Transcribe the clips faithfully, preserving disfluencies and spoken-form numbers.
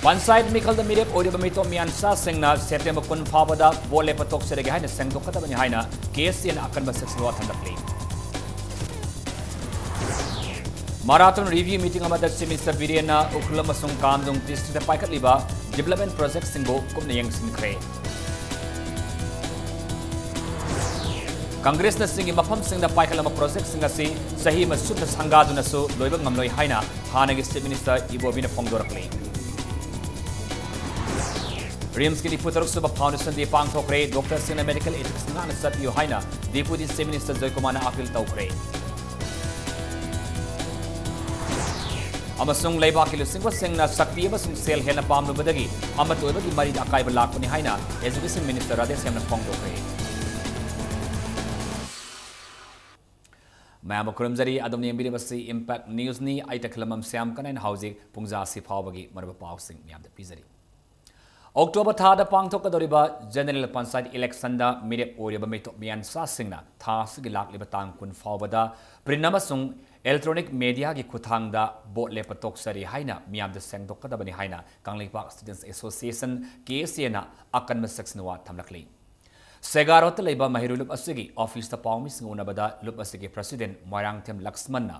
ꯄꯟꯆꯥꯌꯠ ꯃꯤꯈꯜꯗ ꯃꯤꯔꯦꯞ ꯑꯣꯏꯔꯤꯕ ꯃꯤꯇꯣꯞ ꯃꯤꯌꯥꯟꯆꯥꯁꯤꯡꯅ ꯁꯦꯞꯇꯦꯝꯕꯔ ꯀꯨꯟ ꯐꯥꯎꯕꯗ ꯚꯣꯠ ꯂꯦꯞꯄ ꯇꯣꯛꯆꯔꯒꯦ ꯍꯥꯏꯅ ꯁꯦꯡꯗꯣꯛꯀꯗꯕꯅꯤ ꯍꯥꯏꯅ ꯀꯦ ꯑꯦꯁ ꯁꯤꯅ ꯑꯀꯟꯕ ꯁꯛꯁꯟ ꯋꯥ ꯊꯝꯂꯛꯂꯤ꯫ ꯃꯔꯥꯊꯣꯟ ꯔꯤꯚ꯭ꯌꯨ ꯃꯤꯇꯤꯡ ꯑꯃꯗ ꯆꯤꯐ ꯃꯤꯅꯤꯁꯇꯔ ꯕꯤꯔꯦꯟꯅ ꯎꯈ꯭ꯔꯨꯜ ꯑꯃꯁꯨꯡ ꯀꯥꯝꯗꯨꯡ ꯗꯤꯁꯇ꯭ꯔꯤꯛꯇ ꯄꯥꯏꯈꯠꯂꯤꯕ ꯗꯤꯕꯦꯂꯞꯃꯦꯟ ꯄ꯭ꯔꯣꯖꯦꯛꯁꯤꯡꯕꯨ ꯀꯨꯞꯅ ꯌꯦꯡꯁꯤꯟꯈ꯭ꯔꯦ꯫ ꯀꯪꯒ꯭ꯔꯦꯁꯅ ꯆꯤꯡꯒꯤ ꯃꯐꯝꯁꯤꯡꯗ ꯄꯥꯏꯈꯠꯂꯝꯕ ꯄ꯭ꯔꯣꯖꯦꯛꯁꯤꯡ ꯑꯁꯤ ꯆꯍꯤ ꯑꯃ ꯁꯨꯞꯅ ꯁꯪꯒꯥꯗꯨꯅꯁꯨ ꯂꯣꯏꯕ ꯉꯝꯂꯣꯏ ꯍꯥꯏꯅ ꯍꯥꯟꯅꯒꯤ ꯆꯤꯐ ꯃꯤꯅꯤꯁꯇꯔ ꯏꯕꯣꯕꯤꯅ ꯐꯣꯡꯗꯣꯔꯛꯂꯤ꯫ ꯔꯤꯝꯁꯀꯤ ꯅꯤꯐꯨ ꯇꯔꯨꯛ ꯁꯨꯕ ꯐꯥꯎꯟꯗꯦꯁꯟ ꯗꯦ ꯄꯥꯡꯊꯣꯛꯈ꯭ꯔꯦ꯫ ꯗꯣꯛꯇꯔꯁꯤꯡꯅ ꯃꯦꯗꯤꯀꯦꯜ ꯏꯊꯤꯛꯁ ꯉꯥꯛꯅ ꯆꯠꯄꯤꯌꯨ ꯍꯥꯏꯅ ꯗꯤꯄꯨꯇꯤ ꯆꯤꯐ ꯃꯤꯅꯤꯁꯇꯔ ꯖꯣꯏꯀꯨꯃꯥꯔꯅ ꯑꯄꯤꯜ ꯇꯧꯈ꯭ꯔꯦ꯫ ꯑꯃꯁꯨꯡ ꯂꯩꯕꯥꯛꯀꯤ ꯂꯨꯆꯤꯡꯕꯁꯤꯡꯅ ꯁꯛꯇꯤ ꯑꯃꯁꯨꯡ ꯁꯦꯜ ꯍꯦꯟꯅ ꯄꯥꯝꯂꯨꯕꯗꯒꯤ ꯑꯃꯠꯇ ꯑꯣꯏꯕꯒꯤ ꯃꯔꯤꯗ ꯑꯀꯥꯏꯕ ꯂꯥꯛꯄꯅꯤ ꯍꯥꯏꯅ ꯑꯦꯖꯨꯀꯦꯁꯟ ꯃꯤꯅꯤꯁꯇꯔ ꯔꯥꯙꯦꯁ꯭ꯌꯥꯝꯅ ꯐꯣꯡꯗꯣꯛꯈ꯭ꯔꯦ꯫ ꯃꯌꯥꯝꯕꯨ ꯈꯨꯔꯨꯝꯖꯔꯤ꯫ ꯑꯗꯣꯝꯅ ꯌꯦꯡꯕꯤꯔꯤꯕꯁꯤ ꯏꯝꯄꯦꯛ ꯅ꯭ꯌꯨꯁꯅꯤ꯫ ꯑꯩ ꯇꯈꯦꯂꯝꯕꯝ ꯁ꯭ꯌꯥꯝ ꯀꯅꯥꯏꯅ ꯍꯧꯖꯤꯛ ꯄꯨꯡꯖꯥ ꯑꯁꯤ ꯐꯥꯎꯕꯒꯤ ꯃꯔꯨꯑꯣꯏꯕ ꯄꯥꯎꯁꯤꯡ ꯃꯌꯥꯝꯗ ꯄꯤꯖꯔꯤ꯫ ꯑꯣꯛꯇꯣꯕꯔ ꯊꯥꯗ ꯄꯥꯡꯊꯣꯛꯀꯗꯧꯔꯤꯕ ꯖꯦꯅꯦꯔꯦꯜ ꯄꯟꯆꯥꯌꯠ ꯏꯂꯦꯛꯁꯟꯗ ꯃꯤꯔꯦꯞ ꯑꯣꯏꯔꯤꯕ ꯃꯤꯇꯣꯞ ꯃꯤꯌꯥꯟꯆꯥꯁꯤꯡꯅ ꯊꯥ ꯑꯁꯤꯒꯤ ꯂꯥꯛꯂꯤꯕ ꯇꯥꯡ ꯀꯨꯟ ꯐꯥꯎꯕꯗ ꯄ꯭ꯔꯤꯟ ꯑꯃꯁꯨꯡ ꯏꯂꯦꯛꯇ꯭ꯔꯣꯅꯤꯛ ꯃꯦꯗꯤꯌꯥꯒꯤ ꯈꯨꯠꯊꯥꯡꯗ ꯚꯣꯠ ꯂꯦꯞꯄ ꯇꯣꯛꯆꯔꯤ ꯍꯥꯏꯅ ꯃꯤꯌꯥꯝꯗ ꯁꯦꯡꯗꯣꯛꯀꯗꯕꯅꯤ ꯍꯥꯏꯅ ꯀꯪꯂꯩꯄꯥꯛ ꯁ꯭ꯇꯨꯗꯦꯟꯠꯁ ꯑꯦꯁꯣꯁꯤꯌꯦꯁꯟ, ꯀꯦ ꯑꯦꯁ ꯑꯦꯅ ꯑꯀꯟꯕ ꯁꯛꯁꯟ ꯋꯥ ꯊꯝꯂꯛꯂꯤ꯫ ꯁꯦꯒꯥꯔꯣꯠꯇ ꯂꯩꯕ ꯃꯍꯩꯔꯣꯏ ꯂꯨꯞ ꯑꯁꯤꯒꯤ ꯑꯣꯐꯤꯁꯇ ꯄꯥꯎꯃꯤꯁꯤꯡ ꯎꯅꯕꯗ ꯂꯨꯞ ꯑꯁꯤꯒꯤ ꯄ꯭ꯔꯁꯤꯗꯦꯟꯠ ꯃꯣꯏꯔꯥꯡꯊꯦꯝ ꯂꯛꯁꯃꯟꯅ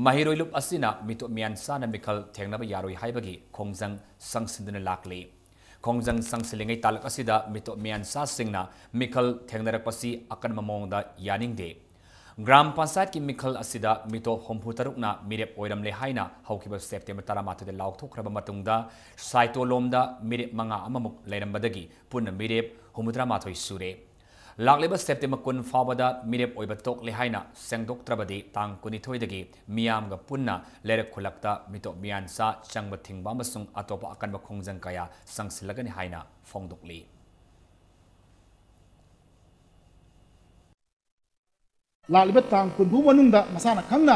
ꯃꯍꯩꯔꯣꯏ ꯂꯨꯞ ꯑꯁꯤꯅ ꯃꯤꯇꯣꯞ ꯃꯤꯌꯥꯟꯆꯥꯅ ꯃꯤꯈꯜ ꯊꯦꯡꯅꯕ ꯌꯥꯔꯣꯏ ꯍꯥꯏꯕꯒꯤ ꯈꯣꯡꯖꯪ ꯆꯪꯁꯤꯟꯗꯨꯅ ꯂꯥꯛꯂꯤ꯫ ꯈꯣꯡꯖꯪ ꯆꯪꯁꯤꯜꯂꯤꯉꯩ ꯇꯥꯂꯛ ꯑꯁꯤꯗ ꯃꯤꯇꯣꯞ ꯃꯤꯌꯥꯟꯆꯥꯁꯤꯡꯅ ꯃꯤꯈꯜ ꯊꯦꯡꯅꯔꯛꯄꯁꯤ ꯑꯀꯟꯕ ꯃꯑꯣꯡꯗ ꯌꯥꯅꯤꯡꯗꯦ꯫ ꯒ꯭ꯔꯥꯝ ꯄꯟꯆꯥꯌꯠꯀꯤ ꯃꯤꯈꯜ ꯑꯁꯤꯗ ꯃꯤꯇꯣꯞ ꯍꯨꯝꯐꯨ ꯇꯔꯨꯛꯅ ꯃꯤꯔꯦꯞ ꯑꯣꯏꯔꯝꯂꯦ ꯍꯥꯏꯅ ꯍꯧꯈꯤꯕ ꯁꯦꯞꯇꯦꯝꯕꯔ ꯇꯔꯥꯃꯥꯊꯣꯏꯗ ꯂꯥꯎꯊꯣꯛꯈ꯭ꯔꯕ ꯃꯇꯨꯡꯗ ꯁꯥꯏꯇꯣꯂꯣꯝꯗ ꯃꯤꯔꯦꯞ ꯃꯉꯥ ꯑꯃꯃꯨꯛ ꯂꯩꯔꯝꯕꯗꯒꯤ ꯄꯨꯟꯅ ꯃꯤꯔꯦꯞ ꯍꯨꯝꯐꯨꯇꯔꯥꯃꯥꯊꯣꯏ ꯁꯨꯔꯦ꯫ ꯂꯥꯛꯂꯤꯕ ꯁꯦꯞꯇꯦꯝꯕꯔ ꯀꯨꯟ ꯐꯥꯎꯕꯗ ꯃꯤꯔꯦꯞ ꯑꯣꯏꯕ ꯇꯣꯛꯂꯦ ꯍꯥꯏꯅ ꯁꯦꯡꯗꯣꯛꯇ꯭ꯔꯕꯗꯤ ꯇꯥꯡ ꯀꯨꯟꯅꯤꯊꯣꯏꯗꯒꯤ ꯃꯤꯌꯥꯝꯒ ꯄꯨꯟꯅ ꯂꯩꯔꯛ ꯈꯨꯜꯂꯛꯇ ꯃꯤꯇꯣꯞ ꯃꯤꯌꯥꯟꯆꯥ ꯆꯪꯕ ꯊꯤꯡꯕ ꯑꯃꯁꯨꯡ ꯑꯇꯣꯞꯄ ꯑꯀꯟꯕ ꯈꯣꯡꯖꯪ ꯀꯌꯥ ꯆꯪꯁꯤꯜꯂꯒꯅꯤ ꯍꯥꯏꯅ ꯐꯣꯡꯗꯣꯛꯂꯤ꯫ ꯂꯥꯛꯂꯤꯕ ꯇꯥꯡ ꯀꯨꯟ ꯐꯥꯎ ꯃꯅꯨꯡꯗ ꯃꯁꯥꯅ ꯈꯪꯅ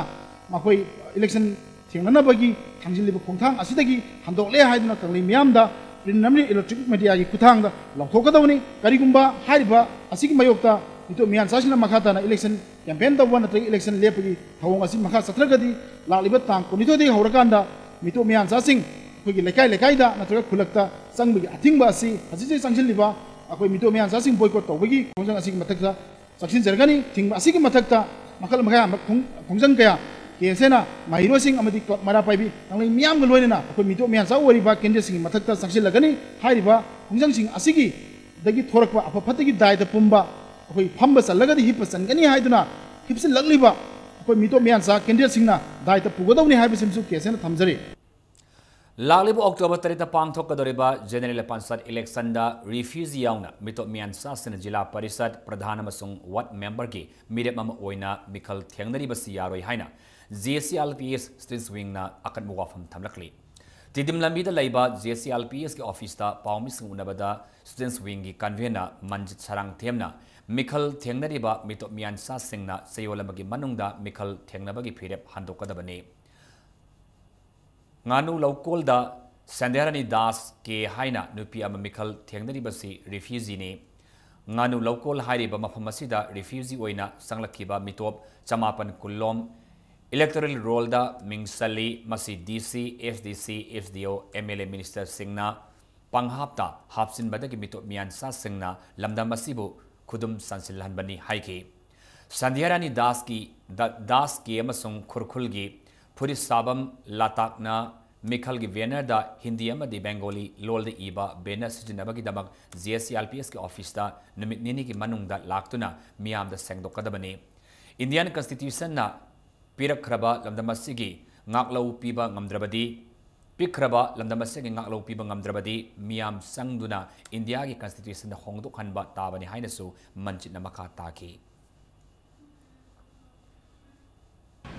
ꯃꯈꯣꯏ ꯏꯂꯦꯛꯁꯟ ꯊꯦꯡꯅꯅꯕꯒꯤ ꯊꯥꯡꯖꯤꯜꯂꯤꯕ ꯈꯣꯡꯊꯥꯡ ꯑꯁꯤꯗꯒꯤ ꯍꯟꯗꯣꯛꯂꯦ ꯍꯥꯏꯗꯨꯅ ꯀꯪꯂꯩ ꯃꯤꯌꯥꯝꯗ ꯄ꯭ꯔꯤꯟ ꯑꯃꯗꯤ ꯏꯂꯦꯛꯇ꯭ꯔꯣꯅꯤꯛ ꯃꯦꯗꯤꯌꯥꯒꯤ ꯈꯨꯠꯊꯥꯡꯗ ꯂꯥꯎꯊꯣꯛꯀꯗꯕꯅꯤ꯫ ꯀꯔꯤꯒꯨꯝꯕ ꯍꯥꯏꯔꯤꯕ ꯑꯁꯤꯒꯤ ꯃꯥꯌꯣꯛꯇ ꯃꯤꯇꯣꯞ ꯃꯤꯌꯥꯟꯆꯥꯁꯤꯡꯅ ꯃꯈꯥ ꯇꯥꯅ ꯏꯂꯦꯛꯁꯟ ꯀꯦꯝꯄꯦꯟ ꯇꯧꯕ ꯅꯠꯇ꯭ꯔꯒ ꯏꯂꯦꯛꯁꯟ ꯂꯦꯞꯄꯒꯤ ꯊꯧꯑꯣꯡ ꯑꯁꯤ ꯃꯈꯥ ꯆꯠꯊꯔꯒꯗꯤ ꯂꯥꯛꯂꯤꯕ ꯇꯥꯡ ꯀꯨꯟꯅꯤꯊꯣꯏꯗꯒꯤ ꯍꯧꯔꯀꯥꯟꯗ ꯃꯤꯇꯣꯞ ꯃꯤꯌꯥꯟꯆꯥꯁꯤꯡ ꯑꯩꯈꯣꯏꯒꯤ ꯂꯩꯀꯥꯏ ꯂꯩꯀꯥꯏꯗ ꯅꯠꯇ꯭ꯔꯒ ꯈꯨꯜꯂꯛꯇ ꯆꯪꯕꯒꯤ ꯑꯊꯤꯡꯕ ꯑꯁꯤ ꯍꯧꯖꯤꯛ ꯍꯧꯖꯤꯛ ꯆꯪꯁꯤꯜꯂꯤꯕ ꯑꯩꯈꯣꯏ ꯃꯤꯇꯣꯞ ꯃꯤꯌꯥꯟꯆꯥꯁꯤꯡ ꯕꯣꯏꯀꯣꯠ ꯇꯧꯕꯒꯤ ꯈꯣꯡꯖꯪ ꯑꯁꯤꯒꯤ ꯃꯊꯛꯇ ꯆꯪꯁꯤꯟꯖꯔꯒꯅꯤ꯫ ꯊꯤꯡꯕ ꯑꯁꯤꯒꯤ ꯃꯊꯛꯇ ꯃꯈꯜ ꯃꯈꯥ ꯈꯣꯡ-, ꯈꯣꯡꯖꯪ ꯀꯌꯥ ꯀꯦ ꯑꯦꯁ ꯑꯦꯅ ꯃꯍꯩꯔꯣꯏꯁꯤꯡ ꯑꯃꯗꯤ ꯀ꯭ꯂꯕ ꯃꯩꯔꯥ ꯄꯥꯏꯕꯤ ꯂꯥꯡꯂꯩ ꯃꯤꯌꯥꯝꯒ ꯂꯣꯏꯅꯅ ꯑꯩꯈꯣꯏ ꯃꯤꯇꯣꯞ ꯃꯤꯌꯥꯟꯆꯥ ꯑꯣꯏꯔꯤꯕ ꯀꯦꯟꯗꯤꯗꯦꯠꯁꯤꯡꯒꯤ ꯃꯊꯛꯇ ꯆꯪꯁꯤꯜꯂꯒꯅꯤ꯫ ꯍꯥꯏꯔꯤꯕ ꯈꯣꯡꯖꯪꯁꯤꯡ ꯑꯁꯤꯒꯤꯗꯒꯤ ꯊꯣꯔꯛꯄ ꯑꯐ ꯐꯠꯇꯒꯤ ꯗꯥꯏꯇ ꯄꯨꯝꯕ ꯑꯩꯈꯣꯏ ꯐꯝꯕ ꯆꯜꯂꯒꯗꯤ ꯍꯤꯞꯄ ꯆꯟꯒꯅꯤ ꯍꯥꯏꯗꯨꯅ ꯍꯤꯞꯆꯤꯜꯂꯛꯂꯤꯕ ꯑꯩꯈꯣꯏ ꯃꯤꯇꯣꯞ ꯃꯤꯌꯥꯟꯆꯥ ꯀꯦꯟꯗꯤꯗꯦꯠꯁꯤꯡꯅ ꯗꯥꯏꯇ ꯄꯨꯒꯗꯧꯅꯤ ꯍꯥꯏꯕꯁꯤꯃꯁꯨ ꯀꯦ ꯑꯦꯁ ꯑꯦꯅ ꯊꯝꯖꯔꯤ꯫ ꯂꯥꯛꯂꯤꯕ ꯑꯣꯛꯇꯣꯕꯔ ꯇꯔꯦꯠꯇ ꯄꯥꯡꯊꯣꯛꯀꯗꯧꯔꯤꯕ ꯖꯦꯅꯦꯔꯦꯜ ꯄꯟꯆꯥꯌꯠ ꯏꯂꯦꯛꯁꯟꯗ ꯔꯤꯐ꯭ꯌꯨꯖꯤ ꯌꯥꯎꯅ ꯃꯤꯇꯣꯞ ꯃꯤꯌꯥꯟꯆꯥꯁꯤꯡꯅ ꯖꯤꯂꯥ ꯄꯔꯤꯁꯠ ꯄ꯭ꯔꯙꯥꯟ ꯑꯃꯁꯨꯡ ꯋꯥꯔꯗ ꯃꯦꯝꯕꯔꯒꯤ ꯃꯤꯔꯦꯞ ꯑꯃ ꯑꯣꯏꯅ ꯃꯤꯈꯜ ꯊꯦꯡꯅꯔꯤꯕꯁꯤ ꯌꯥꯔꯣꯏ ꯍꯥꯏꯅ J S C R P S ꯁ꯭ꯇꯨꯗꯦꯟꯠꯁ ꯋꯤꯡꯅ ꯑꯀꯟꯕ ꯋꯥꯐꯝ ꯊꯝꯂꯛꯂꯤ꯫ ꯇꯤꯗꯤꯝ ꯂꯝꯕꯤꯗ ꯂꯩꯕ J S C R P ꯑꯦꯁꯀꯤ ꯑꯣꯐꯤꯁꯇ ꯄꯥꯎꯃꯤꯁꯤꯡ ꯎꯅꯕꯗ ꯁ꯭ꯇꯨꯗꯦꯟꯠꯁ ꯋꯤꯡꯒꯤ ꯀꯟꯚꯦꯅꯔ ꯃꯟꯖꯤꯠ ꯁꯔꯥꯡꯊꯦꯝꯅ ꯃꯤꯈꯜ ꯊꯦꯡꯅꯔꯤꯕ ꯃꯤꯇꯣꯞ ꯃꯤꯌꯥꯟꯆꯥꯁꯤꯡꯅ ꯆꯌꯣꯜ ꯑꯃꯒꯤ ꯃꯅꯨꯡꯗ ꯃꯤꯈꯜ ꯊꯦꯡꯅꯕꯒꯤ ꯐꯤꯔꯦꯞ ꯍꯟꯗꯣꯛꯀꯗꯕꯅꯤ꯫ ꯉꯥꯅꯨ ꯂꯧꯀꯣꯜꯗ ꯁꯟꯙ꯭ꯌꯥꯔꯥꯅꯤ ꯗꯥꯁ ꯀꯦ ꯍꯥꯏꯅ ꯅꯨꯄꯤ ꯑꯃ ꯃꯤꯈꯜ ꯊꯦꯡꯅꯔꯤꯕꯁꯤ ꯔꯤꯐ꯭ꯌꯨꯖꯤꯅꯤ꯫ ꯉꯥꯅꯨ ꯂꯧꯀꯣꯜ ꯍꯥꯏꯔꯤꯕ ꯃꯐꯝ ꯑꯁꯤꯗ ꯔꯤꯐ꯭ꯌꯨꯖꯤ ꯑꯣꯏꯅ ꯆꯪꯂꯛꯈꯤꯕ ꯃꯤꯇꯣꯞ ꯆꯃꯥꯄꯟ ꯀꯨꯟꯂꯣꯝ ꯏꯂꯦꯛꯇꯣꯔꯦꯜ ꯔꯣꯜꯗ ꯃꯤꯡ ꯆꯜꯂꯤ꯫ ꯃꯁꯤ ꯗꯤ ꯁꯤ, ꯑꯦꯁ ꯗꯤ ꯁꯤ, ꯑꯦꯁ ꯗꯤ ꯑꯣ, ꯑꯦꯝ ꯑꯦꯜ ꯑꯦ, ꯃꯤꯅꯤꯁꯇꯔꯁꯤꯡꯅ ꯄꯪꯍꯥꯞꯇ ꯍꯥꯞꯆꯤꯟꯕꯗꯒꯤ ꯃꯤꯇꯣꯞ ꯃꯤꯌꯥꯟꯆꯥꯁꯤꯡꯅ ꯂꯝꯗꯝ ꯑꯁꯤꯕꯨ ꯈꯨꯗꯨꯝ ꯆꯟꯁꯤꯜꯍꯟꯕꯅꯤ ꯍꯥꯏꯈꯤ꯫ ꯁꯟꯙ꯭ꯌꯥꯔꯥꯅꯤ ꯗꯥꯁꯀꯤ, ꯗ-, ꯗꯥꯁ ꯀꯦ ꯑꯃꯁꯨꯡ ꯈꯨꯔꯈꯨꯜꯒꯤ ꯐꯨꯔꯤꯠ ꯁꯥꯕꯝ ꯂꯥꯇꯥꯛꯅ ꯃꯤꯈꯜꯒꯤ ꯕꯦꯅꯔꯗ ꯍꯤꯟꯗꯤ ꯑꯃꯗꯤ ꯕꯦꯡꯒꯣꯂꯤ ꯂꯣꯜꯗ ꯏꯕ banner ꯁꯤꯖꯤꯟꯅꯕꯒꯤꯗꯃꯛ J S C R P ꯑꯦꯁꯀꯤ ꯑꯣꯐꯤꯁꯇ ꯅꯨꯃꯤꯠ ꯅꯤꯅꯤꯒꯤ ꯃꯅꯨꯡꯗ ꯂꯥꯛꯇꯨꯅ ꯃꯤꯌꯥꯝꯗ ꯁꯦꯡꯗꯣꯛꯀꯗꯕꯅꯤ꯫ ꯏꯟꯗꯤꯌꯥꯟ ꯀꯟꯁꯇꯤꯇ꯭ꯌꯨꯁꯟꯅ ꯄꯤꯔꯛꯈ꯭ꯔꯕ ꯂꯝꯗꯝ ꯑꯁꯤꯒꯤ ꯉꯥꯛꯂꯧ ꯄꯤꯕ ꯉꯝꯗ꯭ꯔꯕꯗꯤ, ꯄꯤꯛꯈ꯭ꯔꯕ ꯂꯝꯗꯝ ꯑꯁꯤꯒꯤ ꯉꯥꯛꯂꯧ ꯄꯤꯕ ꯉꯝꯗ꯭ꯔꯕꯗꯤ ꯃꯤꯌꯥꯝ ꯆꯪꯗꯨꯅ ꯏꯟꯗꯤꯌꯥꯒꯤ ꯀꯟꯁꯇꯤꯇ꯭ꯌꯨꯁꯟꯗ ꯍꯣꯡꯗꯣꯛꯍꯟꯕ ꯇꯥꯕꯅꯤ ꯍꯥꯏꯅꯁꯨ ꯃꯟꯖꯤꯠꯅ ꯃꯈꯥ ꯇꯥꯈꯤ꯫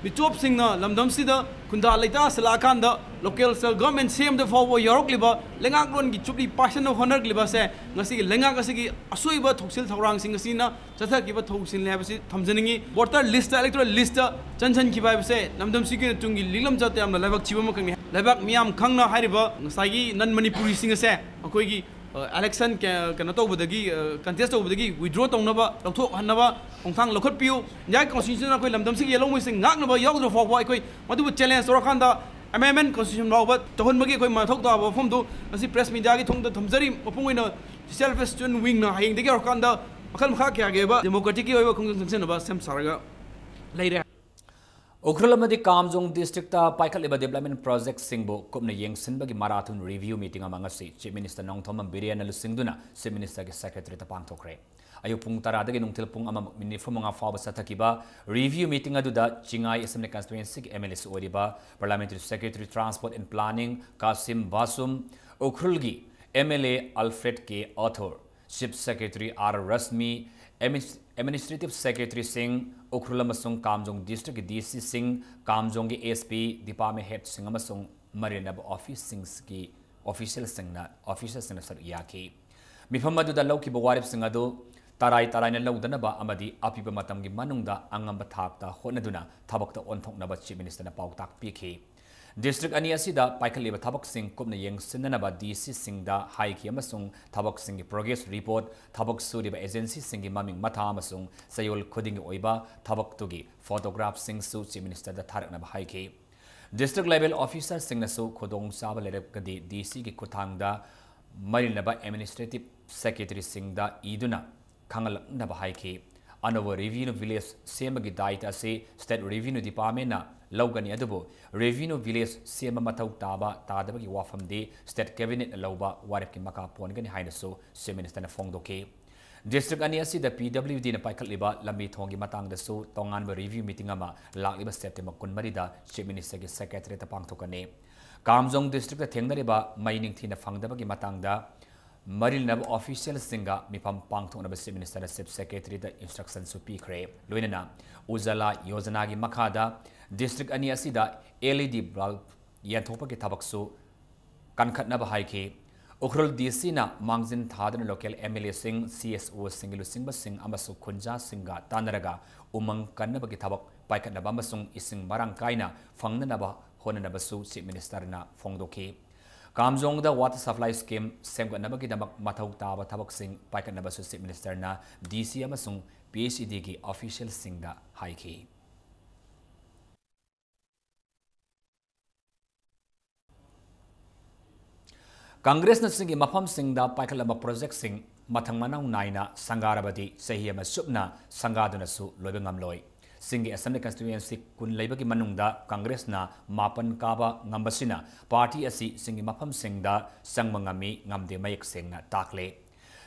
ꯃꯤꯇꯣꯞꯁꯤꯡꯅ ꯂꯝꯗꯝꯁꯤꯗ ꯈꯨꯟꯗꯥ ꯂꯩꯇꯥ ꯁꯤꯜꯂꯛꯑꯀꯥꯟꯗ ꯂꯣꯀꯦꯜ ꯁꯦꯜꯐ ꯒꯚꯔꯟꯃꯦꯟ ꯁꯦꯝꯕꯗ ꯐꯥꯎꯕ ꯌꯥꯎꯔꯛꯂꯤꯕ ꯂꯩꯉꯥꯛꯂꯣꯟꯒꯤ ꯆꯨꯞꯂꯤ ꯄꯥꯏꯁꯟꯅꯕ ꯍꯣꯠꯅꯔꯛꯂꯤꯕ ꯑꯁꯦ ꯉꯁꯤꯒꯤ ꯂꯩꯉꯥꯛ ꯑꯁꯤꯒꯤ ꯑꯁꯣꯏꯕ ꯊꯧꯁꯤꯜ ꯊꯧꯔꯥꯡꯁꯤꯡ ꯑꯁꯤꯅ ꯆꯠꯊꯈꯤꯕ ꯊꯧꯁꯤꯜꯅꯤ ꯍꯥꯏꯕꯁꯤ ꯊꯝꯖꯅꯤꯡꯏ꯫ ꯚꯣꯇꯔ ꯂꯤꯁꯇ, ꯏꯂꯦꯛꯇꯣꯔꯦꯜ ꯂꯤꯁꯇ ꯆꯟꯁꯤꯟꯈꯤꯕ ꯍꯥꯏꯕꯁꯦ ꯂꯝꯗꯝꯁꯤꯒꯤ ꯑꯣꯏꯅ ꯇꯨꯡꯒꯤ ꯂꯤꯛꯂꯝ ꯆꯠꯇ ꯌꯥꯝꯅ ꯂꯥꯏꯕꯛ ꯊꯤꯕ ꯑꯃꯈꯛꯅꯤ꯫ ꯂꯩꯕꯥꯛ ꯃꯤꯌꯥꯝ ꯈꯪꯅ ꯍꯥꯏꯔꯤꯕ ꯉꯁꯥꯏꯒꯤ ꯅꯟ ꯃꯅꯤꯄꯨꯔꯤꯁꯤꯡ ꯑꯁꯦ ꯑꯩꯈꯣꯏꯒꯤ, ꯑ, ꯏꯂꯦꯛꯁꯟ ꯀ-, ꯀꯩꯅꯣ ꯇꯧꯕꯗꯒꯤ, ꯑ, ꯀꯟꯇꯦꯁ ꯇꯧꯕꯗꯒꯤ ꯋꯤꯗ꯭ꯔꯣ ꯇꯧꯅꯕ, ꯂꯧꯊꯣꯛꯍꯟꯅꯕ ꯈꯣꯡꯊꯥꯡ ꯂꯧꯈꯠꯄꯤꯌꯨ꯫ ꯏꯟꯗꯤꯌꯥꯒꯤ ꯀꯣꯟꯁꯇꯤꯇ꯭ꯌꯨꯁꯟꯅ ꯑꯩꯈꯣꯏ ꯂꯝꯗꯝꯁꯤꯒꯤ ꯌꯦꯜꯍꯧꯉꯩꯁꯤꯡ ꯉꯥꯛꯅꯕ ꯌꯥꯎꯗ꯭ꯔ ꯐꯥꯎꯕ ꯑꯩꯈꯣꯏ ꯃꯗꯨꯕꯨ ꯆꯦꯂꯦꯟꯖ ꯇꯧꯔꯀꯥꯟꯗ ꯑꯦꯃꯦꯟꯃꯦꯟ ꯀꯟꯁꯇꯤꯇ꯭ꯌꯨꯁꯟ ꯐꯥꯎꯕ ꯇꯧꯍꯟꯕꯒꯤ ꯑꯩꯈꯣꯏ ꯃꯊꯧ ꯇꯥꯕ ꯋꯥꯐꯝꯗꯨ ꯉꯁꯤ ꯄ꯭ꯔꯦꯁ ꯃꯤꯗꯤꯌꯥꯒꯤ ꯊꯣꯡꯗ ꯊꯝꯖꯔꯤ꯫ ꯃꯄꯨꯡ ꯑꯣꯏꯅ ꯁꯦꯜꯐ ꯁ꯭ꯇꯨꯗꯦꯟꯠ ꯋꯤꯡꯅ ꯍꯌꯦꯡꯗꯒꯤ ꯍꯧꯔꯀꯥꯟꯗ ꯃꯈꯜ ꯃꯈꯥ ꯀꯌꯥꯒꯤ ꯑꯣꯏꯕ ꯗꯦꯃꯣꯀ꯭ꯔꯦꯇꯤꯛꯀꯤ ꯑꯣꯏꯕ ꯈꯣꯡꯖꯪ ꯆꯪꯁꯤꯟꯅꯕ ꯁꯦꯝ ꯁꯥꯔꯒ ꯂꯩꯔꯦ꯫ ꯎꯈ꯭ꯔꯨꯜ ꯑꯃꯗꯤ ꯀꯥꯝꯖꯣꯡ ꯗꯤꯁꯇ꯭ꯔꯤꯛꯇ ꯄꯥꯏꯈꯠꯂꯤꯕ ꯗꯤꯕ꯭ꯂꯞꯃꯦꯟ ꯄ꯭ꯔꯣꯖꯦꯛꯁꯤꯡꯕꯨ ꯀꯨꯞꯅ ꯌꯦꯡꯁꯤꯟꯕꯒꯤ ꯃꯔꯥꯊꯣꯟ ꯔꯤꯚ꯭ꯌꯨ ꯃꯤꯇꯤꯡ ꯑꯃ ꯉꯁꯤ ꯆꯤꯐ ꯃꯤꯅꯤꯁꯇꯔ ꯅꯣꯡꯊꯣꯝꯕꯝ ꯕꯤꯔꯦꯟꯅ ꯂꯨꯆꯤꯡꯗꯨꯅ ꯆꯤꯐ ꯃꯤꯅꯤꯁꯇꯔꯒꯤ ꯁꯦꯀ꯭ꯔꯦꯇꯔꯤꯌꯦꯠꯇ ꯄꯥꯡꯊꯣꯛꯈ꯭ꯔꯦ꯫ ꯑꯌꯨꯛ ꯄꯨꯡ ꯇꯔꯥꯗꯒꯤ ꯅꯨꯡꯊꯤꯜ ꯄꯨꯡ ꯑꯃ ꯃꯤꯅꯤꯠ ꯅꯤꯐꯨ ꯃꯉꯥ ꯐꯥꯎꯕ ꯆꯠꯊꯈꯤꯕ ꯔꯤꯚ꯭ꯌꯨ ꯃꯤꯇꯤꯡ ꯑꯗꯨꯗ ꯆꯤꯡꯉꯥꯏ ꯑꯦꯁꯦꯝꯕ꯭ꯂꯤ ꯀꯟꯁꯇꯤꯇ꯭ꯋꯦꯟꯁꯤꯒꯤ ꯑꯦꯝ ꯑꯦꯜ ꯑꯦꯁꯨ ꯑꯣꯏꯔꯤꯕ parliamentary secretary transport and planning Kashim Vashum, ꯎꯈ꯭ꯔꯨꯜꯒꯤ M L A Alfred K Arthur, chief secretary R Rashmi, ꯑꯦꯃꯤꯅꯤꯁ-, ꯑꯦꯗꯃꯤꯅꯤꯁꯇ꯭ꯔꯦꯇꯤꯚ ꯁꯦꯀ꯭ꯔꯦꯇꯔꯤꯁꯤꯡ, ꯎꯈ꯭ꯔꯨꯜ ꯑꯃꯁꯨꯡ ꯀꯥꯝꯖꯣꯡ ꯗꯤꯁꯇ꯭ꯔꯤꯛꯀꯤ ꯗꯤ ꯁꯤꯁꯤꯡ, ꯀꯥꯝꯖꯣꯡꯒꯤ ꯑꯦꯁ ꯄꯤ, ꯗꯤꯄꯥꯔꯠꯃꯦꯟ ꯍꯦꯗꯁꯤꯡ ꯑꯃꯁꯨꯡ ꯃꯔꯤ ꯂꯩꯅꯕ ꯑꯣꯐꯤꯁꯁꯤꯡꯒꯤ ꯑꯣꯐꯤꯁꯤꯌꯦꯜꯁꯤꯡꯅ, ꯑꯣꯐꯤꯁꯤꯌꯦꯜꯁꯤꯡꯅ ꯁꯔꯨꯛ ꯌꯥꯈꯤ꯫ ꯃꯤꯐꯝ ꯑꯗꯨꯗ ꯂꯧꯈꯤꯕ ꯋꯥꯔꯦꯞꯁꯤꯡ ꯑꯗꯨ ꯇꯔꯥꯏ ꯇꯔꯥꯏꯅ ꯂꯧꯗꯅꯕ ꯑꯃꯗꯤ ꯑꯄꯤꯕ ꯃꯇꯝꯒꯤ ꯃꯅꯨꯡꯗ ꯑꯉꯝꯕ ꯊꯥꯛꯇ ꯍꯣꯠꯅꯗꯨꯅ ꯊꯕꯛꯇ ꯑꯣꯟꯊꯣꯛꯅꯕ ꯆꯤꯐ ꯃꯤꯅꯤꯁꯇꯔꯅ ꯄꯥꯎꯇꯥꯛ ꯄꯤꯈꯤ꯫ ꯗꯤꯁꯇ꯭ꯔꯤꯛ ꯑꯅꯤ ꯑꯁꯤꯗ ꯄꯥꯏꯈꯠꯂꯤꯕ ꯊꯕꯛꯁꯤꯡ ꯀꯨꯞꯅ ꯌꯦꯡꯁꯤꯟꯅꯅꯕ ꯗꯤ ꯁꯤꯁꯤꯡꯗ ꯍꯥꯏꯈꯤ ꯑꯃꯁꯨꯡ ꯊꯕꯛꯁꯤꯡꯒꯤ ꯄ꯭ꯔꯣꯒ꯭ꯔꯦꯁ ꯔꯤꯄꯣꯔꯠ, ꯊꯕꯛ ꯁꯨꯔꯤꯕ ꯑꯦꯖꯦꯟꯁꯤꯁꯤꯡꯒꯤ ꯃꯃꯤꯡ ꯃꯊꯥ ꯑꯃꯁꯨꯡ ꯆꯌꯣꯜ ꯈꯨꯗꯤꯡꯒꯤ ꯑꯣꯏꯕ ꯊꯕꯛꯇꯨꯒꯤ ꯐꯣꯇꯣꯒ꯭ꯔꯥꯐꯁꯤꯡꯁꯨ ꯆꯤꯐ ꯃꯤꯅꯤꯁꯇꯔꯗ ꯊꯥꯔꯛꯅꯕ ꯍꯥꯏꯈꯤ꯫ ꯗꯤꯁꯇ꯭ꯔꯤꯛ ꯂꯦꯚꯦꯜ ꯑꯣꯐꯤꯁꯥꯔꯁꯤꯡꯅꯁꯨ ꯈꯨꯗꯣꯡꯆꯥꯕ ꯂꯩꯔꯒꯗꯤ ꯗꯤ ꯁꯤꯒꯤ ꯈꯨꯠꯊꯥꯡꯗ ꯃꯔꯤ ꯂꯩꯅꯕ ꯑꯦꯗꯃꯤꯅꯤꯁꯇ꯭ꯔꯦꯇꯤꯚ ꯁꯦꯀ꯭ꯔꯦꯇꯔꯤꯁꯤꯡꯗ ꯏꯗꯨꯅ ꯈꯪꯍꯜꯂꯛꯅꯕ ꯍꯥꯏꯈꯤ꯫ ꯑꯅꯧꯕ ꯔꯦꯚꯤꯅ꯭ꯌꯨ ꯚꯤꯂꯦꯖ ꯁꯦꯝꯕꯒꯤ ꯗꯥꯏꯇ ꯑꯁꯤ ꯁ꯭ꯇꯦꯠ ꯔꯦꯚꯤꯅ꯭ꯌꯨ ꯗꯤꯄꯥꯔꯠꯃꯦꯟꯅ ꯂꯧꯒꯅꯤ, ꯑꯗꯨꯕꯨ ꯔꯦꯚꯤꯅ꯭ꯌꯨ ꯚꯤꯂꯦꯖ ꯁꯦꯝꯕ ꯃꯊꯧ ꯇꯥꯕ ꯇꯥꯗꯕꯒꯤ ꯋꯥꯐꯝꯗꯤ ꯁ꯭ꯇꯦꯠ ꯀꯦꯕꯤꯅꯦꯠꯅ ꯂꯧꯕ ꯋꯥꯔꯦꯞꯀꯤ ꯃꯈꯥ ꯄꯣꯟꯒꯅꯤ ꯍꯥꯏꯅꯁꯨ ꯆꯤꯐ ꯃꯤꯅꯤꯁꯇꯔꯅ ꯐꯣꯡꯗꯣꯛꯈꯤ꯫ ꯗꯤꯁꯇ꯭ꯔꯤꯛ ꯑꯅꯤ ꯑꯁꯤꯗ ꯄꯤ ꯗꯕ꯭ꯂꯤꯌꯨ ꯗꯤꯅ ꯄꯥꯏꯈꯠꯂꯤꯕ ꯂꯝꯕꯤ ꯊꯣꯡꯒꯤ ꯃꯇꯥꯡꯗꯁꯨ ꯇꯣꯉꯥꯟꯕ ꯔꯤꯚꯤꯌꯨ ꯃꯤꯇꯤꯡ ꯑꯃ ꯂꯥꯛꯂꯤꯕ ꯁꯦꯞꯇꯦꯝꯕꯔ ꯀꯨꯟꯃꯔꯤꯗ ꯆꯤꯐ ꯃꯤꯅꯤꯁꯇꯔꯒꯤ ꯁꯦꯀ꯭ꯔꯦꯇꯔꯤꯌꯦꯠꯇ ꯄꯥꯡꯊꯣꯛꯀꯅꯤ꯫ ꯀꯥꯝꯖꯣꯡ ꯗꯤꯁꯇ꯭ꯔꯤꯛꯇ ꯊꯦꯡꯅꯔꯤꯕ ꯃꯩ ꯅꯤꯡꯊꯤꯅ ꯐꯪꯗꯕꯒꯤ ꯃꯇꯥꯡꯗ ꯃꯔꯤ ꯂꯩꯅꯕ ꯑꯣꯐꯤꯁꯤꯌꯦꯜꯁꯤꯡꯒ ꯃꯤꯐꯝ ꯄꯥꯡꯊꯣꯛꯅꯕ ꯆꯤꯐ ꯃꯤꯅꯤꯁꯇꯔꯅ ꯆꯤꯐ ꯁꯦꯀ꯭ꯔꯦꯇꯔꯤꯗ ꯏꯟꯁꯇ꯭ꯔꯛꯁꯟꯁꯨ ꯄꯤꯈ꯭ꯔꯦ꯫ ꯂꯣꯏꯅꯅ ꯎꯖꯥꯂꯥ ꯌꯣꯖꯅꯥꯒꯤ ꯃꯈꯥꯗ ꯗꯤꯁꯇ꯭ꯔꯤꯛ ꯑꯅꯤ ꯑꯁꯤꯗ ꯑꯦꯜ ꯏ ꯗꯤ ꯕꯜꯕ ꯌꯦꯟꯊꯣꯛꯄꯒꯤ ꯊꯕꯛꯁꯨ ꯀꯟꯈꯠꯅꯕ ꯍꯥꯏꯈꯤ꯫ ꯎꯈ꯭ꯔꯨꯜ ꯗꯤ ꯁꯤꯅ ꯃꯥꯡꯖꯤꯟ ꯊꯥꯗꯨꯅ local M L ꯑꯦꯁꯤꯡ, C S ꯑꯣꯁꯤꯡꯒꯤ ꯂꯨꯆꯤꯡꯕꯁꯤꯡ ꯑꯃꯁꯨꯡ ꯈꯨꯟꯖꯥꯁꯤꯡꯒ ꯇꯥꯟꯅꯔꯒ ꯎꯃꯪ ꯀꯟꯅꯕꯒꯤ ꯊꯕꯛ ꯄꯥꯏꯈꯠꯅꯕ ꯑꯃꯁꯨꯡ ꯏꯁꯤꯡ ꯃꯔꯥꯡ ꯀꯥꯏꯅ ꯐꯪꯅꯅꯕ ꯍꯣꯠꯅꯅꯕꯁꯨ ꯆꯤꯐ ꯃꯤꯅꯤꯁꯇꯔꯅ ꯐꯣꯡꯗꯣꯛꯈꯤ꯫ ꯀꯥꯝꯖꯣꯡꯗ ꯋꯥꯇꯔ ꯁꯄ꯭ꯂꯥꯏ ꯁ꯭ꯀꯤꯝ ꯁꯦꯝꯒꯠꯅꯕꯒꯤꯗꯃꯛ ꯃꯊꯧ ꯇꯥꯕ ꯊꯕꯛꯁꯤꯡ ꯄꯥꯏꯈꯠꯅꯕꯁꯨ ꯆꯤꯐ ꯃꯤꯅꯤꯁꯇꯔꯅ ꯗꯤ ꯁꯤ ꯑꯃꯁꯨꯡ ꯄꯤ ꯑꯩꯆ ꯏ ꯗꯤꯒꯤ ꯑꯣꯐꯤꯁꯤꯌꯦꯜꯁꯤꯡꯗ ꯍꯥꯏꯈꯤ꯫ ꯀꯪꯒ꯭ꯔꯦꯁꯅ ꯆꯤꯡꯒꯤ ꯃꯐꯝꯁꯤꯡꯗ ꯄꯥꯏꯈꯠꯂꯝꯕ ꯄ꯭ꯔꯣꯖꯦꯛꯁꯤꯡ ꯃꯊꯪ ꯃꯅꯥꯎ ꯅꯥꯏꯅ ꯁꯪꯒꯥꯔꯕꯗꯤ ꯆꯍꯤ ꯑꯃ ꯆꯨꯞꯅ ꯁꯪꯒꯥꯗꯨꯅꯁꯨ ꯂꯣꯏꯕ ꯉꯝꯂꯣꯏ꯫ ꯆꯤꯡꯒꯤ ꯑꯦꯁꯦꯝꯕ꯭ꯂꯤ ꯀꯟꯁꯇꯤꯇ꯭ꯌꯨꯌꯦꯟꯁꯤ ꯀꯨꯟ ꯂꯩꯕꯒꯤ ꯃꯅꯨꯡꯗ ꯀꯪꯒ꯭ꯔꯦꯁꯅ ꯃꯥꯄꯟ ꯀꯥꯕ ꯉꯝꯕꯁꯤꯅ ꯄꯥꯔꯇꯤ ꯑꯁꯤ ꯆꯤꯡꯒꯤ ꯃꯐꯝꯁꯤꯡꯗ ꯆꯪꯕ ꯉꯝꯃꯤ ꯉꯝꯗꯦ ꯃꯌꯦꯛ ꯁꯦꯡꯅ ꯇꯥꯛꯂꯦ꯫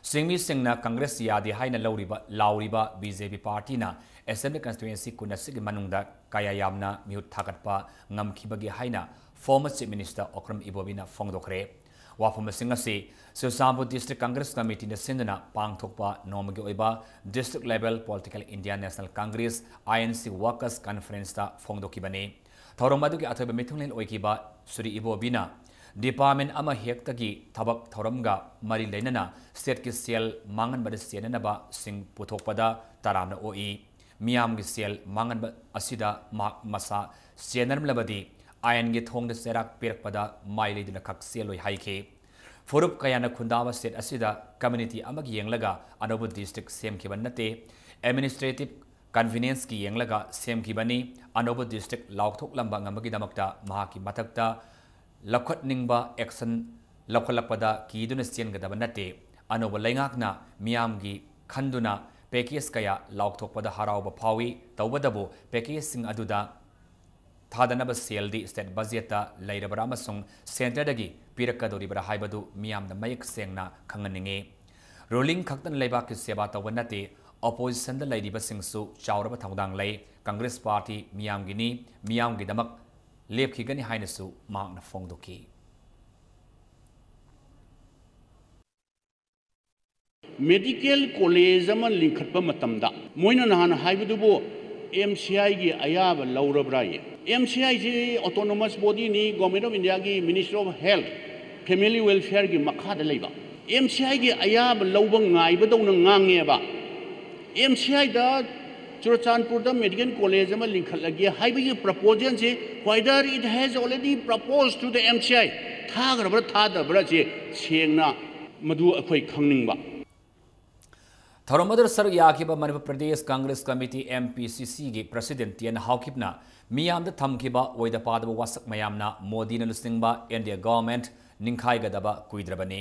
ꯆꯤꯡꯃꯤꯁꯤꯡꯅ ꯀꯪꯒ꯭ꯔꯦꯁ ꯌꯥꯗꯦ ꯍꯥꯏꯅ ꯂꯧꯔꯤꯕ, ꯂꯥꯎꯔꯤꯕ ꯕꯤ ꯖꯦ ꯄꯤ ꯄꯥꯔꯇꯤꯅ ꯑꯦꯁꯦꯝꯕ꯭ꯂꯤ ꯀꯟꯁꯇꯤꯇ꯭ꯌꯨꯌꯦꯟꯁꯤ ꯀꯨꯟ ꯑꯁꯤꯒꯤ ꯃꯅꯨꯡꯗ ꯀꯌꯥ ꯌꯥꯝꯅ ꯃꯤꯍꯨꯠ ꯊꯥꯒꯠꯄ ꯉꯝꯈꯤꯕꯒꯦ ꯍꯥꯏꯅ former Chief Minister ꯑꯣꯀ꯭ꯔꯝ ꯏꯕꯣꯕꯤꯅ ꯐꯣꯡꯗꯣꯛꯈ꯭ꯔꯦ꯫ ꯋꯥꯐꯝꯁꯤꯡ ꯑꯁꯤ ꯆꯨꯔꯆꯥꯟꯄꯨꯔ District Congress Committeeꯅ ꯁꯤꯟꯗꯨꯅ ꯄꯥꯡꯊꯣꯛꯄ ꯅꯣꯡꯃꯒꯤ ꯑꯣꯏꯕ District Level Political India National Congress, I N C, Workers Conferenceꯇ ꯐꯣꯡꯗꯣꯛꯈꯤꯕꯅꯤ꯫ ꯊꯧꯔꯝ ꯑꯗꯨꯒꯤ ꯑꯊꯣꯏꯕ ꯃꯤꯊꯨꯡꯂꯦꯟ ꯑꯣꯏꯈꯤꯕ ꯁ꯭ꯔꯤ ꯏꯕꯣꯕꯤꯅ department ꯑꯃ ꯍꯦꯛꯇꯒꯤ ꯊꯕꯛ ꯊꯧꯔꯝꯒ ꯃꯔꯤ ꯂꯩꯅꯅ stateꯀꯤ ꯁꯦꯜ ꯃꯥꯡꯍꯟꯕꯗ ꯆꯦꯟꯅꯅꯕꯁꯤꯡ ꯄꯨꯊꯣꯛꯄꯗ ꯇꯔꯥꯝꯅ ꯑꯣꯛꯏ꯫ ꯃꯤꯌꯥꯝꯒꯤ ꯁꯦꯜ ꯃꯥꯡꯍꯟꯕ ꯑꯁꯤꯗ ꯃꯍꯥꯛ ꯃꯁꯥ ꯆꯦꯟꯅꯔꯝꯂꯕꯗꯤ ꯑꯥꯏꯟꯒꯤ ꯊꯣꯡꯗ ꯆꯩꯔꯥꯛ ꯄꯤꯔꯛꯄꯗ ꯃꯥꯏ ꯂꯩꯗꯨꯅ ꯈꯛ ꯆꯦꯜꯂꯣꯏ ꯍꯥꯏꯈꯤ꯫ ꯐꯨꯔꯨꯞ ꯀꯌꯥꯅ ꯈꯨꯟꯗꯥꯕ state ꯑꯁꯤꯗ community ꯑꯃꯒꯤ ꯌꯦꯡꯂꯒ ꯑꯅꯧꯕ district ꯁꯦꯝꯈꯤꯕ ꯅꯠꯇꯦ꯫ Administrative convenienceꯀꯤ ꯌꯦꯡꯂꯒ ꯁꯦꯝꯈꯤꯕꯅꯤ꯫ ꯑꯅꯧꯕ district ꯂꯥꯎꯊꯣꯛꯂꯝꯕ ꯉꯝꯕꯒꯤꯗꯃꯛꯇ ꯃꯍꯥꯛꯀꯤ ꯃꯊꯛꯇ ꯂꯧꯈꯠꯅꯤꯡꯕ action ꯂꯧꯈꯠꯂꯛꯄꯗ ꯀꯤꯗꯨꯅ ꯆꯦꯟꯒꯗꯕ ꯅꯠꯇꯦ꯫ ꯑꯅꯧꯕ ꯂꯩꯉꯥꯛꯅ ꯃꯤꯌꯥꯝꯒꯤ ꯈꯟꯗꯨꯅ package ꯀꯌꯥ ꯂꯥꯎꯊꯣꯛꯄꯗ ꯍꯔꯥꯎꯕ ꯐꯥꯎꯏ꯫ ꯇꯧꯕꯇꯕꯨ packageꯁꯤꯡ ꯑꯗꯨꯗ ꯊꯥꯗꯅꯕ ꯁꯦꯜꯗꯤ state budgetꯇ ꯂꯩꯔꯕ꯭ꯔꯥ ꯑꯃꯁꯨꯡ centreꯗꯒꯤ ꯄꯤꯔꯛꯀꯗꯧꯔꯤꯕ꯭ꯔꯥ ꯍꯥꯏꯕꯗꯨ ꯃꯤꯌꯥꯝꯗ ꯃꯌꯦꯛ ꯁꯦꯡꯅ ꯈꯪꯍꯟꯅꯤꯡꯏ꯫ Ruling ꯈꯛꯇꯅ ꯂꯩꯕꯥꯛꯀꯤ ꯁꯦꯕꯥ ꯇꯧꯕ ꯅꯠꯇꯦ, oppositionꯗ ꯂꯩꯔꯤꯕꯁꯤꯡꯁꯨ ꯆꯥꯎꯔꯕ ꯊꯧꯗꯥꯡ ꯂꯩ꯫ Congress party ꯃꯤꯌꯥꯝꯒꯤꯅꯤ, ꯃꯤꯌꯥꯝꯒꯤꯗꯃꯛ ꯂꯦꯞꯈꯤꯒꯅꯤ ꯍꯥꯏꯅꯁꯨ ꯃꯍꯥꯛꯅ ꯐꯣꯡꯗꯣꯛꯈꯤ꯫ Medical college ꯑꯃ ꯂꯤꯡꯈꯠꯄ ꯃꯇꯝꯗ ꯃꯣꯏꯅ ꯅꯍꯥꯟ ꯍꯥꯏꯕꯗꯨꯕꯨ M C Iꯒꯤ ꯑꯌꯥꯕ ꯂꯧꯔꯕ꯭ꯔꯥꯌꯦ? M C Iꯁꯤ autonomous bodyꯅꯤ, Government of Indiaꯒꯤ Ministry of Health, Family Welfareꯒꯤ ꯃꯈꯥꯗ ꯂꯩꯕ꯫ M C Iꯒꯤ ꯑꯌꯥꯕ ꯂꯧꯕ ꯉꯥꯏꯕꯗꯧꯅ ꯉꯥꯡꯉꯦꯕ꯫ M C Iꯗ ꯆꯨꯔꯆꯥꯟꯄꯨꯔꯗ medical college ꯑꯃ ꯂꯤꯡꯈꯠꯂꯒꯦ ꯍꯥꯏꯕꯒꯤ proposalꯁꯤ, whether it has already proposed to the M C I, ꯊꯥꯈ꯭ꯔꯕ꯭ꯔꯥ ꯊꯥꯗꯕ꯭ꯔꯥꯁꯦ ꯁꯦꯡꯅ ꯃꯗꯨ ꯑꯩꯈꯣꯏ ꯈꯪꯅꯤꯡꯕ꯫ ꯊꯧꯔꯝ ꯑꯗꯨꯗ ꯁꯔꯨꯛ ꯌꯥꯈꯤꯕ Manipur Pradesh Congress committee, M P C C, ꯒꯤ ꯄ꯭ꯔꯁꯤꯗꯦꯟꯠ ꯇꯤ ꯑꯦꯟ ꯍꯥꯎꯀꯤꯞꯅ ꯃꯤꯌꯥꯝꯗ ꯊꯝꯈꯤꯕ ꯑꯣꯏꯗ ꯄꯥꯗꯕ ꯋꯥꯁꯛ ꯃꯌꯥꯝꯅ ꯃꯣꯗꯤꯅ ꯂꯨꯆꯤꯡꯕ N D A government ꯅꯤꯡꯈꯥꯏꯒꯗꯕ ꯀꯨꯏꯗ꯭ꯔꯕꯅꯤ꯫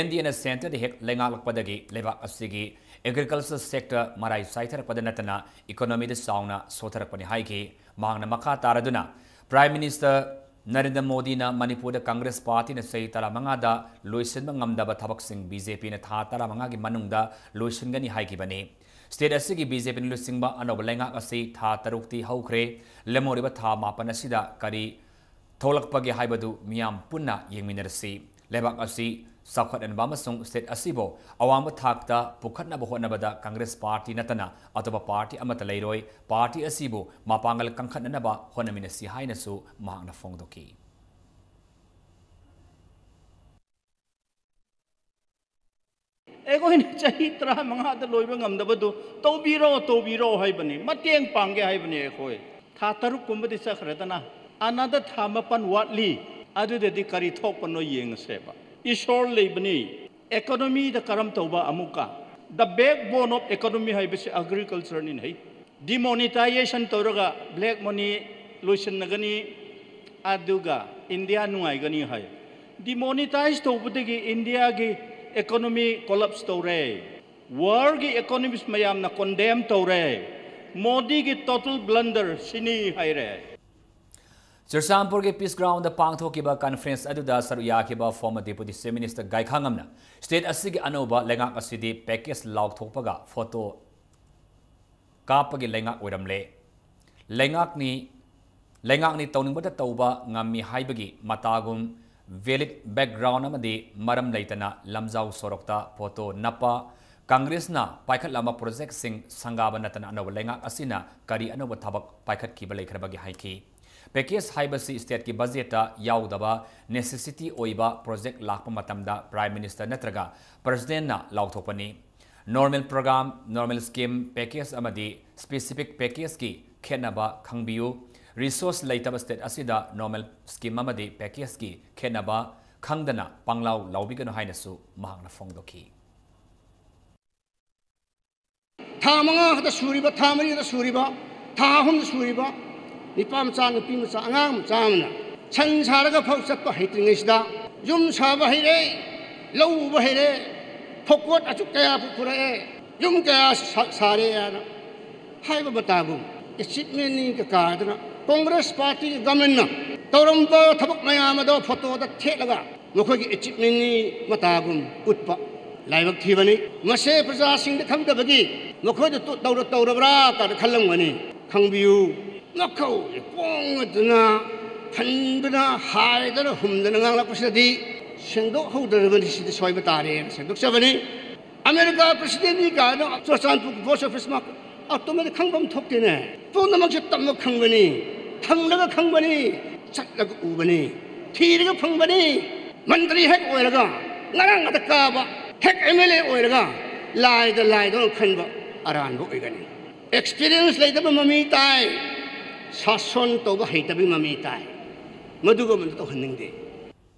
N D A ꯅ centre ꯗ ꯍꯦꯛ ꯂꯩꯉꯥꯛꯂꯛꯄꯗꯒꯤ ꯂꯩꯕꯥꯛ ꯑꯁꯤꯒꯤ agriculture sector ꯃꯔꯥꯏ ꯆꯥꯏꯊꯔꯛꯄꯗ ꯅꯠꯇꯅ economy ꯗ ꯆꯥꯎꯅ ꯁꯣꯊꯔꯛꯄꯅꯤ ꯍꯥꯏꯈꯤ꯫ ꯃꯍꯥꯛꯅ ꯃꯈꯥ ꯇꯥꯔꯗꯨꯅ, Prime Minister ꯅꯔꯦꯟꯗ꯭ꯔ ꯃꯣꯗꯤꯅ ꯃꯅꯤꯄꯨꯔꯗ ꯀꯪꯒ꯭ꯔꯦꯁ ꯄꯥꯔꯇꯤꯅ ꯆꯍꯤ ꯇꯔꯥꯃꯉꯥꯗ ꯂꯣꯏꯁꯤꯟꯕ ꯉꯝꯗꯕ ꯊꯕꯛꯁꯤꯡ B J P ꯅ ꯊꯥ ꯇꯔꯥꯃꯉꯥꯒꯤ ꯃꯅꯨꯡꯗ ꯂꯣꯏꯁꯤꯟꯒꯅꯤ ꯍꯥꯏꯈꯤꯕꯅꯤ꯫ State ꯑꯁꯤꯒꯤ B J P ꯅ ꯂꯨꯆꯤꯡꯕ ꯑꯅꯧꯕ ꯂꯩꯉꯥꯛ ꯑꯁꯤ ꯊꯥ ꯇꯔꯨꯛꯇꯤ ꯍꯧꯈ꯭ꯔꯦ꯫ ꯂꯦꯝꯍꯧꯔꯤꯕ ꯊꯥ ꯃꯥꯄꯟ ꯑꯁꯤꯗ ꯀꯔꯤ ꯊꯣꯛꯂꯛꯄꯒꯦ ꯍꯥꯏꯕꯗꯨ ꯃꯤꯌꯥꯝ ꯄꯨꯟꯅ ꯌꯦꯡꯃꯤꯟꯅꯔꯁꯤ꯫ ꯂꯩꯕꯥꯛ ꯑꯁꯤ ꯆꯥꯎꯈꯠꯍꯟꯕ ꯑꯃꯁꯨꯡ state ꯑꯁꯤꯕꯨ ꯑꯋꯥꯡꯕ ꯊꯥꯛꯇ ꯄꯨꯈꯠꯅꯕ ꯍꯣꯠꯅꯕꯗ ꯀꯪꯒ꯭ꯔꯦꯁ ꯄꯥꯔꯇꯤ ꯅꯠꯇꯅ ꯑꯇꯣꯞꯄ ꯄꯥꯔꯇꯤ ꯑꯃꯠꯇ ꯂꯩꯔꯣꯏ꯫ ꯄꯥꯔꯇꯤ ꯑꯁꯤꯕꯨ ꯃꯄꯥꯡꯒꯜ ꯀꯟꯈꯠꯅꯅꯕ ꯍꯣꯠꯅꯃꯤꯟꯅꯁꯤ ꯍꯥꯏꯅꯁꯨ ꯃꯍꯥꯛꯅ ꯐꯣꯡꯗꯣꯛꯈꯤ꯫ ꯑꯩꯈꯣꯏꯅ ꯆꯍꯤ ꯇꯔꯥꯃꯉꯥꯗ ꯂꯣꯏꯕ ꯉꯝꯗꯕꯗꯨ ꯇꯧꯕꯤꯔꯣ, ꯇꯧꯕꯤꯔꯣ ꯍꯥꯏꯕꯅꯤ, ꯃꯇꯦꯡ ꯄꯥꯡꯒꯦ ꯍꯥꯏꯕꯅꯤ꯫ ꯑꯩꯈꯣꯏ ꯊꯥ ꯇꯔꯨꯛ ꯀꯨꯝꯕꯗꯤ ꯆꯠꯈ꯭ꯔꯦꯗꯅ, another ꯊꯥ ꯃꯥꯄꯟ ꯋꯥꯠꯂꯤ꯫ ꯑꯗꯨꯗꯗꯤ ꯀꯔꯤ ꯊꯣꯛꯄꯅꯣ ꯌꯦꯡꯉꯁꯦꯕ꯫ ꯏꯁꯣꯔ ꯂꯩꯕꯅꯤ꯫ Economy ꯗ ꯀꯔꯝ ꯇꯧꯕ ꯑꯃꯨꯛꯀ? The backbone of economy ꯍꯥꯏꯕꯁꯤ agriculture ꯅꯤꯅꯦ꯫ Demonetization ꯇꯧꯔꯒ black money ꯂꯣꯏꯁꯤꯟꯅꯒꯅꯤ, ꯑꯗꯨꯒ India ꯅꯨꯡꯉꯥꯏꯒꯅꯤ ꯍꯥꯏ꯫ Demonetize ꯇꯧꯕꯗꯒꯤ India ꯒꯤ economy collapse ꯇꯧꯔꯦ꯫ World ꯒꯤ economist ꯃꯌꯥꯝꯅ condemn ꯇꯧꯔꯦ꯫ ꯃꯣꯗꯤꯒꯤ total blunder ꯁꯤꯅꯤ ꯍꯥꯏꯔꯦ꯫ ꯆꯨꯔꯆꯥꯟꯄꯨꯔꯒꯤ Peace Ground ꯗ ꯄꯥꯡꯊꯣꯛꯈꯤꯕ conference ꯑꯗꯨꯗ ꯁꯔꯨꯛ ꯌꯥꯈꯤꯕ former Deputy Chief Minister ꯒꯥꯏꯈꯥꯉꯝꯅ state ꯑꯁꯤꯒꯤ ꯑꯅꯧꯕ ꯂꯩꯉꯥꯛ ꯑꯁꯤꯗꯤ package ꯂꯥꯎꯊꯣꯛꯄꯒ photo ꯀꯥꯞꯄꯒꯤ ꯂꯩꯉꯥꯛ ꯑꯣꯏꯔꯝꯂꯦ꯫ ꯂꯩꯉꯥꯛꯅꯤ, ꯂꯩꯉꯥꯛꯅꯤ ꯇꯧꯅꯤꯡꯕꯇ ꯇꯧꯕ ꯉꯝꯃꯤ ꯍꯥꯏꯕꯒꯤ ꯃꯇꯥꯒꯨꯝ valid background ꯑꯃꯗꯤ ꯃꯔꯝ ꯂꯩꯇꯅ ꯂꯝꯖꯥꯎ ꯁꯣꯔꯣꯛꯇ photo ꯅꯞꯄ, ꯀꯪꯒ꯭ꯔꯦꯁꯅ ꯄꯥꯏꯈꯠꯂꯝꯕ project ꯁꯤꯡ ꯁꯪꯒꯥꯕ ꯅꯠꯇꯅ ꯑꯅꯧꯕ ꯂꯩꯉꯥꯛ ꯑꯁꯤꯅ ꯀꯔꯤ ꯑꯅꯧꯕ ꯊꯕꯛ ꯄꯥꯏꯈꯠꯈꯤꯕ ꯂꯩꯈ꯭ꯔꯕꯒꯦ ꯍꯥꯏꯈꯤ꯫ Package ꯍꯥꯏꯕꯁꯤ state ꯀꯤ budget ꯇ ꯌꯥꯎꯗꯕ necessity ꯑꯣꯏꯕ project ꯂꯥꯛꯄ ꯃꯇꯝꯗ Prime Minister ꯅꯠꯇ꯭ꯔꯒ President ꯅ ꯂꯥꯎꯊꯣꯛꯄꯅꯤ꯫ Normal program, normal scheme, package ꯑꯃꯗꯤ specific package ꯀꯤ ꯈꯦꯠꯅꯕ ꯈꯪꯕꯤꯌꯨ꯫ Resource ꯂꯩꯇꯕ state ꯑꯁꯤꯗ normal scheme ꯑꯃꯗꯤ package ꯀꯤ ꯈꯦꯠꯅꯕ ꯈꯪꯗꯅ ꯄꯪꯂꯥꯎ ꯂꯥꯎꯕꯤꯒꯅꯨ ꯍꯥꯏꯅꯁꯨ ꯃꯍꯥꯛꯅ ꯐꯣꯡꯗꯣꯛꯈꯤ꯫ ꯊꯥ ꯃꯉꯥ ꯈꯛꯇ ꯁꯨꯔꯤꯕ, ꯊꯥ ꯃꯔꯤ ꯈꯛꯇ ꯁꯨꯔꯤꯕ, ꯊꯥ ꯑꯍꯨꯝꯗ ꯁꯨꯔꯤꯕ ꯅꯤꯄꯥ ꯃꯆꯥ, ꯅꯨꯄꯤ ꯃꯆꯥ, ꯑꯉꯥꯡ ꯃꯆꯥ ꯑꯃꯅ ꯁꯟ ꯁꯥꯔꯒ ꯐꯧ ꯆꯠꯄ ꯍꯩꯇ꯭ꯔꯤꯉꯩꯁꯤꯗ ꯌꯨꯝ ꯁꯥꯕ ꯍꯩꯔꯦ, ꯂꯧ ꯎꯕ ꯍꯩꯔꯦ, ꯐꯧꯀꯣꯠ ꯑꯁꯨꯛ ꯀꯌꯥ ꯄꯨꯔꯛꯑꯦ, ꯌꯨꯝ ꯀꯌꯥ ꯁꯥ-, ꯁꯥꯔꯦ ꯍꯥꯏꯅ ꯍꯥꯏꯕ ꯃꯇꯥꯒꯨꯝ, ꯑꯦꯆꯤꯞꯃꯦꯟꯅꯤ ꯀꯀꯥꯗꯅ ꯀꯣꯡꯒ꯭ꯔꯦꯁ ꯄꯥꯔꯇꯤꯒꯤ ꯒꯃꯦꯟꯅ ꯇꯧꯔꯝꯕ ꯊꯕꯛ ꯃꯌꯥꯝ ꯑꯗꯣ ꯐꯣꯇꯣꯗ ꯊꯦꯠꯂꯒ ꯃꯈꯣꯏꯒꯤ ꯑꯦꯆꯤꯞꯃꯦꯟꯅꯤ ꯃꯇꯥꯒꯨꯝ ꯎꯠꯄ ꯂꯥꯏꯕꯛ ꯊꯤꯕꯅꯤ꯫ ꯃꯁꯦ ꯄ꯭ꯔꯖꯥꯁꯤꯡꯗ ꯈꯪꯗꯕꯒꯤ ꯃꯈꯣꯏꯗ ꯇꯨ-, ꯇꯧꯔ-, ꯇꯧꯔꯕ꯭ꯔꯥ ꯀꯥꯏꯅ ꯈꯜꯂꯝꯒꯅꯤ꯫ ꯈꯪꯕꯤꯌꯨ, ꯃꯈꯧ ꯀꯣꯡꯉꯗꯨꯅ ꯐꯟꯕꯅ ꯍꯥꯏꯗꯅ ꯍꯨꯝꯗꯅ ꯉꯥꯡꯂꯛꯄꯁꯤꯗꯗꯤ ꯁꯦꯡꯗꯣꯛꯍꯧꯗ꯭ꯔꯕꯅꯤ꯫ ꯁꯤꯗꯤ ꯁꯣꯏꯕ ꯇꯥꯔꯦꯅ ꯁꯦꯡꯗꯣꯛꯆꯕꯅꯤ꯫ ꯑꯃꯦꯔꯤꯀꯥ ꯄ꯭ꯔꯁꯤꯗꯦꯟꯅꯤ ꯀꯥꯏꯅ ꯆꯨꯔꯆꯥꯟꯄꯨꯔ ꯄꯣꯁ ꯑꯣꯐꯤꯁ ꯃꯥ ꯑꯇꯣꯝꯕꯗꯤ ꯈꯪꯐꯝ ꯊꯣꯛꯇꯦꯅꯦ꯫ ꯄꯨꯝꯅꯃꯛꯁꯦ ꯇꯝꯕ ꯈꯪꯕꯅꯤ, ꯍꯪꯂꯒ ꯈꯪꯕꯅꯤ, ꯆꯠꯂꯒ ꯎꯕꯅꯤ, ꯊꯤꯔꯒ ꯐꯪꯕꯅꯤ꯫ ꯃꯟꯇ꯭ꯔꯤ ꯍꯦꯛ ꯑꯣꯏꯔꯒ ꯉꯔꯥꯡ ꯉꯥꯛꯇ ꯀꯥꯕ, ꯍꯦꯛ ꯑꯦꯝ ꯑꯦꯜ ꯑꯦ ꯑꯣꯏꯔꯒ ꯂꯥꯏꯗ ꯂꯥꯏꯗꯧꯅ ꯈꯟꯕ ꯑꯔꯥꯟꯕ ꯑꯣꯏꯒꯅꯤ꯫ ꯑꯦꯛꯁꯄꯤꯔꯤꯌꯦꯟꯁ ꯂꯩꯇꯕ ꯃꯃꯤ ꯇꯥꯏ, ꯁꯥꯁꯣꯟ ꯇꯧꯕ ꯍꯩꯇꯕꯒꯤ ꯃꯃꯤ ꯇꯥꯏ꯫ ꯃꯗꯨꯒꯨꯝꯕꯗꯨ ꯇꯧꯍꯟꯅꯤꯡꯗꯦ꯫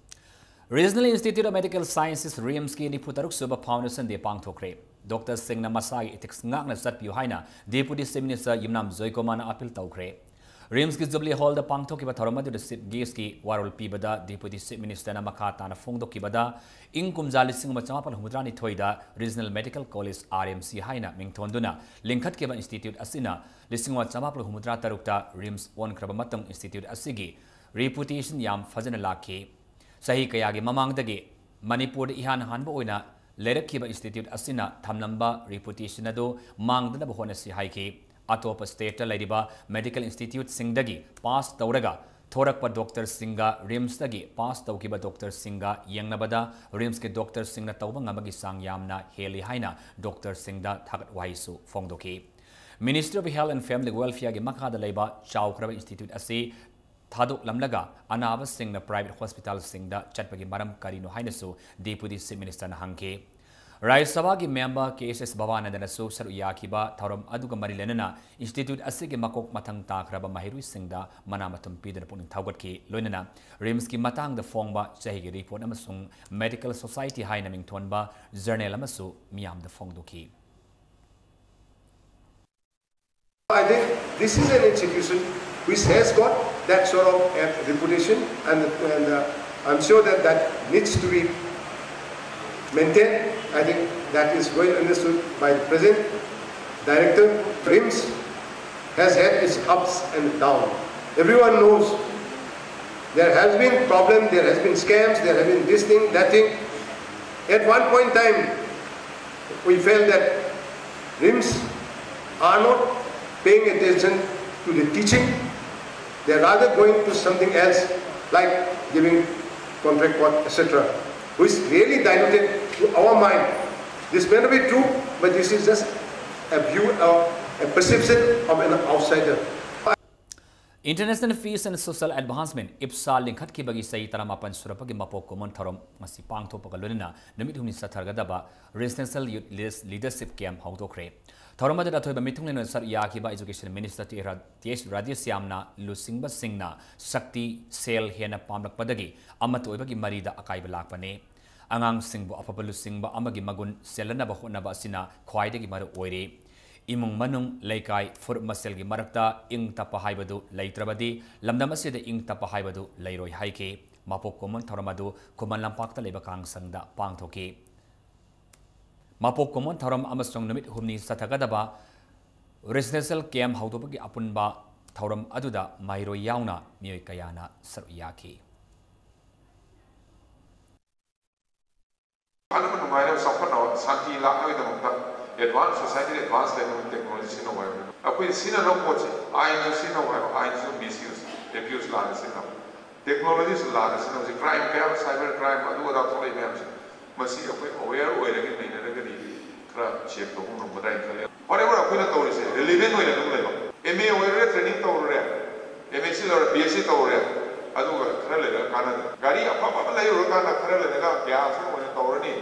Regional Institute of Medical Sciences, ꯔꯤꯝꯁꯀꯤ ꯅꯤꯐꯨ ꯇꯔꯨꯛ ꯁꯨꯕ Foundation Day ꯄꯥꯡꯊꯣꯛꯈ꯭ꯔꯦ꯫ ꯗꯣꯛꯇꯔꯁꯤꯡꯅ ꯃꯁꯥꯒꯤ ethics ꯉꯥꯛꯅ ꯆꯠꯄꯤꯌꯨ ꯍꯥꯏꯅ Deputy Chief Minister ꯌꯨꯝꯅꯥꯝ ꯖꯣꯏꯀꯨꯃꯥꯔꯅ appeal ꯇꯧꯈ꯭ꯔꯦ꯫ ꯔꯤꯝꯁꯀꯤ ꯖꯨꯕꯂꯤ ꯍꯣꯜꯗ ꯄꯥꯡꯊꯣꯛꯈꯤꯕ ꯊꯧꯔꯝ ꯑꯗꯨꯗ Chief Guestꯀꯤ ꯋꯥꯔꯣꯜ ꯄꯤꯕꯗ Deputy Chief Ministerꯅ ꯃꯈꯥ ꯇꯥꯅ ꯐꯣꯡꯗꯣꯛꯈꯤꯕꯗ, ꯏꯪ ꯀꯨꯝꯖꯥ ꯂꯤꯁꯤꯡ ꯑꯃ ꯆꯃꯥꯄꯜ ꯍꯨꯝꯐꯨꯇꯔꯥꯅꯤꯊꯣꯏꯗ Regional Medical College, R M C ꯍꯥꯏꯅ ꯃꯤꯡꯊꯣꯟꯗꯨꯅ ꯂꯤꯡꯈꯠꯈꯤꯕ institute ꯑꯁꯤꯅ ꯂꯤꯁꯤꯡ ꯑꯃ ꯆꯃꯥꯄꯜ ꯍꯨꯝꯐꯨꯇꯔꯥ ꯇꯔꯨꯛꯇ ꯔꯤꯝꯁ ꯑꯣꯟꯈ꯭ꯔꯕ ꯃꯇꯨꯡ institute ꯑꯁꯤꯒꯤ reputation ꯌꯥꯝ ꯐꯖꯅ ꯂꯥꯛꯈꯤ꯫ ꯆꯍꯤ ꯀꯌꯥꯒꯤ ꯃꯃꯥꯡꯗꯒꯤ ꯃꯅꯤꯄꯨꯔꯗ ꯏꯍꯥꯟ ꯍꯥꯟꯕ ꯑꯣꯏꯅ ꯂꯩꯔꯛꯈꯤꯕ institute ꯑꯁꯤꯅ ꯊꯝꯂꯝꯕ reputation ꯑꯗꯨ ꯃꯥꯡꯗꯅꯕ ꯍꯣꯠꯅꯁꯤ ꯍꯥꯏꯈꯤ꯫ ꯑꯇꯣꯞꯄ stateꯇ ꯂꯩꯔꯤꯕ medical instituteꯁꯤꯡꯗꯒꯤ pass ꯇꯧꯔꯒ ꯊꯣꯔꯛꯄ ꯗꯣꯛꯇꯔꯁꯤꯡꯒ ꯔꯤꯝꯁꯇꯒꯤ pass ꯇꯧꯈꯤꯕ ꯗꯣꯛꯇꯔꯁꯤꯡꯒ ꯌꯦꯡꯅꯕꯗ ꯔꯤꯝꯁꯀꯤ ꯗꯣꯛꯇꯔꯁꯤꯡꯅ ꯇꯧꯕ ꯉꯝꯕꯒꯤ ꯆꯥꯡ ꯌꯥꯝꯅ ꯍꯦꯜꯂꯤ ꯍꯥꯏꯅ ꯗꯣꯛꯇꯔꯁꯤꯡꯗ ꯊꯥꯒꯠ ꯋꯥꯍꯩꯁꯨ ꯐꯣꯡꯗꯣꯛꯈꯤ꯫ Ministry of Health and Family Welfareꯒꯤ ꯃꯈꯥꯗ ꯂꯩꯕ ꯆꯥꯎꯈ꯭ꯔꯕ institute ꯑꯁꯤ ꯊꯥꯗꯣꯛꯂꯝꯂꯒ ꯑꯅꯥꯕꯁꯤꯡꯅ private hospitalꯁꯤꯡꯗ ꯆꯠꯄꯒꯤ ꯃꯔꯝ ꯀꯔꯤꯅꯣ ꯍꯥꯏꯅꯁꯨ Deputy Chief Ministerꯅ ꯍꯪꯈꯤ꯫ ꯔꯥꯖ꯭ꯌ ꯁꯚꯥꯒꯤ member ꯀꯦ ꯑꯦꯁ ꯑꯦꯁ ꯚꯕꯥꯅꯟꯗꯅꯁꯨ ꯁꯔꯨꯛ ꯌꯥꯈꯤꯕ ꯊꯧꯔꯝ ꯑꯗꯨꯒ ꯃꯔꯤ ꯂꯩꯅꯅ institute ꯑꯁꯤꯒꯤ ꯃꯀꯣꯛ ꯃꯊꯪ ꯇꯥꯈ꯭ꯔꯕ ꯃꯍꯩꯔꯣꯏꯁꯤꯡꯗ ꯃꯅꯥ ꯃꯊꯨꯝ ꯄꯤꯗꯨꯅ ꯄꯨꯛꯅꯤꯡ ꯊꯧꯒꯠꯈꯤ꯫ ꯂꯣꯏꯅꯅ ꯔꯤꯝꯁꯀꯤ ꯃꯇꯥꯡꯗ ꯐꯣꯡꯕ ꯆꯍꯤꯒꯤ report ꯑꯃꯁꯨꯡ Medical Society ꯍꯥꯏꯅ ꯃꯤꯡꯊꯣꯟꯕ journal ꯑꯃꯁꯨ ꯃꯤꯌꯥꯝꯗ ꯐꯣꯡꯗꯣꯛꯈꯤ꯫ I think this is an institution which has got that sort of a reputation, and, and uh, I'm sure that that needs to be maintained. I think that is well understood by the present director. RIMS has had its ups and downs. Everyone knows there has been problem, there has been scams, there have been this thing, that thing. At one point in time, we felt that RIMS are not paying attention to the teaching. They are rather going to something else, like giving contract work, et cetera, which really diluted to our mind. This may not be true, but this is just a view, uh, a perception of an outsider. International Peace and Social Advancement, ꯏꯞꯁꯥ, ꯂꯤꯡꯈꯠꯈꯤꯕꯒꯤ ꯆꯍꯤ ꯇꯔꯥꯃꯥꯄꯟ ꯁꯨꯔꯛꯄꯒꯤ ꯃꯄꯣꯛ ꯀꯨꯝꯑꯣꯟ ꯊꯧꯔꯝ ꯉꯁꯤ ꯄꯥꯡꯊꯣꯛꯄꯒ ꯂꯣꯏꯅꯅ ꯅꯨꯃꯤꯠ ꯍꯨꯝꯅꯤ ꯆꯠꯊꯒꯗꯕ Regional Leaders-, Leadership Camp ꯍꯧꯗꯣꯛꯈ꯭ꯔꯦ꯫ ꯊꯧꯔꯝ ꯑꯗꯨꯗ ꯑꯊꯣꯏꯕ ꯃꯤꯊꯨꯡꯂꯦꯟ ꯑꯣꯏꯅ ꯁꯔꯨꯛ ꯌꯥꯈꯤꯕ Education Minister ꯇꯤ ꯑꯦꯁ ꯔꯥ-, ꯇꯤ ꯑꯦꯁ ꯔꯥꯙꯦꯁ꯭ꯌꯥꯝꯅ ꯂꯨꯆꯤꯡꯕꯁꯤꯡꯅ ꯁꯛꯇꯤ, ꯁꯦꯜ ꯍꯦꯟꯅ ꯄꯥꯝꯂꯛꯄꯗꯒꯤ ꯑꯃꯠꯇ ꯑꯣꯏꯕꯒꯤ ꯃꯔꯤꯗ ꯑꯀꯥꯏꯕ ꯂꯥꯛꯄꯅꯤ꯫ ꯑꯉꯥꯡꯁꯤꯡꯕꯨ ꯑꯐꯕ ꯂꯨꯆꯤꯡꯕ ꯑꯃꯒꯤ ꯃꯒꯨꯟ ꯆꯦꯜꯍꯟꯅꯕ ꯍꯣꯠꯅꯕ ꯑꯁꯤꯅ ꯈ꯭ꯋꯥꯏꯗꯒꯤ ꯃꯔꯨ ꯑꯣꯏꯔꯤ꯫ ꯏꯃꯨꯡ ꯃꯅꯨꯡ, ꯂꯩꯀꯥꯏ, ꯐꯨꯔꯨꯞ ꯃꯁꯦꯜꯒꯤ ꯃꯔꯛꯇ ꯏꯪ ꯇꯞꯄ ꯍꯥꯏꯕꯗꯨ ꯂꯩꯇ꯭ꯔꯕꯗꯤ ꯂꯝꯗꯝ ꯑꯁꯤꯗ ꯏꯪ ꯇꯞꯄ ꯍꯥꯏꯕꯗꯨ ꯂꯩꯔꯣꯏ ꯍꯥꯏꯈꯤ꯫ ꯃꯄꯣꯛ ꯀꯨꯝꯑꯣꯟ ꯊꯧꯔꯝ ꯑꯗꯨ ꯈꯨꯃꯟ ꯂꯝꯄꯥꯛꯇ ꯂꯩꯕ ꯀꯥꯡꯁꯪꯗ ꯄꯥꯡꯊꯣꯛꯈꯤ꯫ ꯃꯄꯣꯛ ꯀꯨꯝꯑꯣꯟ ꯊꯧꯔꯝ ꯑꯃꯁꯨꯡ ꯅꯨꯃꯤꯠ ꯍꯨꯝꯅꯤ ꯆꯠꯊꯒꯗꯕ Regional Camp ꯍꯧꯗꯣꯛꯄꯒꯤ ꯑꯄꯨꯟꯕ ꯊꯧꯔꯝ ꯑꯗꯨꯗ ꯃꯍꯩꯔꯣꯏ ꯌꯥꯎꯅ ꯃꯤꯑꯣꯏ ꯀꯌꯥꯅ ꯁꯔꯨꯛ ꯌꯥꯈꯤ꯫ ꯐꯅꯕ ꯅꯨꯡꯉꯥꯏꯅꯕ ꯆꯥꯎꯈꯠꯅꯕ ꯁꯥꯟꯇꯤ ꯂꯥꯛꯅꯕꯒꯤꯗꯃꯛꯇ advance society advance ꯂꯩꯅꯕ technology ꯁꯤꯖꯤꯟꯅꯧ ꯍꯥꯏꯕꯅꯤ꯫ ꯑꯩꯈꯣꯏ ꯁꯤꯖꯤꯟꯅꯅꯕ ꯄꯣꯠꯁꯤ ꯑꯥꯏꯟꯁꯨ ꯁꯤꯖꯤꯟꯅꯧ ꯍꯥꯏꯕ, ꯑꯥꯏꯟꯁꯨ misuse, abuse ꯂꯥꯟꯅ ꯁꯤꯖꯤꯟꯅꯕ꯫ Technology ꯁꯤ ꯂꯥꯟꯅ ꯁꯤꯖꯤꯟꯅꯕꯁꯤ crime ꯀꯌꯥ, cyber crime ꯑꯗꯨ ꯑꯗꯥ ꯊꯣꯛꯂꯛꯏ ꯃꯌꯥꯝꯁꯦ, ꯃꯁꯤ ꯑꯩꯈꯣꯏ aware ꯑꯣꯏꯔꯒ ꯅꯩꯅꯔꯒꯗꯤ ꯈꯔ save ꯇꯧꯕ ꯉꯝꯒꯗ꯭ꯔꯥ ꯍꯥꯏꯅ ꯈꯜꯂꯤ꯫ Whatever ꯑꯩꯈꯣꯏꯅ ꯇꯧꯔꯤꯁꯦ relevant ꯑꯣꯏꯅ ꯑꯗꯨꯝ ꯂꯩꯕ꯫ M A ꯑꯣꯏꯔꯨꯔꯦ, training ꯇꯧꯔꯨꯔꯦ, M S C ꯂꯣꯏꯔꯦ, B S C ꯇꯧꯔꯨꯔꯦ, ꯑꯗꯨꯒ ꯈꯔ ꯂꯩꯔꯒ ꯀꯥꯟꯅꯗꯦ꯫ ꯒꯥꯔꯤ ꯑꯐꯕ ꯑꯃ ꯂꯩꯔꯨꯔꯀꯥꯟꯗ ꯈꯔ ꯂꯩꯔꯒ gas ꯑꯣꯏꯅ ꯇꯧꯔꯅꯤ,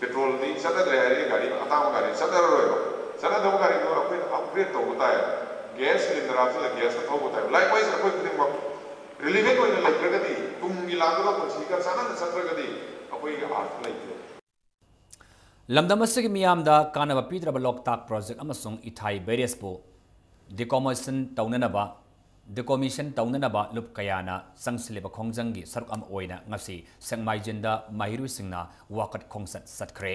petrol ꯗꯤ ꯆꯠꯅꯗ꯭ꯔꯦ ꯍꯥꯏꯔꯗꯤ ꯒꯥꯔꯤ ꯑꯇꯥꯡꯕ ꯒꯥꯔꯤ ꯆꯠꯅꯔꯔꯣꯏꯕ꯫ ꯆꯠꯅꯗꯕ ꯒꯥꯔꯤꯗꯣ ꯑꯩꯈꯣꯏꯅ upgrade ꯇꯧꯕ ꯇꯥꯏ, gas cylinder ꯍꯥꯞꯆꯤꯜꯂꯒ gas ꯇ ꯊꯧꯕ ꯇꯥꯏ꯫ Likewise ꯑꯩꯈꯣꯏ ꯈꯨꯗꯤꯡꯃꯛ relevant ꯑꯣꯏꯅ ꯂꯩꯇ꯭ꯔꯒꯗꯤ, ꯇꯨꯡꯒꯤ ꯂꯥꯛꯀꯗꯕ ꯄꯨꯟꯁꯤꯒ ꯆꯥꯟꯅꯅ ꯆꯠꯇ꯭ꯔꯒꯗꯤ ꯑꯩꯈꯣꯏꯒꯤ ꯑꯥꯔꯊ ꯂꯩꯇꯦ꯫ ꯂꯝꯗꯝ ꯑꯁꯤꯒꯤ ꯃꯤꯌꯥꯝꯗ ꯀꯥꯟꯅꯕ ꯄꯤꯗ꯭ꯔꯕ ꯂꯣꯛꯇꯥꯛ project ꯑꯃꯁꯨꯡ ꯏꯊꯥꯏ barrage ꯄꯨ decommission ꯇꯧꯅꯅꯕ decommission ꯇꯧꯅꯅꯕ ꯂꯨꯞ ꯀꯌꯥꯅ ꯆꯪꯁꯤꯜꯂꯤꯕ ꯈꯣꯡꯖꯪꯒꯤ ꯁꯔꯨꯛ ꯑꯃ ꯑꯣꯏꯅ ꯉꯁꯤ ꯁꯦꯛꯃꯥꯏꯖꯤꯟꯗ ꯃꯍꯩꯔꯣꯏꯁꯤꯡꯅ ꯋꯥꯀꯠ ꯈꯣꯡꯆꯠ ꯆꯠꯈ꯭ꯔꯦ꯫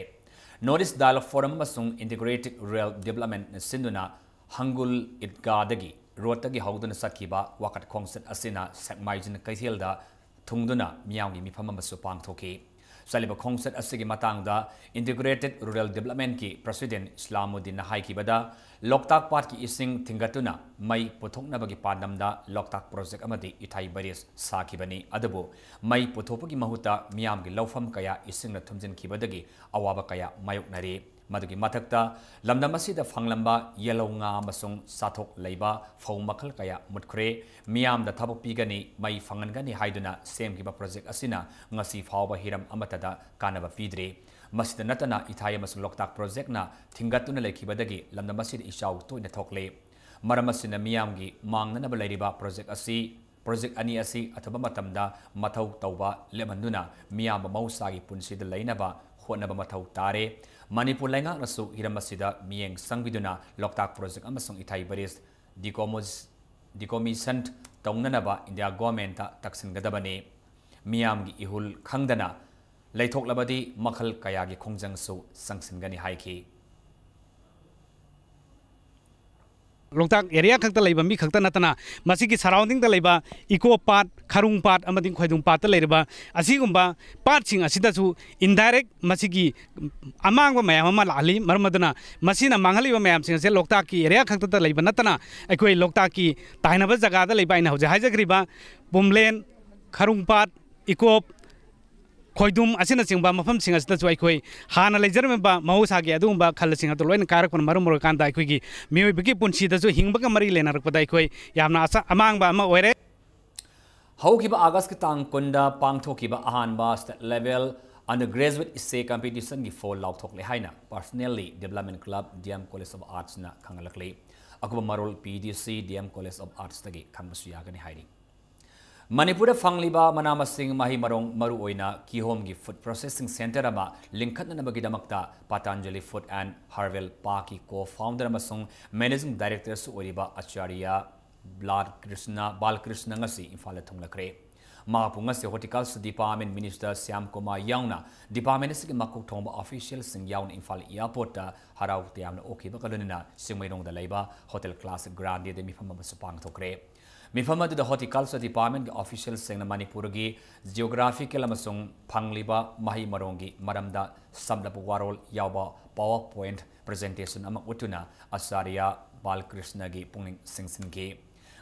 North East Dialogue Forum ꯑꯃꯁꯨꯡ Integrated Rural Development ꯁꯤꯟꯗꯨꯅ ꯍꯪꯒꯨꯜ ꯏꯗꯒꯥꯗꯒꯤ ꯔꯣꯗꯇꯒꯤ ꯍꯧꯗꯨꯅ ꯆꯠꯈꯤꯕ ꯋꯥꯀꯠ ꯈꯣꯡꯆꯠ ꯑꯁꯤꯅ ꯁꯦꯛꯃꯥꯏꯖꯤꯟ ꯀꯩꯊꯦꯜꯗ ꯊꯨꯡꯗꯨꯅ ꯃꯤꯌꯥꯝꯒꯤ ꯃꯤꯐꯝ ꯑꯃꯁꯨ ꯄꯥꯡꯊꯣꯛꯈꯤ꯫ ꯆꯠꯂꯤꯕ ꯈꯣꯡꯆꯠ ꯑꯁꯤꯒꯤ ꯃꯇꯥꯡꯗ Integrated Rural Developmentꯀꯤ President ꯏꯁꯂꯥꯃꯨꯗꯤꯟꯅ ꯍꯥꯏꯈꯤꯕꯗ, ꯂꯣꯛꯇꯥꯛ ꯄꯥꯠꯀꯤ ꯏꯁꯤꯡ ꯊꯤꯡꯒꯠꯇꯨꯅ ꯃꯩ ꯄꯨꯊꯣꯛꯅꯕꯒꯤ ꯄꯥꯟꯗꯝꯗ ꯂꯣꯛꯇꯥꯛ ꯄ꯭ꯔꯣꯖꯦꯛ ꯑꯃꯗꯤ ꯏꯊꯥꯏ ꯕꯔꯤꯖ ꯁꯥꯈꯤꯕꯅꯤ꯫ ꯑꯗꯨꯕꯨ ꯃꯩ ꯄꯨꯊꯣꯛꯄꯒꯤ ꯃꯍꯨꯠꯇ ꯃꯤꯌꯥꯝꯒꯤ ꯂꯧꯐꯝ ꯀꯌꯥ ꯏꯁꯤꯡꯅ ꯊꯨꯝꯖꯤꯟꯈꯤꯕꯗꯒꯤ ꯑꯋꯥꯕ ꯀꯌꯥ ꯃꯥꯌꯣꯛꯅꯔꯤ꯫ ꯃꯗꯨꯒꯤ ꯃꯊꯛꯇ ꯂꯝꯗꯝ ꯑꯁꯤꯗ ꯐꯪꯂꯝꯕ ꯌꯦꯜꯍꯧ ꯉꯥ ꯑꯃꯁꯨꯡ ꯆꯥꯊꯣꯛ ꯂꯩꯕ ꯐꯧ ꯃꯈꯜ ꯀꯌꯥ ꯃꯨꯠꯈ꯭ꯔꯦ꯫ ꯃꯤꯌꯥꯝꯗ ꯊꯕꯛ ꯄꯤꯒꯅꯤ, ꯃꯩ ꯐꯪꯍꯟꯒꯅꯤ ꯍꯥꯏꯗꯨꯅ ꯁꯦꯝꯈꯤꯕ ꯄ꯭ꯔꯣꯖꯦꯛ ꯑꯁꯤꯅ ꯉꯁꯤ ꯐꯥꯎꯕ ꯍꯤꯔꯝ ꯑꯃꯠꯇꯗ ꯀꯥꯟꯅꯕ ꯄꯤꯗ꯭ꯔꯤ꯫ ꯃꯁꯤꯗ ꯅꯠꯇꯅ ꯏꯊꯥꯏ ꯑꯃꯁꯨꯡ ꯂꯣꯛꯇꯥꯛ ꯄ꯭ꯔꯣꯖꯦꯛꯅ ꯊꯤꯡꯒꯠꯇꯨꯅ ꯂꯩꯈꯤꯕꯗꯒꯤ ꯂꯝꯗꯝ ꯑꯁꯤꯗ ꯏꯆꯥꯎ ꯇꯣꯏꯅ ꯊꯣꯛꯂꯦ꯫ ꯃꯔꯝ ꯑꯁꯤꯅ ꯃꯤꯌꯥꯝꯒꯤ ꯃꯥꯡꯅꯅꯕ ꯂꯩꯔꯤꯕ ꯄ꯭ꯔꯣꯖꯦꯛ ꯑꯁꯤ, ꯄ꯭ꯔꯣꯖꯦꯛ ꯑꯅꯤ ꯑꯁꯤ ꯑꯊꯨꯕ ꯃꯇꯝꯗ ꯃꯊꯧ ꯇꯧꯕ ꯂꯦꯞꯍꯟꯗꯨꯅ ꯃꯤꯌꯥꯝꯕ ꯃꯍꯧꯁꯥꯒꯤ ꯄꯨꯟꯁꯤꯗ ꯂꯩꯅꯕ ꯍꯣꯠꯅꯕ ꯃꯊꯧ ꯇꯥꯔꯦ꯫ ꯃꯅꯤꯄꯨꯔ ꯂꯩꯉꯥꯛꯅꯁꯨ ꯍꯤꯔꯝ ꯑꯁꯤꯗ ꯃꯤꯠꯌꯦꯡ ꯆꯪꯕꯤꯗꯨꯅ ꯂꯣꯛꯇꯥꯛ ꯄ꯭ꯔꯣꯖꯦꯛ ꯑꯃꯁꯨꯡ ꯏꯊꯥꯏ ꯕꯔꯤꯖ decommis-, decommission ꯇꯧꯅꯅꯕ ꯏꯟꯗꯤꯌꯥ ꯒꯣꯚꯔꯟꯃꯦꯟꯠꯇ ꯇꯛꯁꯤꯟꯒꯗꯕꯅꯤ꯫ ꯃꯤꯌꯥꯝꯒꯤ ꯏꯍꯨꯜ ꯈꯪꯗꯅ ꯂꯩꯊꯣꯛꯂꯕꯗꯤ ꯃꯈꯜ ꯀꯌꯥꯒꯤ ꯈꯣꯡꯖꯪꯁꯨ ꯆꯪꯁꯤꯟꯒꯅꯤ ꯍꯥꯏꯈꯤ꯫ ꯂꯣꯛꯇꯥꯛ ꯑꯦꯔꯤꯌꯥ ꯈꯛꯇ ꯂꯩꯕ ꯃꯤ ꯈꯛꯇ ꯅꯠꯇꯅ ꯃꯁꯤꯒꯤ ꯁꯔꯥꯎꯟꯗꯤꯡꯗ ꯂꯩꯕ ꯏꯀꯣ ꯄꯥꯠ, ꯈꯔꯨꯡ ꯄꯥꯠ ꯑꯃꯗꯤ ꯈꯣꯏꯗꯨꯝ ꯄꯥꯠꯇ ꯂꯩꯔꯤꯕ ꯑꯁꯤꯒꯨꯝꯕ ꯄꯥꯠꯁꯤꯡ ꯑꯁꯤꯗꯁꯨ ꯏꯟꯗꯥꯏꯔꯦꯛ ꯃꯁꯤꯒꯤ ꯑꯃꯥꯡꯕ ꯃꯌꯥꯝ ꯑꯃ ꯂꯥꯛꯍꯜꯂꯤ꯫ ꯃꯔꯝ ꯑꯗꯨꯅ ꯃꯁꯤꯅ ꯃꯥꯡꯍꯜꯂꯤꯕ ꯃꯌꯥꯝꯁꯤꯡ ꯑꯁꯦ ꯂꯣꯛꯇꯥꯛꯀꯤ ꯑꯦꯔꯤꯌꯥ ꯈꯛꯇꯗ ꯂꯩꯕ ꯅꯠꯇꯅ ꯑꯩꯈꯣꯏ ꯂꯣꯛꯇꯥꯛꯀꯤ ꯇꯥꯏꯅꯕ ꯖꯒꯥꯗ ꯂꯩꯕ ꯑꯩꯅ ꯍꯧꯖꯤꯛ ꯍꯥꯏꯖꯈ꯭ꯔꯤꯕ ꯄꯨꯝꯂꯦꯟ, ꯈꯔꯨꯡ ꯄꯥꯠ, ꯏꯀꯣꯞ, ꯈꯣꯏꯗꯨꯝ ꯑꯁꯤꯅꯆꯤꯡꯕ ꯃꯐꯝꯁꯤꯡ ꯑꯁꯤꯗꯁꯨ ꯑꯩꯈꯣꯏ ꯍꯥꯟꯅ ꯂꯩꯖꯔꯝꯃꯤꯕ ꯃꯍꯧꯁꯥꯒꯤ ꯑꯗꯨꯒꯨꯝꯕ ꯈꯜꯁꯤꯡ ꯑꯗꯨ ꯂꯣꯏꯅ ꯀꯥꯏꯔꯛꯄꯅ ꯃꯔꯝ ꯑꯣꯏꯔꯀꯥꯟꯗ ꯑꯩꯈꯣꯏꯒꯤ ꯃꯤꯑꯣꯏꯕꯒꯤ ꯄꯨꯟꯁꯤꯗꯁꯨ ꯍꯤꯡꯕꯒ ꯃꯔꯤ ꯂꯩꯅꯔꯛꯄꯗ ꯑꯩꯈꯣꯏ ꯌꯥꯝꯅ ꯑꯆ-, ꯑꯃꯥꯡꯕ ꯑꯃ ꯑꯣꯏꯔꯦ꯫ ꯍꯧꯈꯤꯕ ꯑꯥꯒꯁꯀꯤ ꯇꯥꯡ ꯀꯨꯟꯗ ꯄꯥꯡꯊꯣꯛꯈꯤꯕ ꯑꯍꯥꯟꯕ state level undergraduate essay competitionꯒꯤ ꯐꯣꯜ ꯂꯥꯎꯊꯣꯛꯂꯦ ꯍꯥꯏꯅ Personally Development Club, D M College of Artsꯅ ꯈꯪꯍꯜꯂꯛꯂꯤ꯫ ꯑꯀꯨꯞꯄ ꯃꯔꯣꯜ P D C, D M College of Artsꯇꯒꯤ ꯈꯪꯕꯁꯨ ꯌꯥꯒꯅꯤ ꯍꯥꯏꯔꯤ꯫ ꯃꯅꯤꯄꯨꯔꯗ ꯐꯪꯂꯤꯕ ꯃꯅꯥ ꯃꯁꯤꯡ, ꯃꯍꯩ ꯃꯔꯣꯡ, ꯃꯔꯨꯑꯣꯏꯅ ꯀꯤꯍꯣꯝꯒꯤ food processing centre ꯑꯃ ꯂꯤꯡꯈꯠꯅꯅꯕꯒꯤꯗꯃꯛꯇ Patanjali Food and Herbal Parkꯀꯤ co-founder ꯑꯃꯁꯨꯡ managing directorꯁꯨ ꯑꯣꯏꯔꯤꯕ ꯑꯆꯥꯔꯌ ꯕꯥꯂꯀ꯭ꯔꯤꯁꯅ, ꯕꯥꯂꯀ꯭ꯔꯤꯁꯅ ꯉꯁꯤ ꯏꯝꯐꯥꯜꯗ ꯊꯨꯡꯂꯈ꯭ꯔꯦ꯫ ꯃꯍꯥꯛꯄꯨ ꯉꯁꯤ Horticulture Department Minister Shyam Kumar ꯌꯥꯎꯅ department ꯑꯁꯤꯒꯤ ꯃꯀꯣꯛ ꯊꯣꯡꯕ officialꯁꯤꯡ ꯌꯥꯎꯅ ꯏꯝꯐꯥꯜ airportꯇ ꯍꯔꯥꯎ ꯇꯌꯥꯝꯅ ꯑꯣꯛꯈꯤꯕꯒ ꯂꯣꯏꯅꯅ ꯆꯤꯡꯃꯩꯔꯣꯡꯗ ꯂꯩꯕ Hotel Class Grandeꯗ ꯃꯤꯐꯝ ꯑꯃꯁꯨ ꯄꯥꯡꯊꯣꯛꯈ꯭ꯔꯦ꯫ ꯃꯤꯐꯝ ꯑꯗꯨꯗ Horticulture Departmentꯀꯤ officialꯁꯤꯡꯅ ꯃꯅꯤꯄꯨꯔꯒꯤ geographical ꯑꯃꯁꯨꯡ ꯐꯪꯂꯤꯕ ꯃꯍꯩ ꯃꯔꯣꯡꯒꯤ ꯃꯔꯝꯗ ꯁꯝꯂꯞꯄ ꯋꯥꯔꯣꯜ ꯌꯥꯎꯕ PowerPoint presentation ꯑꯃ ꯎꯠꯇꯨꯅ ꯑꯆꯥꯔꯌ ꯕꯥꯂꯀ꯭ꯔꯤꯁꯅꯒꯤ ꯄꯨꯛꯅꯤꯡ ꯆꯤꯡꯁꯤꯟꯈꯤ꯫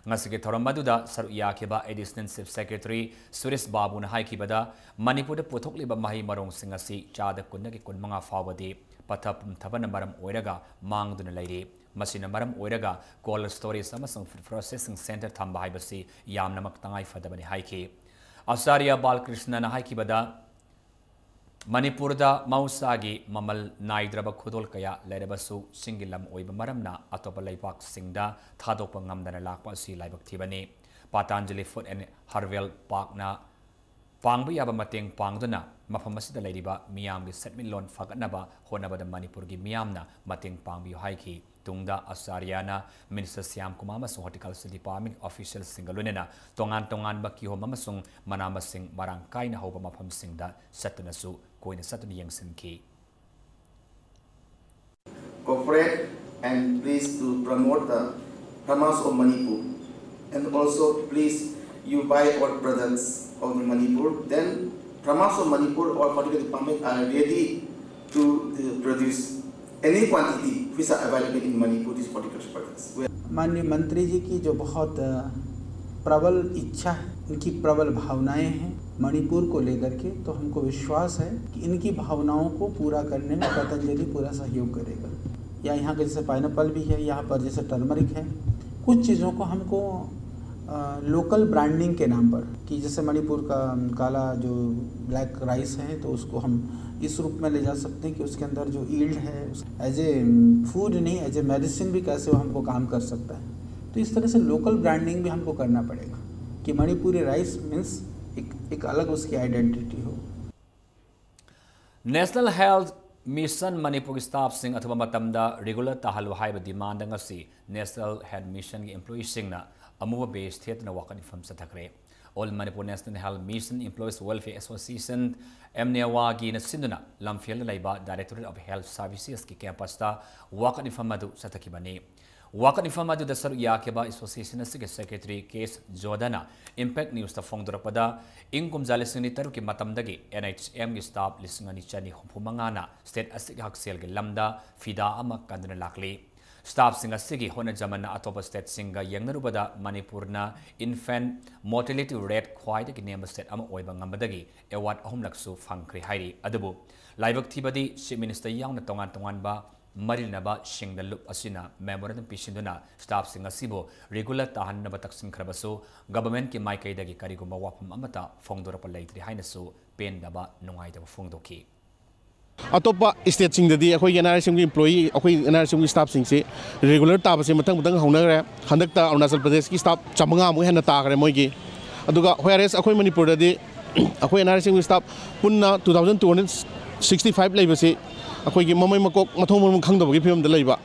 ꯉꯁꯤꯒꯤ ꯊꯧꯔꯝ ꯑꯗꯨꯗ ꯁꯔꯨꯛ ꯌꯥꯈꯤꯕ Additional Chief Secretary ꯁꯨꯔꯦꯁ ꯕꯥꯕꯨꯅ ꯍꯥꯏꯈꯤꯕꯗ, ꯃꯅꯤꯄꯨꯔꯗ ꯄꯨꯊꯣꯛꯂꯤꯕ ꯃꯍꯩ ꯃꯔꯣꯡꯁꯤꯡ ꯑꯁꯤ ꯆꯥꯗ ꯀꯨꯟꯗꯒꯤ ꯀꯨꯟꯃꯉꯥ ꯐꯥꯎꯕꯗꯤ ꯄꯠꯊ ꯄꯨꯝꯊꯕꯅ ꯃꯔꯝ ꯑꯣꯏꯔꯒ ꯃꯥꯡꯗꯨꯅ ꯂꯩꯔꯤ꯫ ꯃꯁꯤꯅ ꯃꯔꯝ ꯑꯣꯏꯔꯒ cold storage ꯑꯃꯁꯨꯡ food processing centre ꯊꯝꯕ ꯍꯥꯏꯕꯁꯤ ꯌꯥꯝꯅꯃꯛ ꯇꯉꯥꯏ ꯐꯗꯕꯅꯤ ꯍꯥꯏꯈꯤ꯫ ꯑꯆꯥꯔꯌ ꯕꯥꯂꯀ꯭ꯔꯤꯁꯅꯅ ꯍꯥꯏꯈꯤꯕꯗ, ꯃꯅꯤꯄꯨꯔꯗ ꯃꯍꯧꯁꯥꯒꯤ ꯃꯃꯜ ꯅꯥꯏꯗ꯭ꯔꯕ ꯈꯨꯗꯣꯜ ꯀꯌꯥ ꯂꯩꯔꯕꯁꯨ, ꯆꯤꯡꯒꯤ ꯂꯝ ꯑꯣꯏꯕ ꯃꯔꯝꯅ ꯑꯇꯣꯞꯄ ꯂꯩꯕꯥꯛꯁꯤꯡꯗ ꯊꯥꯗꯣꯛꯄ ꯉꯝꯗꯅ ꯂꯥꯛꯄ ꯑꯁꯤ ꯂꯥꯏꯕꯛ ꯊꯤꯕꯅꯤ꯫ Patanjali Food and Herbal Parkꯅ ꯄꯥꯡꯕ ꯌꯥꯕ ꯃꯇꯦꯡ ꯄꯥꯡꯗꯨꯅ ꯃꯐꯝ ꯑꯁꯤꯗ ꯂꯩꯔꯤꯕ ꯃꯤꯌꯥꯝꯒꯤ ꯁꯦꯟꯃꯤꯠꯂꯣꯟ ꯐꯒꯠꯅꯕ ꯍꯣꯠꯅꯕꯗ ꯃꯅꯤꯄꯨꯔꯒꯤ ꯃꯤꯌꯥꯝꯅ ꯃꯇꯦꯡ ꯄꯥꯡꯕꯤꯌꯨ ꯍꯥꯏꯈꯤ꯫ ꯇꯨꯡꯗ ꯑꯆꯥꯔꯌꯅ Minister ꯁ꯭ꯌꯥꯝ ꯀꯨꯃꯥꯔ ꯑꯃꯁꯨꯡ Horticulture Department officialꯁꯤꯡꯒ ꯂꯣꯏꯅꯅ ꯇꯣꯉꯥꯟ ꯇꯣꯉꯥꯟꯕ ꯀꯤꯍꯣꯝ ꯑꯃꯁꯨꯡ ꯃꯅꯥ ꯃꯁꯤꯡ ꯃꯔꯥꯡ ꯀꯥꯏꯅ ꯍꯧꯕ ꯃꯐꯝꯁꯤꯡꯗ ꯆꯠꯇꯨꯅꯁꯨ, ꯀꯣꯏꯅ ꯆꯠꯇꯨꯅ ꯌꯦꯡꯁꯤꯟꯈꯤ꯫ Cooperate and please to promote the farmers of Manipur, and also please you buy all products of the Manipur. Then farmers of Manipur or Horticulture Department are ready to uh, produce any quantity which are available in Manipur, these horticulture products. माननीय मंत्री जी की जो बहुत प्रबल इच्छा है, उनकी प्रबल भावनाएं हैं मणिपुर को लेकर के, तो हमको विश्वास है कि इनकी भावनाओं को पूरा करने में पतंजलि पूरा सहयोग करेगा। या यहाँ के जैसे पाइनएप्पल भी है, यहाँ पर जैसे टर्मरिक है, कुछ चीज़ों को हमको लोकल ब्रांडिंग के नाम पर, कि जैसे मणिपुर का काला जो ब्लैक राइस है, तो उसको हम इस रूप में ले जा सकते हैं कि उसके अंदर जो ईल्ड है, एज ए फूड नहीं, एज ए मेडिसिन भी कैसे वो हमको काम कर सकता है। तो इस तरह से लोकल ब्रांडिंग भी हमको करना पड़ेगा। कि मणिपुरी राइस मीन्स एक, एक अलग उसकी आइडेंटिटी हो। National Health Mission ꯃꯅꯤꯄꯨꯔꯒꯤ staffꯁꯤꯡ ꯑꯊꯨꯕ ꯃꯇꯝꯗ regular ꯇꯥꯍꯜꯂꯨ ꯍꯥꯏꯕ demand ꯉꯁꯤ National Health Missionꯒꯤ employeeꯁꯤꯡꯅ ꯑꯃꯨꯕ badge ꯊꯦꯠꯇꯨꯅ ꯋꯥꯀꯠ ꯃꯤꯐꯝ ꯆꯠꯊꯈ꯭ꯔꯦ꯫ All Manipur National Health Mission Employees Welfare Association, MNEWAꯒꯤꯅ ꯁꯤꯟꯗꯨꯅ ꯂꯝꯐꯦꯜꯗ ꯂꯩꯕ Directorate of Health Servicesꯀꯤ campusꯇ ꯋꯥꯀꯠ ꯃꯤꯐꯝ ꯑꯗꯨ ꯆꯠꯊꯈꯤꯕꯅꯤ꯫ ꯋꯥꯀꯠ ꯃꯤꯐꯝ ꯑꯗꯨꯗ ꯁꯔꯨꯛ ꯌꯥꯈꯤꯕ association ꯑꯁꯤꯒꯤ secretary ꯀꯦ ꯑꯦꯁ ꯖꯣꯗꯥꯅ Impact Newsꯇ ꯐꯣꯡꯗꯣꯔꯛꯄꯗ, ꯏꯪ ꯀꯨꯝꯖꯥ ꯂꯤꯁꯤꯡ ꯑꯅꯤ ꯇꯔꯨꯛꯀꯤ ꯃꯇꯝꯗꯒꯤ NHMꯒꯤ staff ꯂꯤꯁꯤꯡ ꯑꯅꯤ ꯆꯅꯤ ꯍꯨꯝꯐꯨ ꯃꯉꯥꯅ state ꯑꯁꯤꯒꯤ ꯍꯛꯁꯦꯜꯒꯤ ꯂꯝꯗ ꯐꯤꯗꯥ ꯑꯃ ꯀꯟꯗꯨꯅ ꯂꯥꯛꯂꯤ꯫ Staffꯁꯤꯡ ꯑꯁꯤꯒꯤ ꯍꯣꯠꯅꯖꯃꯟꯅ ꯑꯇꯣꯞꯄ stateꯁꯤꯡꯒ ꯌꯦꯡꯅꯔꯨꯕꯗ ꯃꯅꯤꯄꯨꯔꯅ infant mortality rate ꯈ꯭ꯋꯥꯏꯗꯒꯤ ꯅꯦꯝꯕ state ꯑꯃ ꯑꯣꯏꯕ ꯉꯝꯕꯗꯒꯤ award ꯑꯍꯨꯝꯂꯛꯁꯨ ꯐꯪꯈ꯭ꯔꯦ ꯍꯥꯏꯔꯤ꯫ ꯑꯗꯨꯕꯨ ꯂꯥꯏꯕꯛ ꯊꯤꯕꯗꯤ Chief Minister ꯌꯥꯎꯅ ꯇꯣꯉꯥꯟ ꯇꯣꯉꯥꯟꯕ ꯃꯔꯤ ꯂꯩꯅꯕꯁꯤꯡꯗ ꯂꯨꯞ ꯑꯁꯤꯅ memorandum ꯄꯤꯁꯤꯟꯗꯨꯅ staffꯁꯤꯡ ꯑꯁꯤꯕꯨ regular ꯇꯥꯍꯟꯅꯕ ꯇꯛꯁꯤꯟꯈ꯭ꯔꯕꯁꯨ governmentꯀꯤ ꯃꯥꯏꯀꯩꯗꯒꯤ ꯀꯔꯤꯒꯨꯝꯕ ꯋꯥꯐꯝ ꯑꯃꯠꯇ ꯐꯣꯡꯗꯣꯔꯛꯄ ꯂꯩꯇ꯭ꯔꯤ ꯍꯥꯏꯅꯁꯨ ꯄꯦꯟꯗꯕ ꯅꯨꯡꯉꯥꯏꯇꯕ ꯐꯣꯡꯗꯣꯛꯈꯤ꯫ ꯑꯇꯣꯞꯄ stateꯁꯤꯡꯗꯗꯤ ꯑꯩꯈꯣꯏꯒꯤ NRSMꯒꯤ employee, ꯑꯩꯈꯣꯏ NRSMꯒꯤ staffꯁꯤꯡꯁꯤ regular ꯇꯥꯕꯁꯦ ꯃꯊꯪ ꯃꯊꯪ ꯍꯧꯅꯈ꯭ꯔꯦ꯫ ꯍꯟꯗꯛꯇ ꯑꯔꯨꯅꯥꯆꯜ ꯄ꯭ꯔꯗꯦꯁꯀꯤ staff ꯆꯥꯃꯉꯥꯃꯨꯛ ꯍꯦꯟꯅ ꯇꯥꯈ꯭ꯔꯦ ꯃꯣꯏꯒꯤ꯫ ꯑꯗꯨꯒ whereas ꯑꯩꯈꯣꯏ ꯃꯅꯤꯄꯨꯔꯗꯗꯤ ꯑꯩꯈꯣꯏ NRSMꯒꯤ staff ꯄꯨꯟꯅ two thousand two hundred sixty five ꯂꯩꯕꯁꯤ ꯑꯩꯈꯣꯏꯒꯤ ꯃꯃꯩ ꯃꯀꯣꯛ ꯃꯊꯣꯡ ꯃꯔꯝ ꯈꯪꯗꯕꯒꯤ ꯐꯤꯕꯝꯗ ꯂꯩꯕ꯫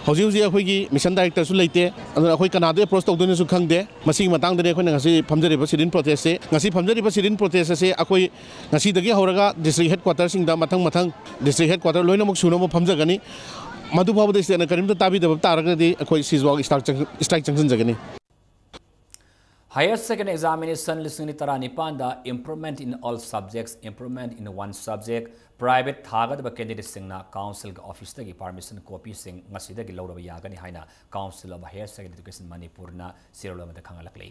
ꯍꯧꯖꯤꯛ ꯍꯧꯖꯤꯛ ꯑꯩꯈꯣꯏꯒꯤ mission directorꯁꯨ ꯂꯩꯇꯦ꯫ ꯑꯗꯨꯅ ꯑꯩꯈꯣꯏ ꯀꯅꯥꯗ approach ꯇꯧꯗꯣꯏꯅꯣꯁꯨ ꯈꯪꯗꯦ꯫ ꯃꯁꯤꯒꯤ ꯃꯇꯥꯡꯗꯅꯤ ꯑꯩꯈꯣꯏꯅ ꯉꯁꯤ ꯐꯝꯖꯔꯤꯕ sit-in protestꯁꯦ꯫ ꯉꯁꯤ ꯐꯝꯖꯔꯤꯕ sit-in protest ꯑꯁꯤ ꯑꯩꯈꯣꯏ ꯉꯁꯤꯗꯒꯤ ꯍꯧꯔꯒ district headquarterꯁꯤꯡꯗ ꯃꯊꯪ ꯃꯊꯪ district headquarter ꯂꯣꯏꯅꯃꯛ ꯁꯨꯅꯕ ꯐꯝꯖꯒꯅꯤ꯫ ꯃꯗꯨ ꯐꯥꯎꯕꯗ stateꯅ ꯀꯔꯤꯝꯇ ꯇꯥꯕꯤꯗꯕ ꯇꯥꯔꯒꯗꯤ ꯑꯩꯈꯣꯏ ꯁꯤꯖꯋꯥꯒ strike ꯆꯪ-, strike ꯆꯪꯁꯤꯟꯖꯒꯅꯤ꯫ Higher Secondary Examination ꯂꯤꯁꯤꯡ ꯑꯅꯤ ꯇꯔꯥꯅꯤꯄꯥꯟꯗ improvement in all subjects, improvement in one subject, private ꯊꯥꯒꯗꯕ candidateꯁꯤꯡꯅ councilꯒꯤ officeꯇꯒꯤ permission copyꯁꯤꯡ ꯉꯁꯤꯗꯒꯤ ꯂꯧꯔꯕ ꯌꯥꯒꯅꯤ ꯍꯥꯏꯅ Council of Higher Secondary Education ꯃꯅꯤꯄꯨꯔꯅ ꯆꯦꯔꯣꯜ ꯑꯃꯗ ꯈꯪꯍꯜꯂꯛꯂꯤ꯫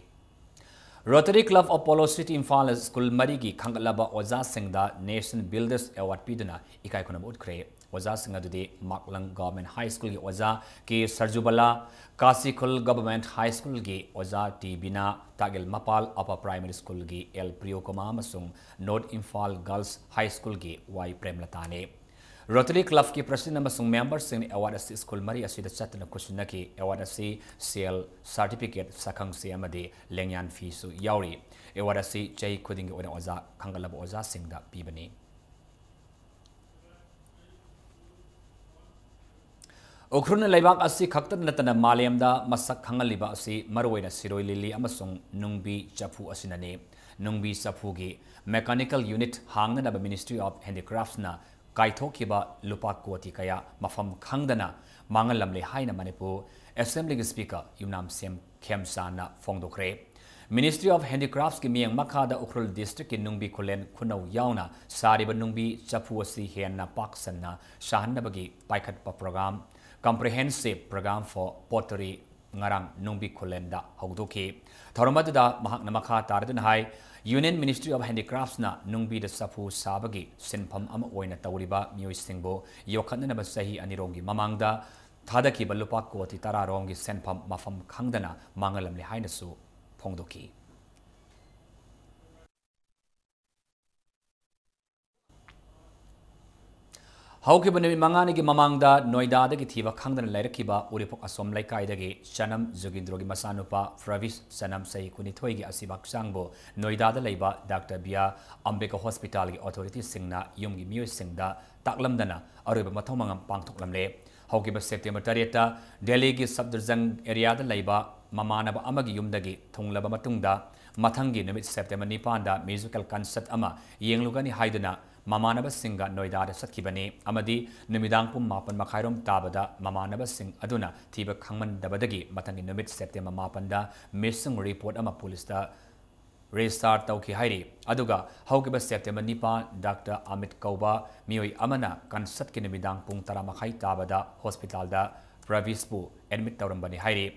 Rotary Club of Polo City Imphal school ꯃꯔꯤꯒꯤ ꯈꯟꯒꯠꯂꯕ ꯑꯣꯖꯥꯁꯤꯡꯗ Nation Builders Award ꯄꯤꯗꯨꯅ ꯏꯀꯥꯏ ꯈꯨꯝꯅꯕ ꯎꯠꯈ꯭ꯔꯦ꯫ ꯑꯣꯖꯥꯁꯤꯡ ꯑꯗꯨꯗꯤ ꯃꯥꯛꯂꯪ Government High Schoolꯒꯤ ꯑꯣꯖꯥ ꯀꯦ ꯁꯔꯖꯨꯕꯂꯥ, ꯀꯥꯁꯤꯈꯨꯜ Government High Schoolꯒꯤ ꯑꯣꯖꯥ ꯇꯤ ꯕꯤꯅꯥ, ꯇꯥꯛꯌꯦꯜ ꯃꯄꯥꯜ Upper Primary Schoolꯒꯤ ꯑꯦꯜ ꯄ꯭ꯔꯤꯌꯣꯀꯨꯃꯥ ꯑꯃꯁꯨꯡ North Imphal Girls High Schoolꯒꯤ ꯋꯥꯏ ꯄ꯭ꯔꯦꯝꯂꯇꯥꯅꯤ꯫ Rotary Clubꯀꯤ president ꯑꯃꯁꯨꯡ memberꯁꯤꯡꯅ award ꯑꯁꯤ ꯁ꯭ꯀꯨꯜ ꯃꯔꯤ ꯑꯁꯤꯗ ꯆꯠꯇꯨꯅ ꯈꯨꯠꯁꯤꯟꯅꯈꯤ꯫ Award ꯑꯁꯤ ꯁꯦꯜ, certificate, ꯁꯛꯈꯪꯆꯦ ꯑꯃꯗꯤ ꯂꯦꯡꯌꯥꯟ ꯐꯤꯁꯨ ꯌꯥꯎꯔꯤ꯫ Award ꯑꯁꯤ ꯆꯍꯤ ꯈꯨꯗꯤꯡꯒꯤ ꯑꯣꯏꯅ ꯑꯣꯖꯥ, ꯈꯟꯒꯠꯂꯕ ꯑꯣꯖꯥꯁꯤꯡꯗ ꯄꯤꯕꯅꯤ꯫ ꯎꯈ꯭ꯔꯨꯜꯅ ꯂꯩꯕꯥꯛ ꯑꯁꯤ ꯈꯛꯇ ꯅꯠꯇꯅ ꯃꯥꯂꯦꯝꯗ ꯃꯁꯛ ꯈꯪꯍꯜꯂꯤꯕ ꯑꯁꯤ ꯃꯔꯨꯑꯣꯏꯅ ꯁꯤꯔꯣꯏ ꯂꯤꯂꯤ ꯑꯃꯁꯨꯡ ꯅꯨꯡꯕꯤ ꯆꯐꯨ ꯑꯁꯤꯅꯅꯤ꯫ ꯅꯨꯡꯕꯤ ꯆꯐꯨꯒꯤ mechanical unit ꯍꯥꯡꯅꯅꯕ Ministry of Handicraftsꯅ ꯀꯥꯏꯊꯣꯛꯈꯤꯕ ꯂꯨꯄꯥ ꯀꯣꯇꯤ ꯀꯌꯥ ꯃꯐꯝ ꯈꯪꯗꯅ ꯃꯥꯡꯍꯜꯂꯝꯂꯦ ꯍꯥꯏꯅ ꯃꯅꯤꯄꯨꯔ Assemblyꯒꯤ Speaker ꯌꯨꯝꯅꯥꯝ ꯁꯦꯝ ꯈꯦꯝꯆꯥꯟꯅ ꯐꯣꯡꯗꯣꯛꯈ꯭ꯔꯦ꯫ Ministry of Handicraftsꯀꯤ ꯃꯤꯠꯌꯦꯡ ꯃꯈꯥꯗ ꯎꯈ꯭ꯔꯨꯜ districtꯀꯤ ꯅꯨꯡꯕꯤ ꯈꯨꯂꯦꯟ ꯈꯨꯅꯧ ꯌꯥꯎꯅ ꯁꯥꯔꯤꯕ ꯅꯨꯡꯕꯤ ꯆꯐꯨ ꯑꯁꯤ ꯍꯦꯟꯅ ꯄꯥꯛ ꯁꯟꯅ ꯁꯥꯍꯟꯅꯕꯒꯤ ꯄꯥꯏꯈꯠꯄ program, Comprehensive Program for Pottery ꯉꯔꯥꯡ ꯅꯨꯡꯕꯤ ꯈꯨꯂꯦꯟꯗ ꯍꯧꯗꯣꯛꯈꯤ꯫ ꯊꯧꯔꯝ ꯑꯗꯨꯗ ꯃꯍꯥꯛꯅ ꯃꯈꯥ ꯇꯥꯔꯗꯨꯅ ꯍꯥꯏ, Union Ministry of Handicraftsꯅ ꯅꯨꯡꯕꯤꯗ ꯆꯐꯨ ꯁꯥꯕꯒꯤ ꯁꯤꯟꯐꯝ ꯑꯃ ꯑꯣꯏꯅ ꯇꯧꯔꯤꯕ ꯃꯤꯑꯣꯏꯁꯤꯡꯕꯨ ꯌꯣꯛꯈꯠꯅꯅꯕ ꯆꯍꯤ ꯑꯅꯤꯔꯣꯝꯒꯤ ꯃꯃꯥꯡꯗ ꯊꯥꯗꯈꯤꯕ ꯂꯨꯄꯥ ꯀꯣꯇꯤ ꯇꯔꯥꯔꯣꯝꯒꯤ ꯁꯦꯟꯐꯝ ꯃꯐꯝ ꯈꯪꯗꯅ ꯃꯥꯡꯍꯜꯂꯝꯂꯦ ꯍꯥꯏꯅꯁꯨ ꯐꯣꯡꯗꯣꯛꯈꯤ꯫ ꯍꯧꯈꯤꯕ ꯅꯨꯃꯤꯠ ꯃꯉꯥꯅꯤꯒꯤ ꯃꯃꯥꯡꯗ ꯅꯣꯏꯗꯥꯗꯒꯤ ꯊꯤꯕ ꯈꯪꯗꯅ ꯂꯩꯔꯛꯈꯤꯕ ꯎꯔꯤꯄꯣꯛ ꯑꯁꯣꯝ ꯂꯩꯀꯥꯏꯗꯒꯤ ꯆꯅꯝ ꯖꯨꯒꯤꯟꯗ꯭ꯔꯣꯒꯤ ꯃꯆꯥꯅꯨꯄꯥ ꯄ꯭ꯔꯕꯤꯁ ꯆꯅꯝ ꯆꯍꯤ ꯀꯨꯟꯅꯤꯊꯣꯏꯒꯤ ꯑꯁꯤꯕ ꯍꯛꯆꯥꯡꯕꯨ ꯅꯣꯏꯗꯥꯗ ꯂꯩꯕ ꯗꯥꯛꯇꯔ ꯕꯤ ꯑꯥꯔ ꯑꯝꯕꯦꯗꯀꯔ ꯍꯣꯁꯄꯤꯇꯥꯜꯒꯤ authorityꯁꯤꯡꯅ ꯌꯨꯝꯒꯤ ꯃꯤꯑꯣꯏꯁꯤꯡꯗ ꯇꯥꯛꯂꯝꯗꯅ ꯑꯔꯣꯏꯕ ꯃꯊꯧ ꯃꯉꯝ ꯄꯥꯡꯊꯣꯛꯂꯝꯂꯦ꯫ ꯍꯧꯈꯤꯕ September ꯇꯔꯦꯠꯇ ꯗꯦꯜꯂꯤꯒꯤ ꯁꯐꯗꯔꯖꯪ areaꯗ ꯂꯩꯕ ꯃꯃꯥꯟꯅꯕ ꯑꯃꯒꯤ ꯌꯨꯝꯗꯒꯤ ꯊꯨꯡꯂꯕ ꯃꯇꯨꯡꯗ, ꯃꯊꯪꯒꯤ ꯅꯨꯃꯤꯠ September ꯅꯤꯄꯥꯟꯗ musical concert ꯑꯃ ꯌꯦꯡꯂꯨꯒꯅꯤ ꯍꯥꯏꯗꯨꯅ ꯃꯃꯥꯟꯅꯕꯁꯤꯡꯒ ꯅꯣꯏꯗꯥꯗ ꯆꯠꯈꯤꯕꯅꯤ ꯑꯃꯗꯤ ꯅꯨꯃꯤꯗꯥꯡ ꯄꯨꯡ ꯃꯥꯄꯟ ꯃꯈꯥꯏꯔꯣꯝ ꯇꯥꯕꯗ ꯃꯃꯥꯟꯅꯕꯁꯤꯡ ꯑꯗꯨꯅ ꯊꯤꯕ ꯈꯪꯃꯟꯗꯕꯗꯒꯤ ꯃꯊꯪꯒꯤ ꯅꯨꯃꯤꯠ September ꯃꯥꯄꯟꯗ missing report ꯑꯃ ꯄꯨꯂꯤꯁꯇ register ꯇꯧꯈꯤ ꯍꯥꯏꯔꯤ꯫ ꯑꯗꯨꯒ ꯍꯧꯈꯤꯕ September ꯅꯤꯄꯥꯟ ꯗꯥꯛꯇꯔ ꯑꯃꯤꯠ ꯀꯧꯕ ꯃꯤꯑꯣꯏ ꯑꯃꯅ concertꯀꯤ ꯅꯨꯃꯤꯗꯥꯡ ꯄꯨꯡ ꯇꯔꯥ ꯃꯈꯥꯏ ꯇꯥꯕꯗ ꯍꯣꯁꯄꯤꯇꯥꯜꯗ ꯄ꯭ꯔꯕꯤꯁꯄꯨ admit ꯇꯧꯔꯝꯕꯅꯤ ꯍꯥꯏꯔꯤ꯫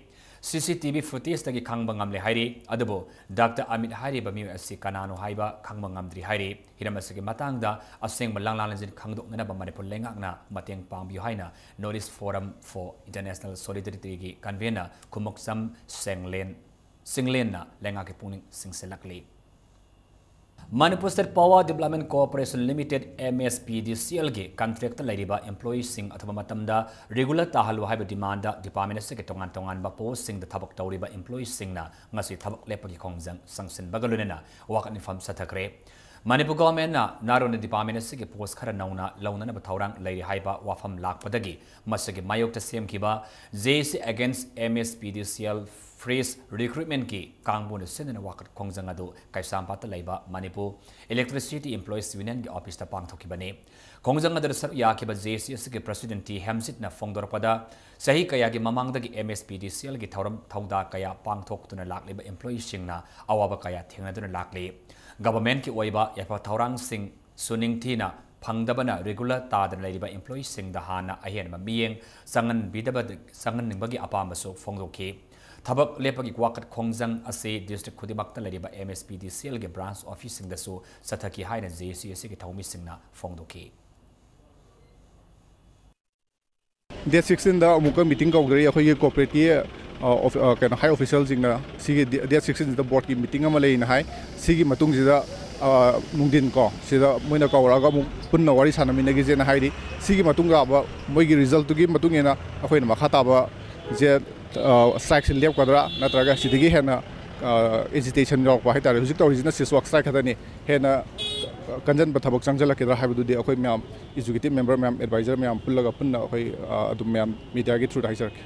CCTV footageꯇꯒꯤ ꯈꯪꯕ ꯉꯝꯂꯦ ꯍꯥꯏꯔꯤ꯫ ꯑꯗꯨꯕꯨ ꯗꯥꯛꯇꯔ ꯑꯃꯤꯠ ꯍꯥꯏꯔꯤꯕ ꯃꯤꯑꯣꯏ ꯑꯁꯤ ꯀꯅꯥꯅꯣ ꯍꯥꯏꯕ ꯈꯪꯕ ꯉꯝꯗ꯭ꯔꯤ ꯍꯥꯏꯔꯤ꯫ ꯍꯤꯔꯝ ꯑꯁꯤꯒꯤ ꯃꯇꯥꯡꯗ ꯑꯁꯦꯡꯕ ꯂꯥꯡꯂꯥꯟꯁꯤꯡ ꯈꯪꯗꯣꯛꯅꯅꯕ ꯃꯅꯤꯄꯨꯔ ꯂꯩꯉꯥꯛꯅ ꯃꯇꯦꯡ ꯄꯥꯡꯕꯤꯌꯨ ꯍꯥꯏꯅ North East Forum for International Solidarityꯒꯤ convener Khumukcham ꯁꯦꯡꯂꯦꯟ, ꯁꯤꯡꯂꯦꯟꯅ ꯂꯩꯉꯥꯛꯀꯤ ꯄꯨꯛꯅꯤꯡ ꯆꯤꯡꯁꯤꯜꯂꯛꯂꯤ꯫ Manipur State Power Development Corporation Limited, M S P D C L ꯒꯤ contract ꯇ ꯂꯩꯔꯤꯕ employee ꯁꯤꯡ ꯑꯊꯨꯕ ꯃꯇꯝꯗ regular ꯇꯥꯍꯜꯂꯨ ꯍꯥꯏꯕ demand ꯗ department ꯑꯁꯤꯒꯤ ꯇꯣꯉꯥꯟ ꯇꯣꯉꯥꯟꯕ post ꯁꯤꯡꯗ ꯊꯕꯛ ꯇꯧꯔꯤꯕ employee ꯁꯤꯡꯅ ꯉꯁꯤ ꯊꯕꯛ ꯂꯦꯞꯄꯒꯤ ꯈꯣꯡꯖꯪ ꯆꯪꯁꯤꯟꯕꯒ ꯂꯣꯏꯅꯅ ꯋꯥꯀꯠ ꯃꯤꯐꯝ ꯆꯠꯊꯈ꯭ꯔꯦ꯫ ꯃꯅꯤꯄꯨꯔ government ꯅ ꯅꯥꯔꯣꯟꯅ department ꯑꯁꯤꯒꯤ post ꯈꯔ ꯅꯧꯅ ꯂꯧꯅꯅꯕ ꯊꯧꯔꯥꯡ ꯂꯩꯔꯤ ꯍꯥꯏꯕ ꯋꯥꯐꯝ ꯂꯥꯛꯄꯗꯒꯤ ꯃꯁꯤꯒꯤ ꯃꯥꯌꯣꯛꯇ ꯁꯦꯝꯈꯤꯕ J A C against M S P D C L fresh recruitment ꯀꯤ ꯀꯥꯡꯕꯨꯅ ꯁꯤꯟꯗꯨꯅ ꯋꯥꯀꯠ ꯈꯣꯡꯖꯪ ꯑꯗꯨ ꯀꯩꯁꯥꯝꯄꯥꯠꯇ ꯂꯩꯕ Manipur Electricity Employees Union ꯒꯤ office ꯇ ꯄꯥꯡꯊꯣꯛꯈꯤꯕꯅꯤ꯫ ꯈꯣꯡꯖꯪ ꯑꯗꯨꯗ ꯁꯔꯨꯛ ꯌꯥꯈꯤꯕ J A C ꯑꯁꯤꯒꯤ president ꯇꯤ ꯍꯦꯝꯖꯤꯠꯅ ꯐꯣꯡꯗꯣꯔꯛꯄꯗ, ꯆꯍꯤ ꯀꯌꯥꯒꯤ ꯃꯃꯥꯡꯗꯒꯤ M S P D C L ꯒꯤ ꯊꯧꯔꯝ ꯊꯧꯗꯥ ꯀꯌꯥ ꯄꯥꯡꯊꯣꯛꯇꯨꯅ ꯂꯥꯛꯂꯤꯕ employee ꯁꯤꯡꯅ ꯑꯋꯥꯕ ꯀꯌꯥ ꯊꯦꯡꯅꯗꯨꯅ ꯂꯥꯛꯂꯤ꯫ Government ꯀꯤ ꯑꯣꯏꯕ ꯌꯥꯏꯐ ꯊꯧꯔꯥꯡꯁꯤꯡ ꯁꯨ ꯅꯤꯡꯊꯤꯅ ꯐꯪꯗꯕꯅ regular ꯇꯥꯗꯅ ꯂꯩꯔꯤꯕ employee ꯁꯤꯡꯗ ꯍꯥꯟꯅ ꯑꯍꯦꯟꯕ ꯃꯤꯠꯌꯦꯡ ꯆꯪꯍꯟꯕꯤꯗꯕ, ꯆꯪꯍꯟꯅꯤꯡꯕꯒꯤ ꯑꯄꯥꯝꯕꯁꯨ ꯐꯣꯡꯗꯣꯛꯈꯤ꯫ ꯊꯕꯛ ꯂꯦꯞꯄꯒꯤ ꯋꯥꯀꯠ ꯈꯣꯡꯖꯪ ꯑꯁꯤ district ꯈꯨꯗꯤꯡꯃꯛꯇ ꯂꯩꯔꯤꯕ M S P D C L ꯒꯤ branch office ꯁꯤꯡꯗꯁꯨ ꯆꯠꯊꯈꯤ ꯍꯥꯏꯅ J A C ꯑꯁꯤꯒꯤ ꯊꯧꯃꯤꯁꯤꯡꯅ ꯐꯣꯡꯗꯣꯛꯈꯤ꯫ Date sixteen ꯗ ꯑꯃꯨꯛꯀ meeting ꯀꯧꯗ꯭ꯔꯤ ꯑꯩꯈꯣꯏꯒꯤ corporate ꯀꯤ, ꯑ, ꯑꯣꯐ-, ꯑ, ꯀꯩꯅꯣ, high official ꯁꯤꯡꯅ ꯁꯤꯒꯤ ꯗꯦ-, date sixteen ꯁꯤꯗ board ꯀꯤ meeting ꯑꯃ ꯂꯩꯅ ꯍꯥꯏ꯫ ꯁꯤꯒꯤ ꯃꯇꯨꯡꯁꯤꯗ, ꯑ, ꯅꯨꯡꯊꯤꯟ ꯀꯣ, ꯁꯤꯗ ꯃꯣꯏꯅ ꯀꯧꯔꯛꯑꯒ ꯑꯃꯨꯛ ꯄꯨꯟꯅ ꯋꯥꯔꯤ ꯁꯥꯟꯅꯃꯤꯟꯅꯈꯤꯁꯦꯅ ꯍꯥꯏꯔꯤ꯫ ꯁꯤꯒꯤ ꯃꯇꯨꯡ ꯇꯥꯕ ꯃꯣꯏꯒꯤ result ꯇꯨꯒꯤ ꯃꯇꯨꯡ ꯏꯟꯅ ꯑꯩꯈꯣꯏꯅ ꯃꯈꯥ ꯇꯥꯕ ꯁꯦ, ꯑ, strike ꯁꯦ ꯂꯦꯞꯀꯗ꯭ꯔꯥ ꯅꯠꯇ꯭ꯔꯒ ꯁꯤꯗꯒꯤ ꯍꯦꯟꯅ, ꯑ, agitation ꯌꯥꯎꯔꯛꯄ ꯍꯥꯏꯇꯥꯔꯦ꯫ ꯍꯧꯖꯤꯛ ꯇꯧꯔꯤꯁꯤꯅ cease work strike ꯈꯛꯇꯅꯤ꯫ ꯍꯦꯟꯅ, ꯑ, ꯀꯟꯖꯟꯕ ꯊꯕꯛ ꯆꯪꯁꯤꯜꯂꯛꯀꯗ꯭ꯔꯥ ꯍꯥꯏꯕꯗꯨꯗꯤ ꯑꯩꯈꯣꯏ ꯃꯌꯥꯝ executive member ꯃꯌꯥꯝ, advisor ꯃꯌꯥꯝ ꯄꯨꯜꯂꯒ ꯄꯨꯟꯅ ꯑꯩꯈꯣꯏ, ꯑ, ꯑꯗꯨꯝ ꯃꯌꯥꯝ media ꯒꯤ through ꯗ ꯍꯥꯏꯖꯔꯛꯀꯦ꯫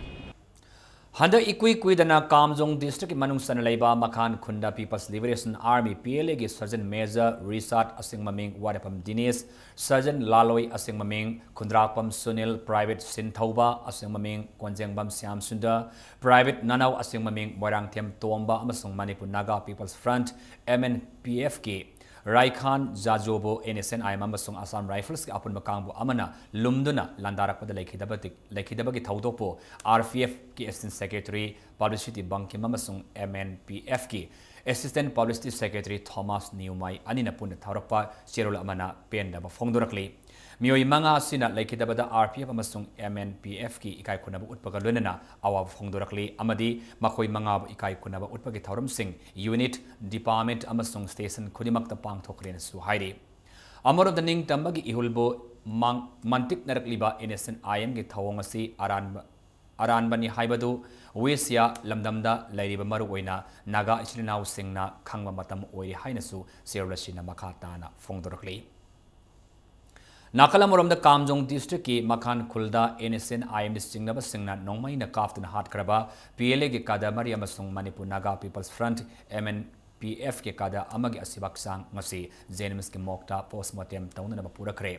ꯍꯟꯗꯛ ꯏꯀꯨꯏ ꯀꯨꯏꯗꯅ ꯀꯥꯝꯖꯣꯡ district ꯀꯤ ꯃꯅꯨꯡ ꯆꯟꯅ ꯂꯩꯕ ꯃꯈꯥꯟ ꯈꯨꯟꯗ People's Liberation Army, P L A ꯒꯤ Sergeant Major Richard ꯑꯁꯦꯡꯕ ꯃꯤꯡ ꯋꯥꯏꯔꯦꯞꯐꯝ ꯗꯤꯅꯦꯁ, Sergeant ꯂꯥꯂꯣꯏ ꯑꯁꯦꯡꯕ ꯃꯤꯡ ꯈꯨꯟꯗ꯭ꯔꯥꯛꯄꯝ ꯁꯨꯅꯤꯜ, Private ꯁꯤꯟꯊꯧꯕ ꯑꯁꯦꯡꯕ ꯃꯤꯡ ꯀꯣꯟꯖꯦꯡꯕꯝ ꯁ꯭ꯌꯥꯝ ꯁꯨꯟꯗꯔ, Private ꯅꯅꯥꯎ ꯑꯁꯦꯡꯕ ꯃꯤꯡ ꯃꯣꯏꯔꯥꯡꯊꯦꯝ ꯇꯣꯝꯕ ꯑꯃꯁꯨꯡ Manipur Naga People's Front, M N P F ꯀꯤ ꯔꯥꯏꯈꯥꯟ ꯖꯥꯖꯣꯕꯨ N S N I M ꯑꯃꯁꯨꯡ Assam Rifles ꯀꯤ ꯑꯄꯨꯟꯕ ꯀꯥꯡꯕꯨ ꯑꯃꯅ ꯂꯨꯝꯗꯨꯅ ꯂꯥꯟꯗꯥꯔꯛꯄꯗ ꯂꯩꯈꯤꯗꯕꯗꯤ-, ꯂꯩꯈꯤꯗꯕꯒꯤ ꯊꯧꯗꯣꯛꯄꯨ R P F ꯀꯤ Assistant Secretary Publicity ꯕꯪꯀꯤꯝ ꯑꯃꯁꯨꯡ M N P F ꯀꯤ Assistant Publicity Secretary ꯊꯣꯃꯥꯁ ꯅꯤꯎꯃꯥꯏ ꯑꯅꯤꯅ ꯄꯨꯟꯅ ꯊꯥꯔꯛꯄ ꯆꯦꯔꯣꯜ ꯑꯃꯅ ꯄꯦꯟꯗꯕ ꯐꯣꯡꯗꯣꯔꯛꯂꯤ꯫ ꯃꯤꯑꯣꯏ ꯃꯉꯥ ꯑꯁꯤꯅ ꯂꯩꯈꯤꯗꯕꯗ R P F ꯑꯃꯁꯨꯡ M N P F ꯀꯤ ꯏꯀꯥꯏ ꯈꯨꯝꯅꯕ ꯎꯠꯄꯒ ꯂꯣꯏꯅꯅ ꯑꯋꯥꯕ ꯐꯣꯡꯗꯣꯔꯛꯂꯤ ꯑꯃꯗꯤ ꯃꯈꯣꯏ ꯃꯉꯥꯕꯨ ꯏꯀꯥꯏ ꯈꯨꯝꯅꯕ ꯎꯠꯄꯒꯤ ꯊꯧꯔꯝꯁꯤꯡ unit, department ꯑꯃꯁꯨꯡ station ꯈꯨꯗꯤꯡꯃꯛꯇ ꯄꯥꯡꯊꯣꯛꯈ꯭ꯔꯦꯅꯁꯨ ꯍꯥꯏꯔꯤ꯫ ꯑꯃꯔꯣꯝꯗ ꯅꯤꯡꯇꯝꯕꯒꯤ ꯏꯍꯨꯜꯕꯨ ꯃꯥꯡ-, ꯃꯟꯇꯤꯛꯅꯔꯛꯂꯤꯕ N S N I M ꯒꯤ ꯊꯧꯑꯣꯡ ꯑꯁꯤ ꯑꯔꯥꯟꯕ, ꯑꯔꯥꯟꯕꯅꯤ ꯍꯥꯏꯕꯗꯨ ꯋꯦꯁꯤꯌꯥ ꯂꯝꯗꯝꯗ ꯂꯩꯔꯤꯕ ꯃꯔꯨꯑꯣꯏꯅ ꯅꯥꯒꯥ ꯏꯆꯤꯜ ꯏꯅꯥꯎꯁꯤꯡꯅ ꯈꯪꯕ ꯃꯇꯝ ꯑꯣꯏꯔꯦ ꯍꯥꯏꯅꯁꯨ ꯆꯦꯔꯣꯜ ꯑꯁꯤꯅ ꯃꯈꯥ ꯇꯥꯅ ꯐꯣꯡꯗꯣꯔꯛꯂꯤ꯫ ꯅꯥꯀꯜ ꯑꯃꯔꯣꯝꯗ ꯀꯥꯝꯖꯣꯡ district ꯀꯤ ꯃꯈꯥꯟ ꯈꯨꯜꯗ N S N I M the ꯆꯤꯡꯅꯕꯁꯤꯡꯅ ꯅꯣꯡꯃꯩꯅ ꯀꯥꯞꯇꯨꯅ ꯍꯥꯠꯈ꯭ꯔꯕ P L A ꯒꯤ ꯀꯥꯗ ꯃꯔꯤ ꯑꯃꯁꯨꯡ Manipur Naga People's Front, M N P F ꯀꯤ ꯀꯥꯗ ꯑꯃꯒꯤ ꯑꯁꯤꯕ ꯍꯛꯆꯥꯡ ꯉꯁꯤ JNIMS ꯀꯤ morgue ꯇ post mortem ꯇꯧꯅꯅꯕ ꯄꯨꯔꯛꯈ꯭ꯔꯦ꯫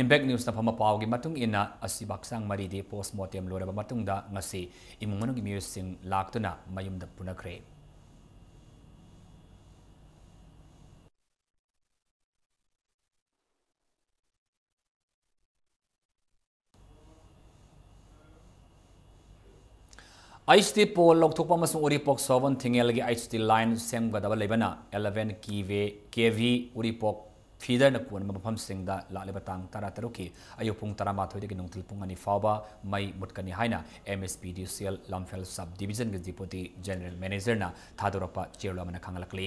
Impact News ꯅ ꯐꯪꯕ ꯄꯥꯎꯒꯤ ꯃꯇꯨꯡ ꯏꯟꯅ, ꯑꯁꯤꯕ ꯍꯛꯆꯥꯡ ꯃꯔꯤꯗꯤ post mortem ꯂꯣꯏꯔꯕ ꯃꯇꯨꯡꯗ ꯉꯁꯤ ꯏꯃꯨꯡ ꯃꯅꯨꯡꯒꯤ ꯃꯤꯑꯣꯏꯁꯤꯡ ꯂꯥꯛꯇꯨꯅ ꯃꯌꯨꯝꯗ ꯄꯨꯅꯈ꯭ꯔꯦ꯫ H T pole ꯂꯧꯊꯣꯛꯄ ꯑꯃꯁꯨꯡ ꯎꯔꯤꯄꯣꯛ ꯁꯣꯕꯟ ꯊꯤꯡꯉꯦꯜꯒꯤ H T line ꯁꯦꯝꯒꯗꯕ ꯂꯩꯕꯅ eleven K V, K V ꯎꯔꯤꯄꯣꯛ feeder ꯅ ꯀꯣꯟꯕ ꯃꯐꯝꯁꯤꯡꯗ ꯂꯥꯛꯂꯤꯕ ꯇꯥꯡ ꯇꯔꯥꯇꯔꯨꯛꯀꯤ ꯑꯌꯨꯛ ꯄꯨꯡ ꯇꯔꯥꯃꯥꯊꯣꯏꯗꯒꯤ ꯅꯨꯡꯊꯤꯜ ꯄꯨꯡ ꯑꯅꯤ ꯐꯥꯎꯕ ꯃꯩ ꯃꯨꯠꯀꯅꯤ ꯍꯥꯏꯅ M S P D C L ꯂꯝꯐꯦꯜ sub division ꯒꯤ Deputy General Manager ꯅ ꯊꯥꯗꯣꯔꯛꯄ ꯆꯦꯔꯣꯜ ꯑꯃꯅ ꯈꯪꯍꯜꯂꯛꯂꯤ꯫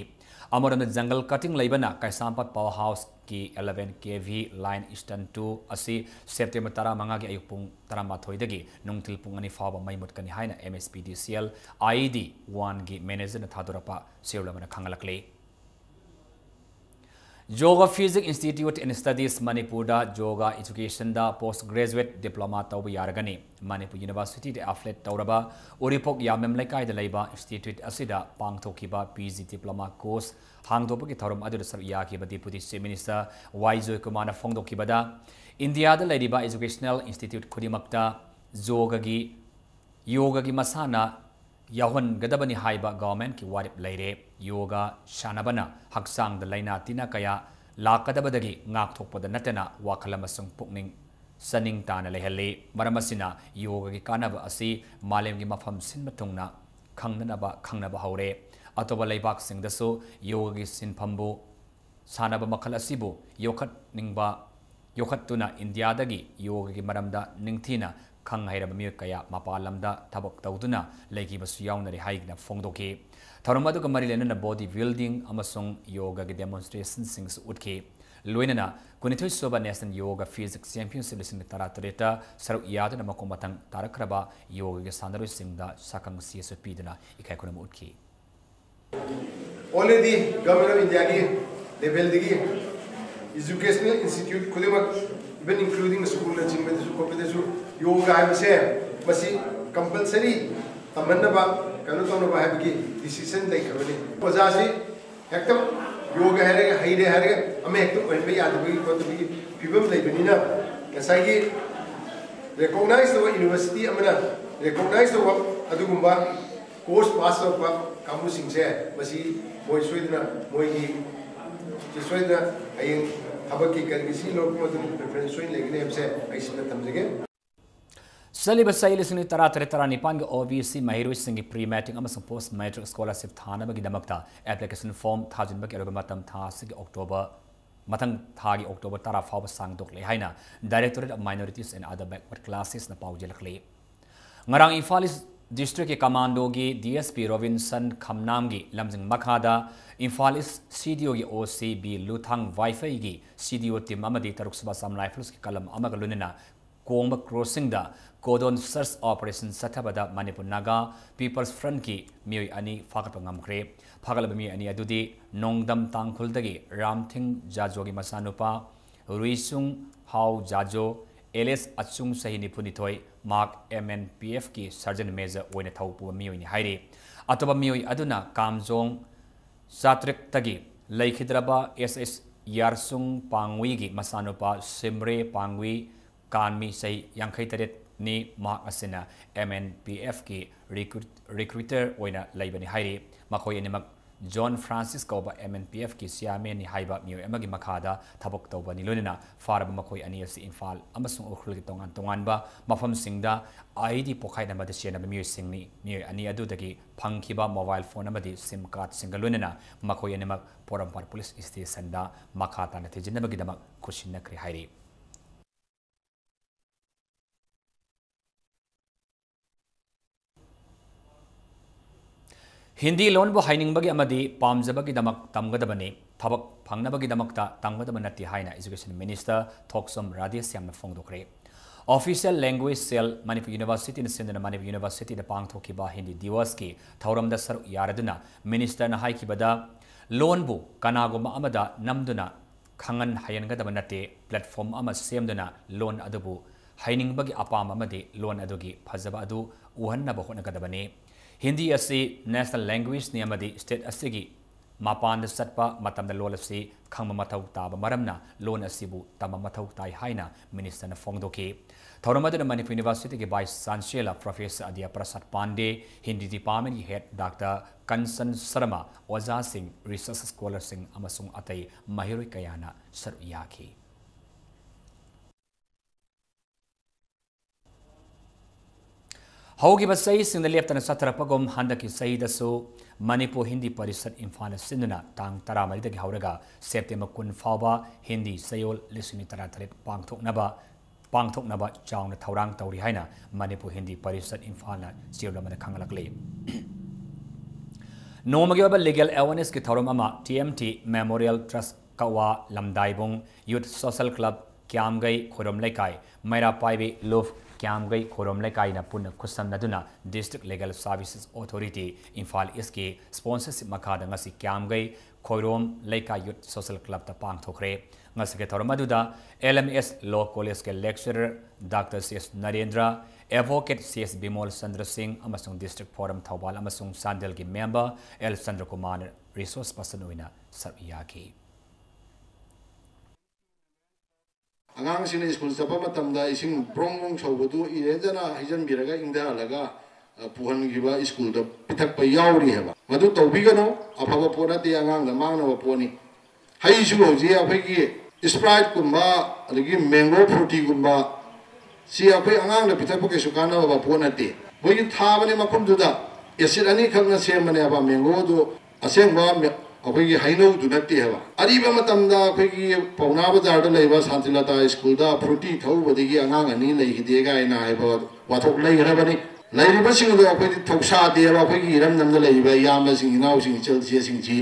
ꯑꯃꯔꯣꯝꯗ jungle cutting ꯂꯩꯕꯅ ꯀꯩꯁꯥꯝꯄꯥꯠ power house ꯀꯤ eleven K V line eastern two ꯑꯁꯤ September ꯇꯔꯥꯃꯉꯥꯒꯤ ꯑꯌꯨꯛ ꯄꯨꯡ ꯇꯔꯥꯃꯥꯊꯣꯏꯗꯒꯤ ꯅꯨꯡꯊꯤꯜ ꯄꯨꯡ ꯑꯅꯤ ꯐꯥꯎꯕ ꯃꯩ ꯃꯨꯠꯀꯅꯤ ꯍꯥꯏꯅ M S P D C L I E D one ꯒꯤ manager ꯅ ꯊꯥꯗꯣꯔꯛꯄ ꯆꯦꯔꯣꯜ ꯑꯃꯅ ꯈꯪꯍꯜꯂꯛꯂꯤ꯫ Yoga Physics Institute and Studies ꯃꯅꯤꯄꯨꯔꯗ Yoga Education ꯗ post graduate diploma ꯇꯧꯕ ꯌꯥꯔꯒꯅꯤ꯫ ꯃꯅꯤꯄꯨꯔ University ꯗ affiliate ꯇꯧꯔꯕ ꯎꯔꯤꯄꯣꯛ ꯌꯥꯝꯕꯦꯝ ꯂꯩꯀꯥꯏꯗ ꯂꯩꯕ institute ꯑꯁꯤꯗ ꯄꯥꯡꯊꯣꯛꯈꯤꯕ P G diploma course ꯍꯥꯡꯗꯣꯛꯄꯒꯤ ꯊꯧꯔꯝ ꯑꯗꯨꯗ ꯁꯔꯨꯛ ꯌꯥꯈꯤꯕ Deputy Chief Minister ꯋꯥꯏ ꯖꯣꯏꯀꯨꯃꯥꯔꯅ ꯐꯣꯡꯗꯣꯛꯈꯤꯕꯗ, ꯏꯟꯗꯤꯌꯥꯗ ꯂꯩꯔꯤꯕ educational institute ꯈꯨꯗꯤꯡꯃꯛꯇ ꯌꯣꯒꯒꯤ, ꯌꯣꯒꯒꯤ ꯃꯁꯥꯟꯅ ꯌꯥꯎꯍꯟꯒꯗꯕꯅꯤ ꯍꯥꯏꯕ government ꯀꯤ ꯋꯥꯔꯦꯞ ꯂꯩꯔꯦ꯫ ꯌꯣꯒ ꯁꯥꯟꯅꯕꯅ ꯍꯛꯆꯥꯡꯗ ꯂꯥꯏꯅꯥ ꯇꯤꯟꯅ ꯀꯌꯥ ꯂꯥꯛꯀꯗꯕꯗꯒꯤ ꯉꯥꯛꯊꯣꯛꯄꯗ ꯅꯠꯇꯅ ꯋꯥꯈꯜ ꯑꯃꯁꯨꯡ ꯄꯨꯛꯅꯤꯡ ꯆꯥꯅꯤꯡ ꯇꯥꯅ ꯂꯩꯍꯜꯂꯤ꯫ ꯃꯔꯝ ꯑꯁꯤꯅ ꯌꯣꯒꯒꯤ ꯀꯥꯟꯅꯕ ꯑꯁꯤ ꯃꯥꯂꯦꯝꯒꯤ ꯃꯐꯝ ꯁꯤꯟꯕ ꯊꯨꯡꯅ ꯈꯪꯅꯅꯕ, ꯈꯪꯅꯕ ꯍꯧꯔꯦ꯫ ꯑꯇꯣꯞꯄ ꯂꯩꯕꯥꯛꯁꯤꯡꯗꯁꯨ ꯌꯣꯒꯒꯤ ꯁꯤꯟꯐꯝꯕꯨ, ꯁꯥꯟꯅꯕ ꯃꯈꯜ ꯑꯁꯤꯕꯨ ꯌꯣꯛꯈꯠꯅꯤꯡꯕ, ꯌꯣꯛꯈꯠꯇꯨꯅ ꯏꯟꯗꯤꯌꯥꯗꯒꯤ ꯌꯣꯒꯒꯤ ꯃꯔꯝꯗ ꯅꯤꯡꯊꯤꯅ ꯈꯪ ꯍꯩꯔꯕ ꯃꯤꯑꯣꯏ ꯀꯌꯥ ꯃꯄꯥꯟ ꯂꯝꯗ ꯊꯕꯛ ꯇꯧꯗꯨꯅ ꯂꯩꯈꯤꯕꯁꯨ ꯌꯥꯎꯅꯔꯤ ꯍꯥꯏꯗꯨꯅ ꯐꯣꯡꯗꯣꯛꯈꯤ꯫ ꯊꯧꯔꯝ ꯑꯗꯨꯒ ꯃꯔꯤ ꯂꯩꯅꯅ body building ꯑꯃꯁꯨꯡ ꯌꯣꯒꯒꯤ demonstrationꯁꯤꯡꯁꯨ ꯎꯠꯈꯤ꯫ ꯂꯣꯏꯅꯅ ꯀꯨꯟꯅꯤꯊꯣꯏ ꯁꯨꯕ National Yoga Physique Championship ꯂꯤꯁꯤꯡ ꯇꯔꯥ ꯇꯔꯦꯠꯇ ꯁꯔꯨꯛ ꯌꯥꯗꯨꯅ ꯃꯈꯣꯡ ꯃꯊꯪ ꯇꯥꯔꯛꯈ꯭ꯔꯕ ꯌꯣꯒꯒꯤ ꯁꯥꯟꯅꯔꯣꯏꯁꯤꯡꯗ ꯁꯛꯈꯪ ꯁꯤꯁꯨ ꯄꯤꯗꯨꯅ ꯏꯀꯥꯏ ꯈꯨꯝꯅꯕ ꯎꯠꯈꯤ꯫ Already Government of Indiaꯒꯤ levelꯗꯒꯤ educational institute ꯈꯨꯗꯤꯡꯃꯛ, even including schoolꯅꯆꯤꯡꯕꯗꯁꯨ ꯈꯣꯠꯄꯗꯁꯨ ꯌꯣꯒ ꯍꯥꯏꯕꯁꯦ ꯃꯁꯤ compulsory ꯇꯝꯍꯟꯅꯕ, ꯀꯩꯅꯣ ꯇꯧꯅꯕ ꯍꯥꯏꯕꯒꯤ decision ꯂꯩꯈ꯭ꯔꯕꯅꯤ꯫ ꯑꯣꯖꯥꯁꯤ ꯍꯦꯛꯇ ꯌꯣꯒ ꯍꯥꯏꯔꯒ, ꯍꯩꯔꯦ ꯍꯥꯏꯔꯒ ꯑꯃ ꯍꯦꯛꯇ ꯑꯣꯏꯍꯟꯕ ꯌꯥꯗꯕꯒꯤ ꯈꯣꯠꯇꯕꯒꯤ ꯐꯤꯕꯝ ꯂꯩꯕꯅꯤꯅ, ꯉꯁꯥꯏꯒꯤ recognize ꯇꯧꯕ university ꯑꯃꯅ recognize ꯇꯧꯕ ꯑꯗꯨꯒꯨꯝꯕ course pass ꯇꯧꯔꯛꯄ ꯀꯥꯡꯕꯨꯁꯤꯡꯁꯦ, ꯃꯁꯤ ꯃꯣꯏ ꯁꯣꯏꯗꯅ ꯃꯣꯏꯒꯤ ꯁꯤ ꯁꯣꯏꯗꯅ ꯍꯌꯦꯡ ꯊꯕꯛꯀꯤ ꯀꯔꯤꯒꯤ ꯁꯤ ꯂꯧꯔꯛꯄ ꯃꯇꯝꯗ preference ꯁꯣꯏꯅ ꯂꯩꯒꯅꯤ ꯍꯥꯏꯕꯁꯦ ꯑꯩ ꯁꯤꯗ ꯊꯝꯖꯒꯦ꯫ ꯆꯠꯂꯤꯕ ꯆꯍꯤ ꯂꯤꯁꯤꯡ ꯇꯔꯥ ꯇꯔꯦꯠ ꯇꯔꯥ ꯅꯤꯄꯥꯟꯒꯤ OBC ꯃꯍꯩꯔꯣꯏꯁꯤꯡꯒꯤ pre matric ꯑꯃꯁꯨꯡ post matric scholarship ꯊꯥꯅꯕꯒꯤꯗꯃꯛꯇ application form ꯊꯥꯖꯤꯟꯕꯒꯤ ꯑꯔꯣꯏꯕ ꯃꯇꯝ ꯊꯥ ꯑꯁꯤꯒꯤ October, ꯃꯊꯪ ꯊꯥꯒꯤ October ꯇꯔꯥ ꯐꯥꯎꯕ ꯁꯥꯡꯗꯣꯛꯂꯦ ꯍꯥꯏꯅ Directorate of Minorities and Other Backward Classesꯅ ꯄꯥꯎꯖꯦꯜꯂꯛꯂꯤ꯫ ꯉꯔꯥꯡ ꯏꯝꯐꯥꯜ ꯏꯁ ꯗꯤꯁꯇ꯭ꯔꯤꯛꯀꯤ ꯀꯃꯥꯟꯗꯣꯒꯤ DSP ꯔꯣꯕꯤꯟꯁꯟ ꯈꯝꯅꯥꯝꯒꯤ ꯂꯝꯖꯤꯡ ꯃꯈꯥꯗ ꯏꯝꯐꯥꯜ ꯏꯁ CDOꯒꯤ OC ꯕꯤ ꯂꯨꯊꯥꯡ ꯋꯥꯏꯐꯩꯒꯤ CDO team ꯑꯃꯗꯤ ꯇꯔꯨꯛ ꯁꯨꯕ Assam Riflesꯀꯤ ꯀꯂꯝ ꯑꯃꯒ ꯂꯣꯏꯅꯅ ꯀꯣꯡꯕ crossingꯗ cordon search operation ꯆꯠꯊꯕꯗ ꯃꯅꯤꯄꯨꯔ ꯅꯥꯒꯥ People's Frontꯀꯤ ꯃꯤꯑꯣꯏ ꯑꯅꯤ ꯐꯥꯒꯠꯄ ꯉꯝꯈ꯭ꯔꯦ꯫ ꯐꯥꯒꯠꯂꯕ ꯃꯤꯑꯣꯏ ꯑꯅꯤ ꯑꯗꯨꯗꯤ ꯅꯣꯡꯗꯝ ꯇꯥꯡꯈꯨꯜꯗꯒꯤ ꯔꯥꯝꯊꯤꯡ ꯖꯥꯖꯣꯒꯤ ꯃꯆꯥꯅꯨꯄꯥ ꯔꯨꯏꯁꯨꯡ ꯍꯥꯎ ꯖꯥꯖꯣ, alias ꯑꯆꯨꯡ, ꯆꯍꯤ ꯅꯤꯐꯨ ꯅꯤꯊꯣꯏ, ꯃꯍꯥꯛ MNPFꯀꯤ Sergeant Major ꯑꯣꯏꯅ ꯊꯧ ꯄꯨꯕ ꯃꯤꯑꯣꯏꯅꯤ ꯍꯥꯏꯔꯤ꯫ ꯑꯇꯣꯞꯄ ꯃꯤꯑꯣꯏ ꯑꯗꯨꯅ ꯀꯥꯝꯖꯣꯡ ꯆꯥꯇ꯭ꯔꯤꯛꯇꯒꯤ ꯂꯩꯈꯤꯗ꯭ꯔꯕ SS ꯌꯥꯔꯁꯨꯡ ꯄꯥꯡꯋꯤꯒꯤ ꯃꯆꯥꯅꯨꯄꯥ ꯁꯤꯝꯔꯦ ꯄꯥꯡꯋꯤ ꯀꯥꯟꯃꯤ, ꯆꯍꯤ ꯌꯥꯡꯈꯩ ꯇꯔꯦꯠꯅꯤ꯫ ꯃꯍꯥꯛ ꯑꯁꯤꯅ MNPFꯀꯤ recruit-, recruiter ꯑꯣꯏꯅ ꯂꯩꯕꯅꯤ ꯍꯥꯏꯔꯤ꯫ ꯃꯈꯣꯏ ꯑꯅꯤꯃꯛ ꯖꯣꯟ ꯐ꯭ꯔꯥꯟꯁꯤꯁ ꯀꯧꯕ M N P F ꯀꯤ ꯆꯤꯌꯥꯔꯃꯦꯟꯅꯤ ꯍꯥꯏꯕ ꯃꯤꯑꯣꯏ ꯑꯃꯒꯤ ꯃꯈꯥꯗ ꯊꯕꯛ ꯇꯧꯕꯅꯤ꯫ ꯂꯣꯏꯅꯅ ꯐꯥꯔꯕ ꯃꯈꯣꯏ ꯑꯅꯤ ꯑꯁꯤ ꯏꯝꯐꯥꯜ ꯑꯃꯁꯨꯡ ꯎꯈ꯭ꯔꯨꯜꯒꯤ ꯇꯣꯉꯥꯟ ꯇꯣꯉꯥꯟꯕ ꯃꯐꯝꯁꯤꯡꯗ I E D ꯄꯣꯈꯥꯏꯅꯕꯗ ꯆꯦꯟꯅꯕ ꯃꯤꯑꯣꯏꯁꯤꯡꯅꯤ꯫ ꯃꯤꯑꯣꯏ ꯑꯅꯤ ꯑꯗꯨꯗꯒꯤ ꯐꯪꯈꯤꯕ mobile phone ꯑꯃꯗꯤ SIM cardꯁꯤꯡꯒ ꯂꯣꯏꯅꯅ ꯃꯈꯣꯏ ꯑꯅꯤꯃꯛ ꯄꯣꯔꯣꯝꯄꯥꯠ ꯄꯨꯂꯤꯁ ꯁ꯭ꯇꯦꯁꯟꯗ ꯃꯈꯥ ꯇꯥꯅ ꯊꯤꯖꯤꯟꯅꯕꯒꯤꯗꯃꯛ ꯈꯨꯠꯁꯤꯟꯅꯈ꯭ꯔꯦ ꯍꯥꯏꯔꯤ꯫ ꯍꯤꯟꯗꯤ ꯂꯣꯟꯕꯨ ꯍꯩꯅꯤꯡꯕꯒꯤ ꯑꯃꯗꯤ ꯄꯥꯝꯖꯕꯒꯤꯗꯃꯛ ꯇꯝꯒꯗꯕꯅꯤ, ꯊꯕꯛ ꯐꯪꯅꯕꯒꯤꯗꯃꯛꯇ ꯇꯝꯒꯗꯕ ꯅꯠꯇꯦ ꯍꯥꯏꯅ Education Minister ꯊꯣꯛꯆꯣꯝ ꯔꯥꯙꯦꯁ꯭ꯌꯥꯝꯅ ꯐꯣꯡꯗꯣꯛꯈ꯭ꯔꯦ꯫ Official Language Cell ꯃꯅꯤꯄꯨꯔ Universityꯅ ꯁꯤꯟꯗꯨꯅ ꯃꯅꯤꯄꯨꯔ Universityꯗ ꯄꯥꯡꯊꯣꯛꯈꯤꯕ ꯍꯤꯟꯗꯤ ꯗꯤꯋꯁꯀꯤ ꯊꯧꯔꯝꯗ ꯁꯔꯨꯛ ꯌꯥꯔꯗꯨꯅ Ministerꯅ ꯍꯥꯏꯈꯤꯕꯗ, ꯂꯣꯟꯕꯨ ꯀꯅꯥꯒꯨꯝꯕ ꯑꯃꯗ ꯅꯝꯗꯨꯅ ꯈꯪꯍꯟ ꯍꯩꯍꯟꯒꯗꯕ ꯅꯠꯇꯦ, platform ꯑꯃ ꯁꯦꯝꯗꯨꯅ ꯂꯣꯟ ꯑꯗꯨꯕꯨ ꯍꯩꯅꯤꯡꯕꯒꯤ ꯑꯄꯥꯝꯕ ꯑꯃꯗꯤ ꯂꯣꯟ ꯑꯗꯨꯒꯤ ꯐꯖꯕ ꯑꯗꯨ ꯎꯍꯟꯅꯕ ꯍꯣꯠꯅꯒꯗꯕꯅꯤ꯫ ꯍꯤꯟꯗꯤ ꯑꯁꯤ national languageꯅꯤ ꯑꯃꯗꯤ state ꯑꯁꯤꯒꯤ ꯃꯄꯥꯟꯗ ꯆꯠꯄ ꯃꯇꯝꯗ ꯂꯣꯟ ꯑꯁꯤ ꯈꯪꯕ ꯃꯊꯧ ꯇꯥꯕ ꯃꯔꯝꯅ ꯂꯣꯟ ꯑꯁꯤꯕꯨ ꯇꯝꯕ ꯃꯊꯧ ꯇꯥꯏ ꯍꯥꯏꯅ Ministerꯅ ꯐꯣꯡꯗꯣꯛꯈꯤ꯫ ꯊꯧꯔꯝ ꯑꯗꯨꯗ ꯃꯅꯤꯄꯨꯔ Universityꯒꯤ Vice Chancellor Professor ꯑꯗ꯭ꯌ ꯄ꯭ꯔꯁꯥꯗ ꯄꯥꯟꯗꯦ, ꯍꯤꯟꯗꯤ departmentꯀꯤ head Doctor ꯀꯟꯆꯟ ꯁꯔꯃ, ꯑꯣꯖꯥꯁꯤꯡ, research scholarꯁꯤꯡ ꯑꯃꯁꯨꯡ ꯑꯇꯩ ꯃꯍꯩꯔꯣꯏ ꯀꯌꯥꯅ ꯁꯔꯨꯛ ꯌꯥꯈꯤ꯫ ꯍꯧꯈꯤꯕ ꯆꯍꯤꯁꯤꯡꯗ ꯂꯦꯞꯇꯅ ꯆꯠꯊꯔꯛꯄꯒꯨꯝ ꯍꯟꯗꯛꯀꯤ ꯆꯍꯤꯗꯁꯨ ꯃꯅꯤꯄꯨꯔ ꯍꯤꯟꯗꯤ ꯄꯔꯤꯁꯠ ꯏꯝꯐꯥꯜꯅ ꯁꯤꯟꯗꯨꯅ ꯇꯥꯡ ꯇꯔꯥꯃꯔꯤꯗꯒꯤ ꯍꯧꯔꯒ September ꯀꯨꯟ ꯐꯥꯎꯕ ꯍꯤꯟꯗꯤ ꯆꯌꯣꯜ ꯂꯤꯁꯤꯡ ꯇꯔꯥꯇꯔꯦꯠ ꯄꯥꯡꯊꯣꯛꯅꯕ, ꯄꯥꯡꯊꯣꯛꯅꯕ ꯆꯥꯎꯅ ꯊꯧꯔꯥꯡ ꯇꯧꯔꯤ ꯍꯥꯏꯅ ꯃꯅꯤꯄꯨꯔ ꯍꯤꯟꯗꯤ ꯄꯔꯤꯁꯠ ꯏꯝꯐꯥꯜꯅ ꯆꯦꯔꯣꯜ ꯑꯃꯗ ꯈꯪꯍꯜꯂꯛꯂꯤ꯫ ꯅꯣꯡꯃꯒꯤ ꯑꯣꯏꯕ legal awarenessꯀꯤ ꯊꯧꯔꯝ ꯑꯃ T M T Memorial Trust ꯀꯛꯋꯥ ꯂꯝꯗꯥꯏꯕꯨꯡ Youth Social Club ꯀ꯭ꯌꯥꯝꯒꯩ ꯈꯣꯏꯔꯣꯝ ꯂꯩꯀꯥꯏ, ꯃꯩꯔꯥ ꯄꯥꯏꯕꯤ ꯂꯨꯞ ꯀ꯭ꯌꯥꯝꯒꯩ ꯈꯣꯏꯔꯣꯝ ꯂꯩꯀꯥꯏꯅ ꯄꯨꯟꯅ ꯈꯨꯠꯁꯝꯅꯗꯨꯅ District Legal Services Authority Imphal Eastꯀꯤ sponsorship ꯃꯈꯥꯗ ꯉꯁꯤ ꯀ꯭ꯌꯥꯝꯒꯩ ꯈꯣꯏꯔꯣꯝ ꯂꯩꯀꯥꯏ Youth Social Clubꯇ ꯄꯥꯡꯊꯣꯛꯈ꯭ꯔꯦ꯫ ꯉꯁꯤꯒꯤ ꯊꯧꯔꯝ ꯑꯗꯨꯗ L M S Law Collegeꯀꯤ lecturer Doctor C S Narendra, advocate C S Bimol Chandra ꯁꯤꯡ ꯑꯃꯁꯨꯡ District Forum ꯊꯧꯕꯥꯜ ꯑꯃꯁꯨꯡ ꯆꯥꯟꯗꯦꯜꯒꯤ member L ꯆꯟꯗ꯭ꯔꯀꯨꯃꯥꯔꯅ resource person ꯑꯣꯏꯅ ꯁꯔꯨꯛ ꯌꯥꯈꯤ꯫ ꯑꯉꯥꯡꯁꯤꯡꯅ ꯁ꯭ꯀꯨꯜ ꯆꯠꯄ ꯃꯇꯝꯗ ꯏꯁꯤꯡ ꯕ꯭ꯔꯣꯡ ꯕ꯭ꯔꯣꯡ ꯁꯧꯕꯗꯨ ꯏꯔꯦꯟꯖꯅ ꯍꯩꯖꯤꯟꯕꯤꯔꯒ ꯏꯪꯊꯍꯜꯂꯒ ꯄꯨꯍꯟꯈꯤꯕ ꯁ꯭ꯀꯨꯜꯗ ꯄꯤꯊꯛꯄ ꯌꯥꯎꯔꯤ ꯍꯥꯏꯕ꯫ ꯃꯗꯨ ꯇꯧꯕꯤꯒꯅꯨ, ꯑꯐꯕ ꯄꯣꯠ ꯅꯠꯇꯦ, ꯑꯉꯥꯡꯗ ꯃꯥꯡꯅꯕ ꯄꯣꯠꯅꯤ꯫ ꯍꯩꯁꯨ ꯍꯧꯖꯤꯛ ꯑꯩꯈꯣꯏꯒꯤ Sprite ꯀꯨꯝꯕ, ꯑꯗꯒꯤ Mango Fruity ꯒꯨꯝꯕ, ꯁꯤ ꯑꯩꯈꯣꯏ ꯑꯉꯥꯡꯗ ꯄꯤꯊꯛꯄ ꯀꯩꯁꯨ ꯀꯥꯟꯅꯕ ꯄꯣꯠ ꯅꯠꯇꯦ꯫ ꯃꯣꯏꯒꯤ ꯊꯥꯕꯅꯦ ꯃꯈꯨꯝꯗꯨꯗ, acid ꯑꯅꯤꯈꯛꯅ ꯁꯦꯝꯕꯅꯦꯕ mango ꯗꯨ꯫ ꯑꯁꯦꯡꯕ ꯃꯦ-, ꯑꯩꯈꯣꯏꯒꯤ ꯍꯩꯅꯧꯗꯨ ꯅꯠꯇꯦ ꯍꯥꯏꯕ꯫ ꯑꯔꯤꯕ ꯃꯇꯝꯗ ꯑꯩꯈꯣꯏꯒꯤ ꯄꯥꯎꯅꯥ ꯕꯖꯥꯔꯗ ꯂꯩꯕ ꯁꯥꯟꯇꯤꯂꯇꯥ ꯁ꯭ꯀꯨꯜꯗ Fruity ꯊꯛꯎꯕꯗꯒꯤ ꯑꯉꯥꯡ ꯑꯅꯤ ꯂꯩꯈꯤꯗꯦ ꯀꯥꯏꯅ ꯍꯥꯏꯕ ꯋꯥꯊꯣꯛ ꯂꯩꯈ꯭ꯔꯕꯅꯤ꯫ ꯂꯩꯔꯤꯕꯁꯤꯡꯗꯣ ꯑꯩꯈꯣꯏꯗꯤ ꯊꯧꯁꯥꯗꯦꯕ, ꯑꯩꯈꯣꯏꯒꯤ ꯏꯔꯝꯗꯝꯗ ꯂꯩꯔꯤꯕ ꯏꯌꯥꯝꯕꯁꯤꯡ, ꯏꯅꯥꯎꯁꯤꯡ, ꯏꯆꯜ ꯏꯆꯦꯁꯤꯡꯁꯤ꯫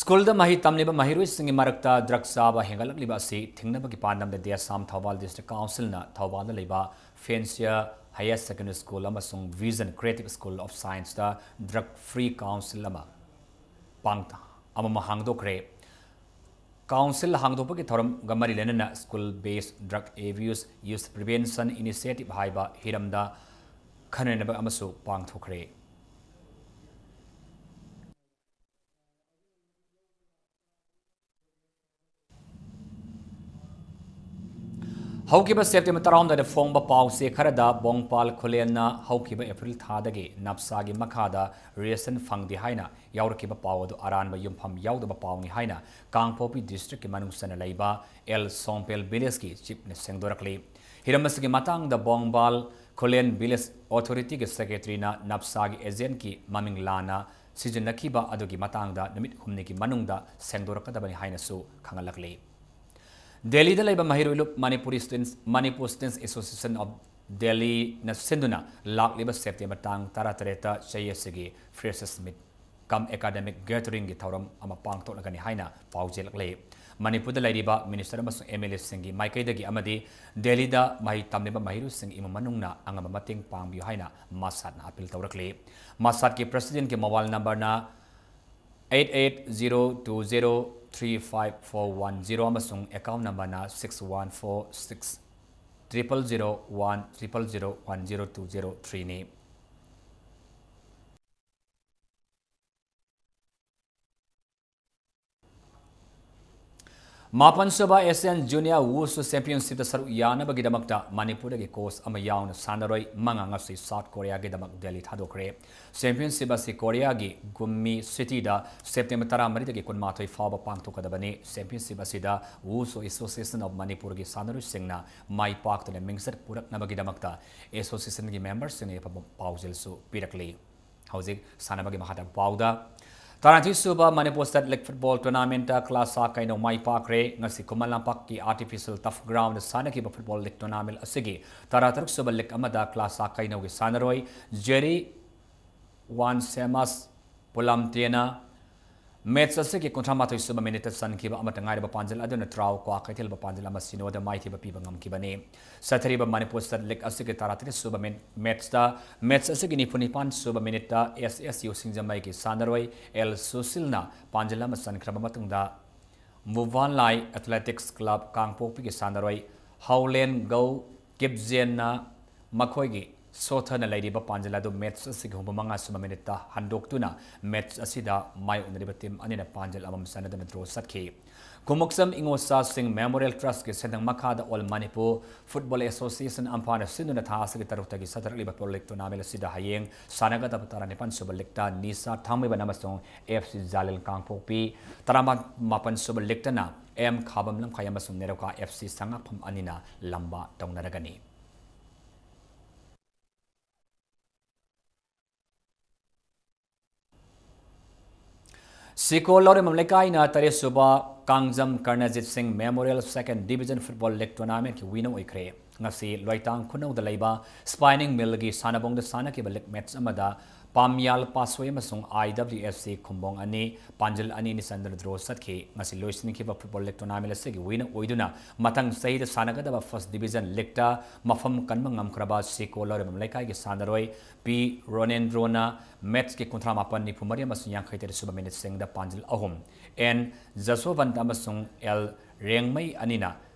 ꯁ꯭ꯀꯨꯜꯗ ꯃꯍꯩ ꯇꯝꯂꯤꯕ ꯃꯍꯩꯔꯣꯏꯁꯤꯡꯒꯤ ꯃꯔꯛꯇ ꯗ꯭ꯔꯒ ꯆꯥꯕ ꯍꯦꯟꯒꯠꯂꯛꯂꯤꯕ ꯑꯁꯤ ꯊꯤꯡꯅꯕꯒꯤ ꯄꯥꯟꯗꯝꯗ ꯗꯦꯁꯥꯝ ꯊꯧꯕꯥꯜ ꯗꯤꯁꯇ꯭ꯔꯤꯛ ꯀꯥꯎꯟꯁꯤꯜꯅ ꯊꯧꯕꯥꯜꯗ ꯂꯩꯕ ꯐꯦꯟꯁꯤꯌꯔ ꯍꯥꯌꯔ ꯁꯦꯀꯦꯟꯗꯔꯤ ꯁ꯭ꯀꯨꯜ ꯑꯃꯁꯨꯡ ꯚꯤꯖꯟ ꯀ꯭ꯔꯤꯌꯦꯇꯤꯚ ꯁ꯭ꯀꯨꯜ ꯑꯣꯐ ꯁꯥꯏꯟꯁꯇ ꯗ꯭ꯔꯒ ꯐ꯭ꯔꯤ ꯀꯥꯎꯟꯁꯤꯜ ꯑꯃ ꯄꯥꯡ-, ꯑꯃꯃ ꯍꯥꯡꯗꯣꯛꯈ꯭ꯔꯦ꯫ ꯀꯥꯎꯟꯁꯤꯜ ꯍꯥꯡꯗꯣꯛꯄꯒꯤ ꯊꯧꯔꯝꯒ ꯃꯔꯤ ꯂꯩꯅꯅ school based drug abuse youth prevention initiative ꯍꯥꯏꯕ ꯍꯤꯔꯝꯗ ꯈꯟꯅꯅꯕ ꯑꯃꯁꯨ ꯄꯥꯡꯊꯣꯛꯈ꯭ꯔꯦ꯫ ꯍꯧꯈꯤꯕ ꯁꯦꯞꯇꯦꯝꯕꯔ ꯇꯔꯥꯍꯨꯝꯗꯣꯏꯗ ꯐꯣꯡꯕ ꯄꯥꯎꯆꯦ ꯈꯔꯗ ꯕꯣꯡꯄꯥꯜ ꯈꯨꯂꯦꯟꯅ ꯍꯧꯈꯤꯕ ꯑꯦꯄ꯭ꯔꯤꯜ ꯊꯥꯗꯒꯤ ꯅꯞꯁꯥꯒꯤ ꯃꯈꯥꯗ ꯔꯦꯁꯟ ꯐꯪꯗꯦ ꯍꯥꯏꯅ ꯌꯥꯎꯔꯛꯈꯤꯕ ꯄꯥꯎ ꯑꯗꯨ ꯑꯔꯥꯟꯕ ꯌꯨꯝꯐꯝ ꯌꯥꯎꯗꯕ ꯄꯥꯎꯅꯤ ꯍꯥꯏꯅ ꯀꯥꯡꯄꯣꯛꯄꯤ ꯗꯤꯁꯇ꯭ꯔꯤꯛꯀꯤ ꯃꯅꯨꯡ ꯆꯟꯅ ꯂꯩꯕ ꯑꯦꯜ ꯁꯣꯝꯄꯦꯜ ꯚꯤꯂꯦꯖꯀꯤ ꯆꯤꯞꯅ ꯁꯦꯡꯗꯣꯔꯛꯂꯤ꯫ ꯍꯤꯔꯝ ꯑꯁꯤꯒꯤ ꯃꯇꯥꯡꯗ ꯕꯣꯡꯕꯥꯜ ꯈꯨꯂꯦꯟ ꯚꯤꯂꯦꯖ ꯑꯣꯊꯣꯔꯤꯇꯤꯒꯤ ꯁꯦꯀ꯭ꯔꯦꯇꯔꯤꯅ ꯅꯞꯁꯥꯒꯤ ꯑꯦꯖꯦꯟꯠꯀꯤ ꯃꯃꯤꯡ ꯂꯥꯟꯅ ꯁꯤꯖꯤꯟꯅꯈꯤꯕ ꯑꯗꯨꯒꯤ ꯃꯇꯥꯡꯗ ꯅꯨꯃꯤꯠ ꯍꯨꯝꯅꯤꯒꯤ ꯃꯅꯨꯡꯗ ꯁꯦꯡꯗꯣꯔꯛꯀꯗꯕꯅꯤ ꯍꯥꯏꯅꯁꯨ ꯈꯪꯍꯜꯂꯛꯂꯤ꯫ ꯗꯦꯜꯂꯤꯗ ꯂꯩꯕ ꯃꯍꯩꯔꯣꯏ ꯂꯨꯞ ꯃꯅꯤꯄꯨꯔꯤ ꯁ꯭ꯇꯨꯗꯦꯟꯠꯁ, ꯃꯅꯤꯄꯨꯔ ꯁ꯭ꯇꯨꯗꯦꯟꯠꯁ ꯑꯦꯁꯣꯁꯤꯌꯦꯁꯟ ꯑꯣꯐ ꯗꯦꯜꯂꯤꯅ ꯁꯤꯟꯗꯨꯅ ꯂꯥꯛꯂꯤꯕ ꯁꯦꯞꯇꯦꯝꯕꯔ ꯇꯥꯡ ꯇꯔꯥꯇꯔꯦꯠꯇ ꯆꯌꯦꯠꯁꯤꯒꯤ ꯐ꯭ꯔꯦꯁꯔꯁ ꯃꯤꯠ ꯀꯝ ꯑꯦꯀꯥꯗꯦꯃꯤꯛ ꯒꯦꯗꯔꯤꯡꯒꯤ ꯊꯧꯔꯝ ꯑꯃ ꯄꯥꯡꯊꯣꯛꯂꯒꯅꯤ ꯍꯥꯏꯅ ꯄꯥꯎꯖꯦꯜꯂꯛꯂꯦ꯫ ꯃꯅꯤꯄꯨꯔꯗ ꯂꯩꯔꯤꯕ ꯃꯤꯅꯤꯁꯇꯔ ꯑꯃꯁꯨꯡ ꯑꯦꯝ ꯑꯦꯜ ꯑꯦꯁꯤꯡꯒꯤ ꯃꯥꯏꯀꯩꯗꯒꯤ ꯑꯃꯗꯤ ꯗꯦꯜꯂꯤꯗ ꯃꯍꯩ ꯇꯝꯂꯤꯕ ꯃꯍꯩꯔꯣꯏꯁꯤꯡ ꯏꯃꯨꯡ ꯃꯅꯨꯡꯅ ꯑꯉꯝꯕ ꯃꯇꯦꯡ ꯄꯥꯡꯕꯤꯌꯨ ꯍꯥꯏꯅ ꯃꯁꯥꯠꯅ ꯑꯄꯤꯜ ꯇꯧꯔꯛꯂꯤ꯫ ꯃꯁꯥꯠꯀꯤ ꯄ꯭ꯔꯁꯤꯗꯦꯟꯠꯀꯤ ꯃꯣꯕꯥꯏꯜ ꯅꯝꯕꯔꯅ eight eight zero two zero three five four one zero ꯑꯃꯁꯨꯡ ꯑꯦꯀꯥꯎꯟ ꯅꯝꯕꯔꯅ six one four six triple zero one triple zero one zero two zero three ꯅꯤ꯫ ꯃꯥꯄꯟꯁꯨꯕ Asian Junior Wushu Championshipꯇ ꯁꯔꯨꯛ ꯌꯥꯅꯕꯒꯤꯗꯃꯛꯇ ꯃꯅꯤꯄꯨꯔꯗꯒꯤ coach ꯑꯃ ꯌꯥꯎꯅ ꯁꯥꯟꯅꯔꯣꯏ ꯃꯉꯥ ꯉꯁꯤ South Koreaꯒꯤꯗꯃꯛ ꯗꯦꯜꯂꯤ ꯊꯥꯗꯣꯛꯈ꯭ꯔꯦ꯫ Championship ꯑꯁꯤ ꯀꯣꯔꯤꯌꯥꯒꯤ ꯒꯨꯝꯃꯤ ꯁꯤꯇꯤꯗ ꯁꯦꯞꯇꯦꯝꯕꯔ ꯇꯔꯥꯃꯔꯤꯗꯒꯤ ꯀꯨꯟꯃꯥꯊꯣꯏ ꯐꯥꯎꯕ ꯄꯥꯡꯊꯣꯛꯀꯗꯕꯅꯤ꯫ Championship ꯑꯁꯤꯗ Wushu Association of ꯃꯅꯤꯄꯨꯔꯒꯤ ꯁꯥꯟꯅꯔꯣꯏꯁꯤꯡꯅ ꯃꯥꯏ ꯄꯥꯛꯇꯨꯅ ꯃꯤꯡꯆꯠ ꯄꯨꯔꯛꯅꯕꯒꯤꯗꯃꯛꯇ associationꯒꯤ memberꯁꯤꯡꯅ ꯌꯥꯐꯝ ꯄꯥꯎꯖꯦꯜꯁꯨ ꯄꯤꯔꯛꯂꯤ꯫ ꯍꯧꯖꯤꯛ ꯁꯥꯟꯅꯕꯒꯤ ꯃꯈꯥ ꯇꯥꯕ ꯄꯥꯎꯗ, ꯇꯔꯥꯅꯤꯊꯣꯏ ꯁꯨꯕ ꯃꯅꯤꯄꯨꯔ State League Football Tournamentꯇ ꯀ꯭ꯂꯥꯁꯥ ꯀꯩꯅꯧ ꯃꯥꯏ ꯄꯥꯛꯈ꯭ꯔꯦ꯫ ꯉꯁꯤ ꯈꯨꯃꯟ ꯂꯝꯄꯥꯛꯀꯤ artificial turf groundꯗ ꯁꯥꯟꯅꯈꯤꯕ football league tournament ꯑꯁꯤꯒꯤ ꯇꯔꯥꯇꯔꯨꯛ ꯁꯨꯕ league ꯑꯃꯗ ꯀ꯭ꯂꯥꯁꯥ ꯀꯩꯅꯧꯒꯤ ꯁꯥꯟꯅꯔꯣꯏ ꯖꯦꯔꯤ ꯋꯥꯟ ꯁꯦꯃꯁ ꯄꯨꯂꯝꯇꯦꯅ match ꯑꯁꯤꯒꯤ ꯀꯨꯟꯊ꯭ꯔꯥ ꯃꯥꯊꯣꯏ ꯁꯨꯕ minuteꯇ ꯆꯟꯈꯤꯕ ꯑꯃꯠꯇ ꯉꯥꯏꯔꯕ ꯄꯥꯟꯖꯜ ꯑꯗꯨꯅ ꯇ꯭ꯔꯥꯎ ꯀ꯭ꯋꯥꯀꯩꯊꯦꯜꯕꯨ ꯄꯥꯟꯖꯜ ꯑꯃ ꯁꯤꯅꯣꯗ ꯃꯥꯏꯊꯤꯕ ꯄꯤꯕ ꯉꯝꯈꯤꯕꯅꯤ꯫ ꯆꯠꯊꯔꯤꯕ ꯃꯅꯤꯄꯨꯔ State League ꯑꯁꯤꯒꯤ ꯇꯔꯥꯇꯔꯦꯠ ꯁꯨꯕ min-, matchꯇ, match ꯑꯁꯤꯒꯤ ꯅꯤꯐꯨ ꯅꯤꯄꯥꯟ ꯁꯨꯕ minuteꯇ ꯑꯦꯁ ꯑꯦꯁ ꯌꯨ ꯁꯤꯡꯖꯃꯩꯒꯤ ꯁꯥꯟꯅꯔꯣꯏ ꯑꯦꯜ ꯁꯨꯁꯤꯜꯅ ꯄꯥꯟꯖꯜ ꯑꯃ ꯆꯟꯈ꯭ꯔꯕ ꯃꯇꯨꯡꯗ, ꯃꯨꯕꯥꯟꯂꯥꯏ Athletics Club ꯀꯥꯡꯄꯣꯛꯄꯤꯒꯤ ꯁꯥꯟꯅꯔꯣꯏ ꯍꯥꯎꯂꯦꯟ ꯒꯧ ꯀꯤꯞꯖꯦꯟꯅ ꯃꯈꯣꯏꯒꯤ ꯁꯣꯊꯅ ꯂꯩꯔꯤꯕ ꯄꯥꯟꯖꯜ ꯑꯗꯨ match ꯑꯁꯤꯒꯤ ꯍꯨꯝꯐꯨ ꯃꯉꯥ ꯁꯨꯕ minuteꯇ ꯍꯟꯗꯣꯛꯇꯨꯅ match ꯑꯁꯤꯗ ꯃꯥꯏꯑꯣꯛꯅꯔꯤꯕ team ꯑꯅꯤꯅ ꯄꯥꯟꯖꯜ ꯑꯃꯃꯝ ꯆꯟꯅꯗꯨꯅ draw ꯆꯠꯈꯤ꯫ ꯈꯨꯃꯨꯛꯆꯝ ꯏꯉꯣꯆꯥꯁꯤꯡ Memorial Trustꯀꯤ ꯁꯦꯟꯊꯪ ꯃꯈꯥꯗ All Manipur Football Association ꯑꯝꯐꯥꯅ ꯁꯤꯟꯗꯨꯅ ꯊꯥ ꯑꯁꯤꯒꯤ ꯇꯔꯨꯛꯇꯒꯤ ꯆꯠꯊꯔꯛꯂꯤꯕ football league tournament ꯑꯁꯤꯗ ꯍꯌꯦꯡ ꯁꯥꯟꯅꯒꯗꯕ ꯇꯔꯥꯅꯤꯄꯥꯟ ꯁꯨꯕ leagueꯇ ꯅꯤꯁꯥ ꯊꯥꯡꯃꯩꯕꯟ ꯑꯃꯁꯨꯡ ꯑꯦꯐ ꯁꯤ ꯖꯥꯂꯦꯜ ꯀꯥꯡꯄꯣꯛꯄꯤ, ꯇꯔꯥꯃꯥꯄꯟ ꯁꯨꯕ leagueꯇꯅ ꯑꯦꯝ ꯈꯥꯕꯝ ꯂꯝꯈꯥꯏ ꯑꯃꯁꯨꯡ ꯅꯦꯔꯣꯀꯥ ꯑꯦꯐ ꯁꯤ ꯁꯉꯥꯛꯐꯝ ꯑꯅꯤꯅ ꯂꯝꯕꯥ ꯇꯧꯅꯔꯒꯅꯤ꯫ ꯁꯤꯀꯣ ꯂꯧꯔꯦꯝꯕꯝ ꯂꯩꯀꯥꯏꯅ ꯇꯔꯦꯠ ꯁꯨꯕ ꯀꯥꯡꯖꯝ ꯀꯔꯅꯖꯤꯠ ꯁꯤꯡ Memorial Second Division Football League Tournamentꯀꯤ winner ꯑꯣꯏꯈ꯭ꯔꯦ꯫ ꯉꯁꯤ ꯂꯣꯏꯇꯥꯡ ꯈꯨꯅꯧꯗ ꯂꯩꯕ Spinning Millꯒꯤ ꯁꯥꯟꯅꯕꯨꯡꯗ ꯁꯥꯟꯅꯈꯤꯕ league match ꯑꯃꯗ ꯄꯥꯝꯌꯥꯜ ꯄꯥꯠꯁꯣꯏ ꯑꯃꯁꯨꯡ ꯑꯥꯏ ꯗꯕ꯭ꯂꯤꯎ ꯑꯦꯐ ꯁꯤ ꯈꯨꯝꯕꯣꯡ ꯑꯅꯤ ꯄꯥꯟꯖꯜ ꯑꯅꯤ ꯑꯅꯤ ꯆꯟꯗꯨꯅ draw ꯆꯠꯈꯤ꯫ ꯉꯁꯤ ꯂꯣꯏꯁꯤꯟꯈꯤꯕ football league tournament ꯑꯁꯤꯒꯤ winner ꯑꯣꯏꯗꯨꯅ ꯃꯊꯪ ꯆꯍꯤꯗ ꯁꯥꯟꯅꯒꯗꯕ First Division leagueꯇ ꯃꯐꯝ ꯀꯟꯕ ꯉꯝꯈ꯭ꯔꯕ ꯁꯤꯀꯣ ꯂꯧꯔꯦꯝꯕꯝ ꯂꯩꯀꯥꯏꯒꯤ ꯁꯥꯟꯅꯔꯣꯏ ꯄꯤ ꯔꯣꯅꯦꯟꯗ꯭ꯔꯣꯅ matchꯀꯤ ꯀꯨꯟꯊ꯭ꯔꯥ ꯃꯥꯄꯟ, ꯅꯤꯐꯨ ꯃꯔꯤ ꯑꯃꯁꯨꯡ ꯌꯥꯡꯈꯩ ꯇꯔꯦꯠ ꯁꯨꯕ minuteꯁꯤꯡꯗ ꯄꯥꯟꯖꯜ ꯑꯍꯨꯝ, ꯑꯦꯟ ꯖꯁꯣꯕꯟꯇ ꯑꯃꯁꯨꯡ ꯑꯦꯜ ꯔꯦꯡꯃꯩ ꯑꯅꯤꯅ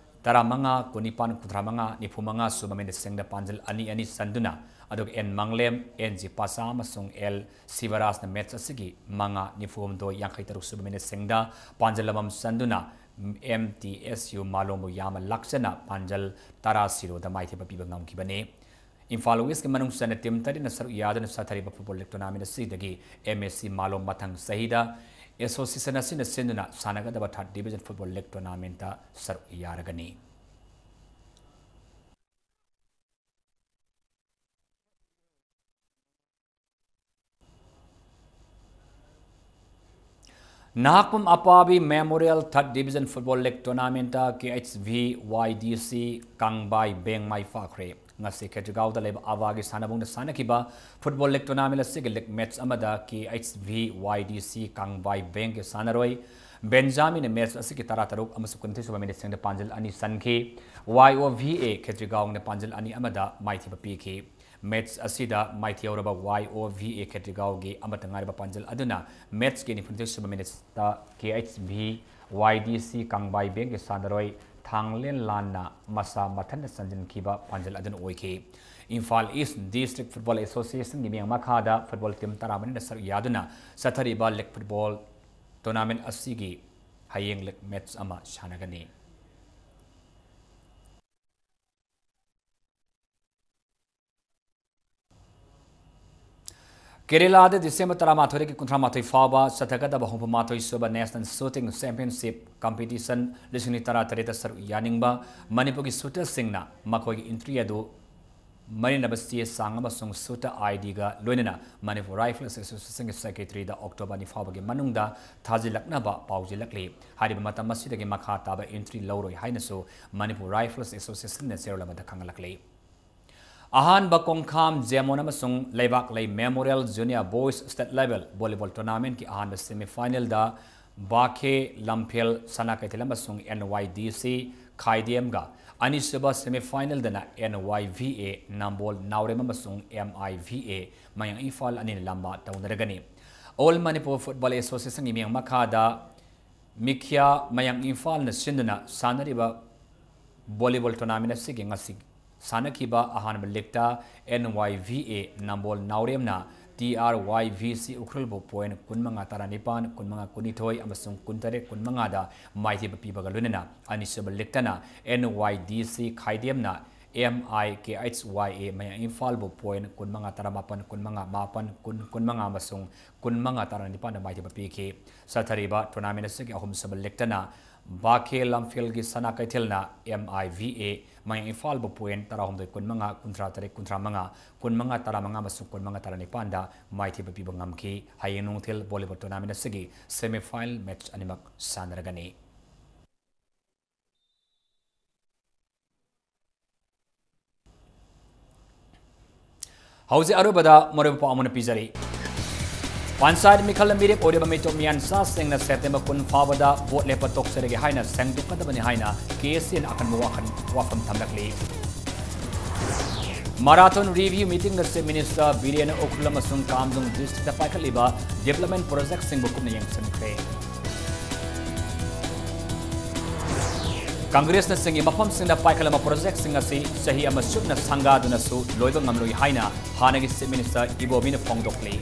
ꯇꯔꯥꯃꯉꯥ, ꯀꯨꯟꯅꯤꯄꯥꯟ, ꯀꯨꯟꯊ꯭ꯔꯥ ꯃꯉꯥ, ꯅꯤꯐꯨ ꯃꯉꯥ ꯁꯨꯕ minuteꯁꯤꯡꯗ ꯄꯥꯟꯖꯜ ꯑꯅꯤ ꯑꯅꯤ ꯆꯟꯗꯨꯅ, ꯑꯗꯨꯒ ꯑꯦꯟ ꯃꯪꯂꯦꯝ, ꯑꯦꯟ ꯖꯤ ꯄꯥꯁꯥ ꯑꯃꯁꯨꯡ ꯑꯦꯜ ꯁꯤꯕꯔꯥꯖꯅ match ꯑꯁꯤꯒꯤ ꯃꯉꯥ, ꯅꯤꯐꯨ ꯍꯨꯝꯗꯣꯏ, ꯌꯥꯡꯈꯩ ꯇꯔꯨꯛ ꯁꯨꯕ minuteꯁꯤꯡꯗ ꯄꯥꯟꯖꯜ ꯑꯃꯃꯝ ꯆꯟꯗꯨꯅ M T S U ꯃꯥꯂꯣꯝꯕꯨ ꯌꯥꯝꯅ ꯂꯥꯛꯆꯅ ꯄꯥꯟꯖꯜ ꯇꯔꯥ ꯁꯤꯔꯣꯗ ꯃꯥꯏꯊꯤꯕ ꯄꯤꯕ ꯉꯝꯈꯤꯕꯅꯤ꯫ ꯏꯝꯐꯥꯜ ꯋꯦꯁꯀꯤ ꯃꯅꯨꯡ ꯆꯟꯅ team ꯇꯔꯦꯠꯅ ꯁꯔꯨꯛ ꯌꯥꯗꯨꯅ ꯆꯠꯊꯔꯤꯕ football league tournament ꯑꯁꯤꯗꯒꯤ M S C ꯃꯥꯂꯣꯝ ꯃꯊꯪ ꯆꯍꯤꯗ association ꯑꯁꯤꯅ ꯁꯤꯟꯗꯨꯅ ꯁꯥꯟꯅꯒꯗꯕ third division football league tournamentꯇ ꯁꯔꯨꯛ ꯌꯥꯔꯒꯅꯤ꯫ ꯅꯍꯥꯛꯄꯝ ꯑꯄꯥꯕꯤ Memorial Third Division Football League Tournamentꯇ K H V Y D C Kangbai ꯕꯦꯡ ꯃꯥꯏ ꯄꯥꯛꯈ꯭ꯔꯦ꯫ ꯉꯁꯤ ꯈꯦꯇ꯭ꯔꯤꯒꯥꯎꯗ ꯂꯩꯕ ꯑꯥꯕꯥꯒꯤ ꯁꯥꯟꯅꯕꯨꯡꯗ ꯁꯥꯟꯅꯈꯤꯕ football league tournament ꯑꯁꯤꯒꯤ league match ꯑꯃꯗ K H V Y D C ꯀꯥꯡꯕꯥꯏ ꯕꯦꯡꯒꯤ ꯁꯥꯟꯅꯔꯣꯏ ꯕꯦꯟꯖꯥꯃꯤꯟꯅ match ꯑꯁꯤꯒꯤ ꯇꯔꯥꯇꯔꯨꯛ ꯑꯃꯁꯨꯡ ꯀꯨꯟꯊ꯭ꯔꯥ ꯁꯨꯕ minuteꯁꯤꯡꯗ ꯄꯥꯟꯖꯜ ꯑꯅꯤ ꯆꯟꯈꯤ꯫ Y O V A ꯈꯦꯇ꯭ꯔꯤꯒꯥꯎꯅ ꯄꯥꯟꯖꯜ ꯑꯅꯤ ꯑꯃꯗ ꯃꯥꯏꯊꯤꯕ ꯄꯤꯈꯤ꯫ Match ꯑꯁꯤꯗ ꯃꯥꯏꯊꯤꯍꯧꯔꯕ Y O V A ꯈꯦꯇ꯭ꯔꯤꯒꯥꯎꯒꯤ ꯑꯃꯠꯇ ꯉꯥꯏꯔꯕ ꯄꯥꯟꯖꯜ ꯑꯗꯨꯅ matchꯀꯤ ꯅꯤꯐꯨꯅꯤꯊꯣꯏ ꯁꯨꯕ minuteꯇ K H V Y D C ꯀꯥꯡꯕꯥꯏ ꯕꯦꯡꯒꯤ ꯁꯥꯟꯅꯔꯣꯏ ꯊꯥꯡꯂꯦꯟ ꯂꯥꯟꯅ ꯃꯁꯥ ꯃꯊꯟꯇ ꯆꯟꯁꯤꯟꯈꯤꯕ ꯄꯥꯟꯖꯜ ꯑꯗꯨꯅ ꯑꯣꯏꯈꯤ꯫ ꯏꯝꯐꯥꯜ East District Football Associationꯒꯤ ꯃꯤꯠꯌꯦꯡ ꯃꯈꯥꯗ football team ꯇꯔꯥꯃꯔꯤꯅ ꯁꯔꯨꯛ ꯌꯥꯗꯨꯅ ꯆꯠꯊꯔꯤꯕ league football tournament ꯑꯁꯤꯒꯤ ꯍꯌꯦꯡ league match ꯑꯃ ꯁꯥꯟꯅꯒꯅꯤ꯫ ꯀꯦꯔꯦꯂꯥꯗ ꯗꯤꯁꯦꯝꯕꯔ ꯇꯔꯥꯃꯥꯊꯣꯏꯗꯒꯤ ꯀꯨꯟꯊ꯭ꯔꯥꯃꯥꯊꯣꯏ ꯐꯥꯎꯕ ꯆꯠꯊꯒꯗꯕ ꯍꯨꯝꯐꯨꯃꯥꯊꯣꯏ ꯁꯨꯕ National Shooting Championship competition ꯂꯤꯁꯤꯡ ꯑꯅꯤ ꯇꯔꯥꯇꯔꯦꯠꯇ ꯁꯔꯨꯛ ꯌꯥꯅꯤꯡꯕ ꯃꯅꯤꯄꯨꯔꯒꯤ shooterꯁꯤꯡꯅ ꯃꯈꯣꯏꯒꯤ entry ꯑꯗꯨ ꯃꯔꯤꯅꯕ ꯆꯦ ꯆꯥꯡ ꯑꯃꯁꯨꯡ shooter IDꯒ ꯂꯣꯏꯅꯅ Manipur Rifles Associationꯒꯤ secretaryꯗ October ꯅꯤ ꯐꯥꯎꯕꯒꯤ ꯃꯅꯨꯡꯗ ꯊꯥꯖꯤꯜꯂꯛꯅꯕ ꯄꯥꯎꯖꯦꯜꯂꯛꯂꯤ꯫ ꯍꯥꯏꯔꯤꯕ ꯃꯇꯝ ꯑꯁꯤꯗꯒꯤ ꯃꯈꯥ ꯇꯥꯕ entry ꯂꯧꯔꯣꯏ ꯍꯥꯏꯅꯁꯨ Manipur Rifles Associationꯅ ꯆꯦꯔꯣꯜ ꯑꯃꯗ ꯈꯪꯍꯜꯂꯛꯂꯤ꯫ ꯑꯍꯥꯟꯕ ꯈꯣꯡꯈꯥꯝ ꯖꯦꯃꯣꯟ ꯑꯃꯁꯨꯡ ꯂꯩꯕꯥꯛꯂꯩ Memorial Junior Boys State Level Volleyball Tournamentꯀꯤ ꯑꯍꯥꯟꯕ semifinalꯗ ꯕꯥꯈꯦ ꯂꯝꯐꯦꯜ ꯁꯅꯥ ꯀꯩꯊꯦꯜ ꯑꯃꯁꯨꯡ N Y D C ꯈꯥꯏꯗꯦꯝꯒ, ꯑꯅꯤꯁꯨꯕ semifinalꯗꯅ N Y V A ꯅꯝꯕꯣꯜ ꯅꯥꯎꯔꯦꯝ ꯑꯃꯁꯨꯡ M I V A ꯃꯌꯥꯡ ꯏꯝꯐꯥꯜ ꯑꯅꯤꯅ ꯂꯝꯕꯥ ꯇꯧꯅꯔꯒꯅꯤ꯫ All Manipur Football Associationꯒꯤ ꯃꯤꯠꯌꯦꯡ ꯃꯈꯥꯗ ꯃꯤꯈ꯭ꯌꯥ ꯃꯌꯥꯡ ꯏꯝꯐꯥꯜꯅ ꯁꯤꯟꯗꯨꯅ ꯁꯥꯟꯅꯔꯤꯕ volleyball tournament ꯑꯁꯤꯒꯤ ꯉꯁꯤ ꯁꯥꯟꯅꯈꯤꯕ ꯑꯍꯥꯟꯕ leagueꯇ N Y V A Nambol ꯅꯥꯎꯔꯦꯝꯅ T R Y V C ꯎꯈ꯭ꯔꯨꯜꯕꯨ point ꯀꯨꯟꯃꯉꯥ, ꯇꯔꯥꯅꯤꯄꯥꯟ, ꯀꯨꯟꯃꯉꯥ, ꯀꯨꯟꯅꯤꯊꯣꯏ ꯑꯃꯁꯨꯡ ꯀꯨꯟꯇꯔꯦꯠ, ꯀꯨꯟꯃꯉꯥꯗ ꯃꯥꯏꯊꯤꯕ ꯄꯤꯕꯒ ꯂꯣꯏꯅꯅ ꯑꯅꯤꯁꯨꯕ ꯂꯤꯛꯇꯅ N Y D C ꯈꯥꯏꯗꯦꯝꯅ M I K H Y A ꯃꯌꯥꯡ ꯏꯝꯐꯥꯜꯕꯨ point ꯀꯨꯟꯃꯉꯥ, ꯇꯔꯥꯃꯥꯄꯟ, ꯀꯨꯟꯃꯉꯥ, ꯃꯥꯄꯟ, ꯀꯨꯟ, ꯀꯨꯟꯃꯉꯥ ꯑꯃꯁꯨꯡ ꯀꯨꯟꯃꯉꯥ, ꯇꯔꯥꯅꯤꯄꯥꯟꯗ ꯃꯥꯏꯊꯤꯕ ꯄꯤꯈꯤ꯫ ꯆꯠꯊꯔꯤꯕ tournament ꯑꯁꯤꯒꯤ ꯑꯍꯨꯝꯁꯨꯕ ꯂꯤꯛꯇꯅ ꯕꯥꯈꯦ ꯂꯝꯐꯦꯜꯒꯤ ꯁꯅꯥ ꯀꯩꯊꯦꯜꯅ M I V A ꯃꯌꯥꯡ ꯏꯝꯐꯥꯜꯕꯨ point ꯇꯔꯥꯍꯨꯝꯗꯣꯏ, ꯀꯨꯟꯃꯉꯥ, ꯀꯨꯟꯊ꯭ꯔꯥ ꯇꯔꯦꯠ, ꯀꯨꯟꯊ꯭ꯔꯥ ꯃꯉꯥ, ꯀꯨꯟꯃꯉꯥ, ꯇꯔꯥꯃꯉꯥ ꯑꯃꯁꯨꯡ ꯀꯨꯟꯃꯉꯥ, ꯇꯔꯥꯅꯤꯄꯥꯟꯗ ꯃꯥꯏꯊꯤꯕ ꯄꯤꯕ ꯉꯝꯈꯤ꯫ ꯍꯌꯦꯡ ꯅꯨꯡꯊꯤꯜ volleyball tournament ꯑꯁꯤꯒꯤ semi final match ꯑꯅꯤꯃꯛ ꯁꯥꯟꯅꯔꯒꯅꯤ꯫ ꯍꯧꯖꯤꯛ ꯑꯔꯣꯏꯕꯗ ꯃꯔꯨꯑꯣꯏꯕ ꯄꯥꯎ ꯑꯃꯅ ꯄꯤꯖꯔꯤ꯫ ꯄꯟꯆꯥꯌꯠ ꯃꯤꯈꯜꯗ ꯃꯤꯔꯦꯞ ꯑꯣꯏꯔꯤꯕ ꯃꯤꯇꯣꯞ ꯃꯤꯌꯥꯟꯆꯥꯁꯤꯡꯅ ꯁꯦꯞꯇꯦꯝꯕꯔ ꯀꯨꯟ ꯐꯥꯎꯕꯗ ꯚꯣꯠ ꯂꯦꯞꯄ ꯇꯣꯛꯆꯔꯒꯦ ꯍꯥꯏꯅ ꯁꯦꯡꯗꯣꯛꯀꯗꯕꯅꯤ ꯍꯥꯏꯅ K S Aꯅ ꯑꯀꯟꯕ ꯋꯥꯈꯜ, ꯋꯥꯐꯝ ꯊꯝꯂꯛꯂꯤ꯫ Marathon review meetingꯗ Chief Minister Biren Ukhrul ꯑꯃꯁꯨꯡ ꯀꯥꯝꯖꯣꯡ districtꯇ ꯄꯥꯏꯈꯠꯂꯤꯕ development projectꯁꯤꯡꯕꯨ ꯀꯨꯞꯅ ꯌꯦꯡꯁꯤꯟꯈ꯭ꯔꯦ꯫ ꯀꯪꯒ꯭ꯔꯦꯁꯅ ꯆꯤꯡꯒꯤ ꯃꯐꯝꯁꯤꯡꯗ ꯄꯥꯏꯈꯠꯂꯝꯕ projectꯁꯤꯡ ꯑꯁꯤ ꯆꯍꯤ ꯑꯃ ꯆꯨꯞꯅ ꯁꯪꯒꯥꯗꯨꯅꯁꯨ ꯂꯣꯏꯕ ꯉꯝꯂꯣꯏ ꯍꯥꯏꯅ ꯍꯥꯟꯅꯒꯤ Chief Minister ꯏꯕꯣꯕꯤꯅ ꯐꯣꯡꯗꯣꯛꯂꯤ꯫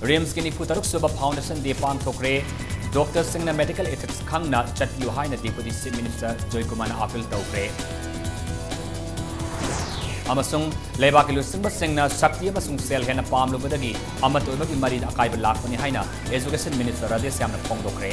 RIMSꯀꯤ ꯅꯤꯐꯨ ꯇꯔꯨꯛ ꯁꯨꯕ Foundation Day ꯄꯥꯡꯊꯣꯛꯈ꯭ꯔꯦ꯫ Doctorꯁꯤꯡꯅ medical ethics ꯈꯪꯅ ꯆꯠꯄꯤꯌꯨ ꯍꯥꯏꯅ Deputy Chief Minister ꯖꯣꯏꯀꯨꯃꯥꯔꯅ appeal ꯇꯧꯈ꯭ꯔꯦ꯫ ꯑꯃꯁꯨꯡ ꯂꯩꯕꯥꯛꯀꯤ ꯂꯨꯆꯤꯡꯕꯁꯤꯡꯅ ꯁꯛꯇꯤ ꯑꯃꯁꯨꯡ ꯁꯦꯜ ꯍꯦꯟꯅ ꯄꯥꯝꯂꯨꯕꯗꯒꯤ ꯑꯃꯠꯇ ꯑꯣꯏꯕꯒꯤ ꯃꯔꯤꯗ ꯑꯀꯥꯏꯕ ꯂꯥꯛꯄꯅꯤ ꯍꯥꯏꯅ Education Minister ꯔꯥꯙꯦꯁ꯭ꯌꯥꯝꯅ ꯐꯣꯡꯗꯣꯛꯈ꯭ꯔꯦ꯫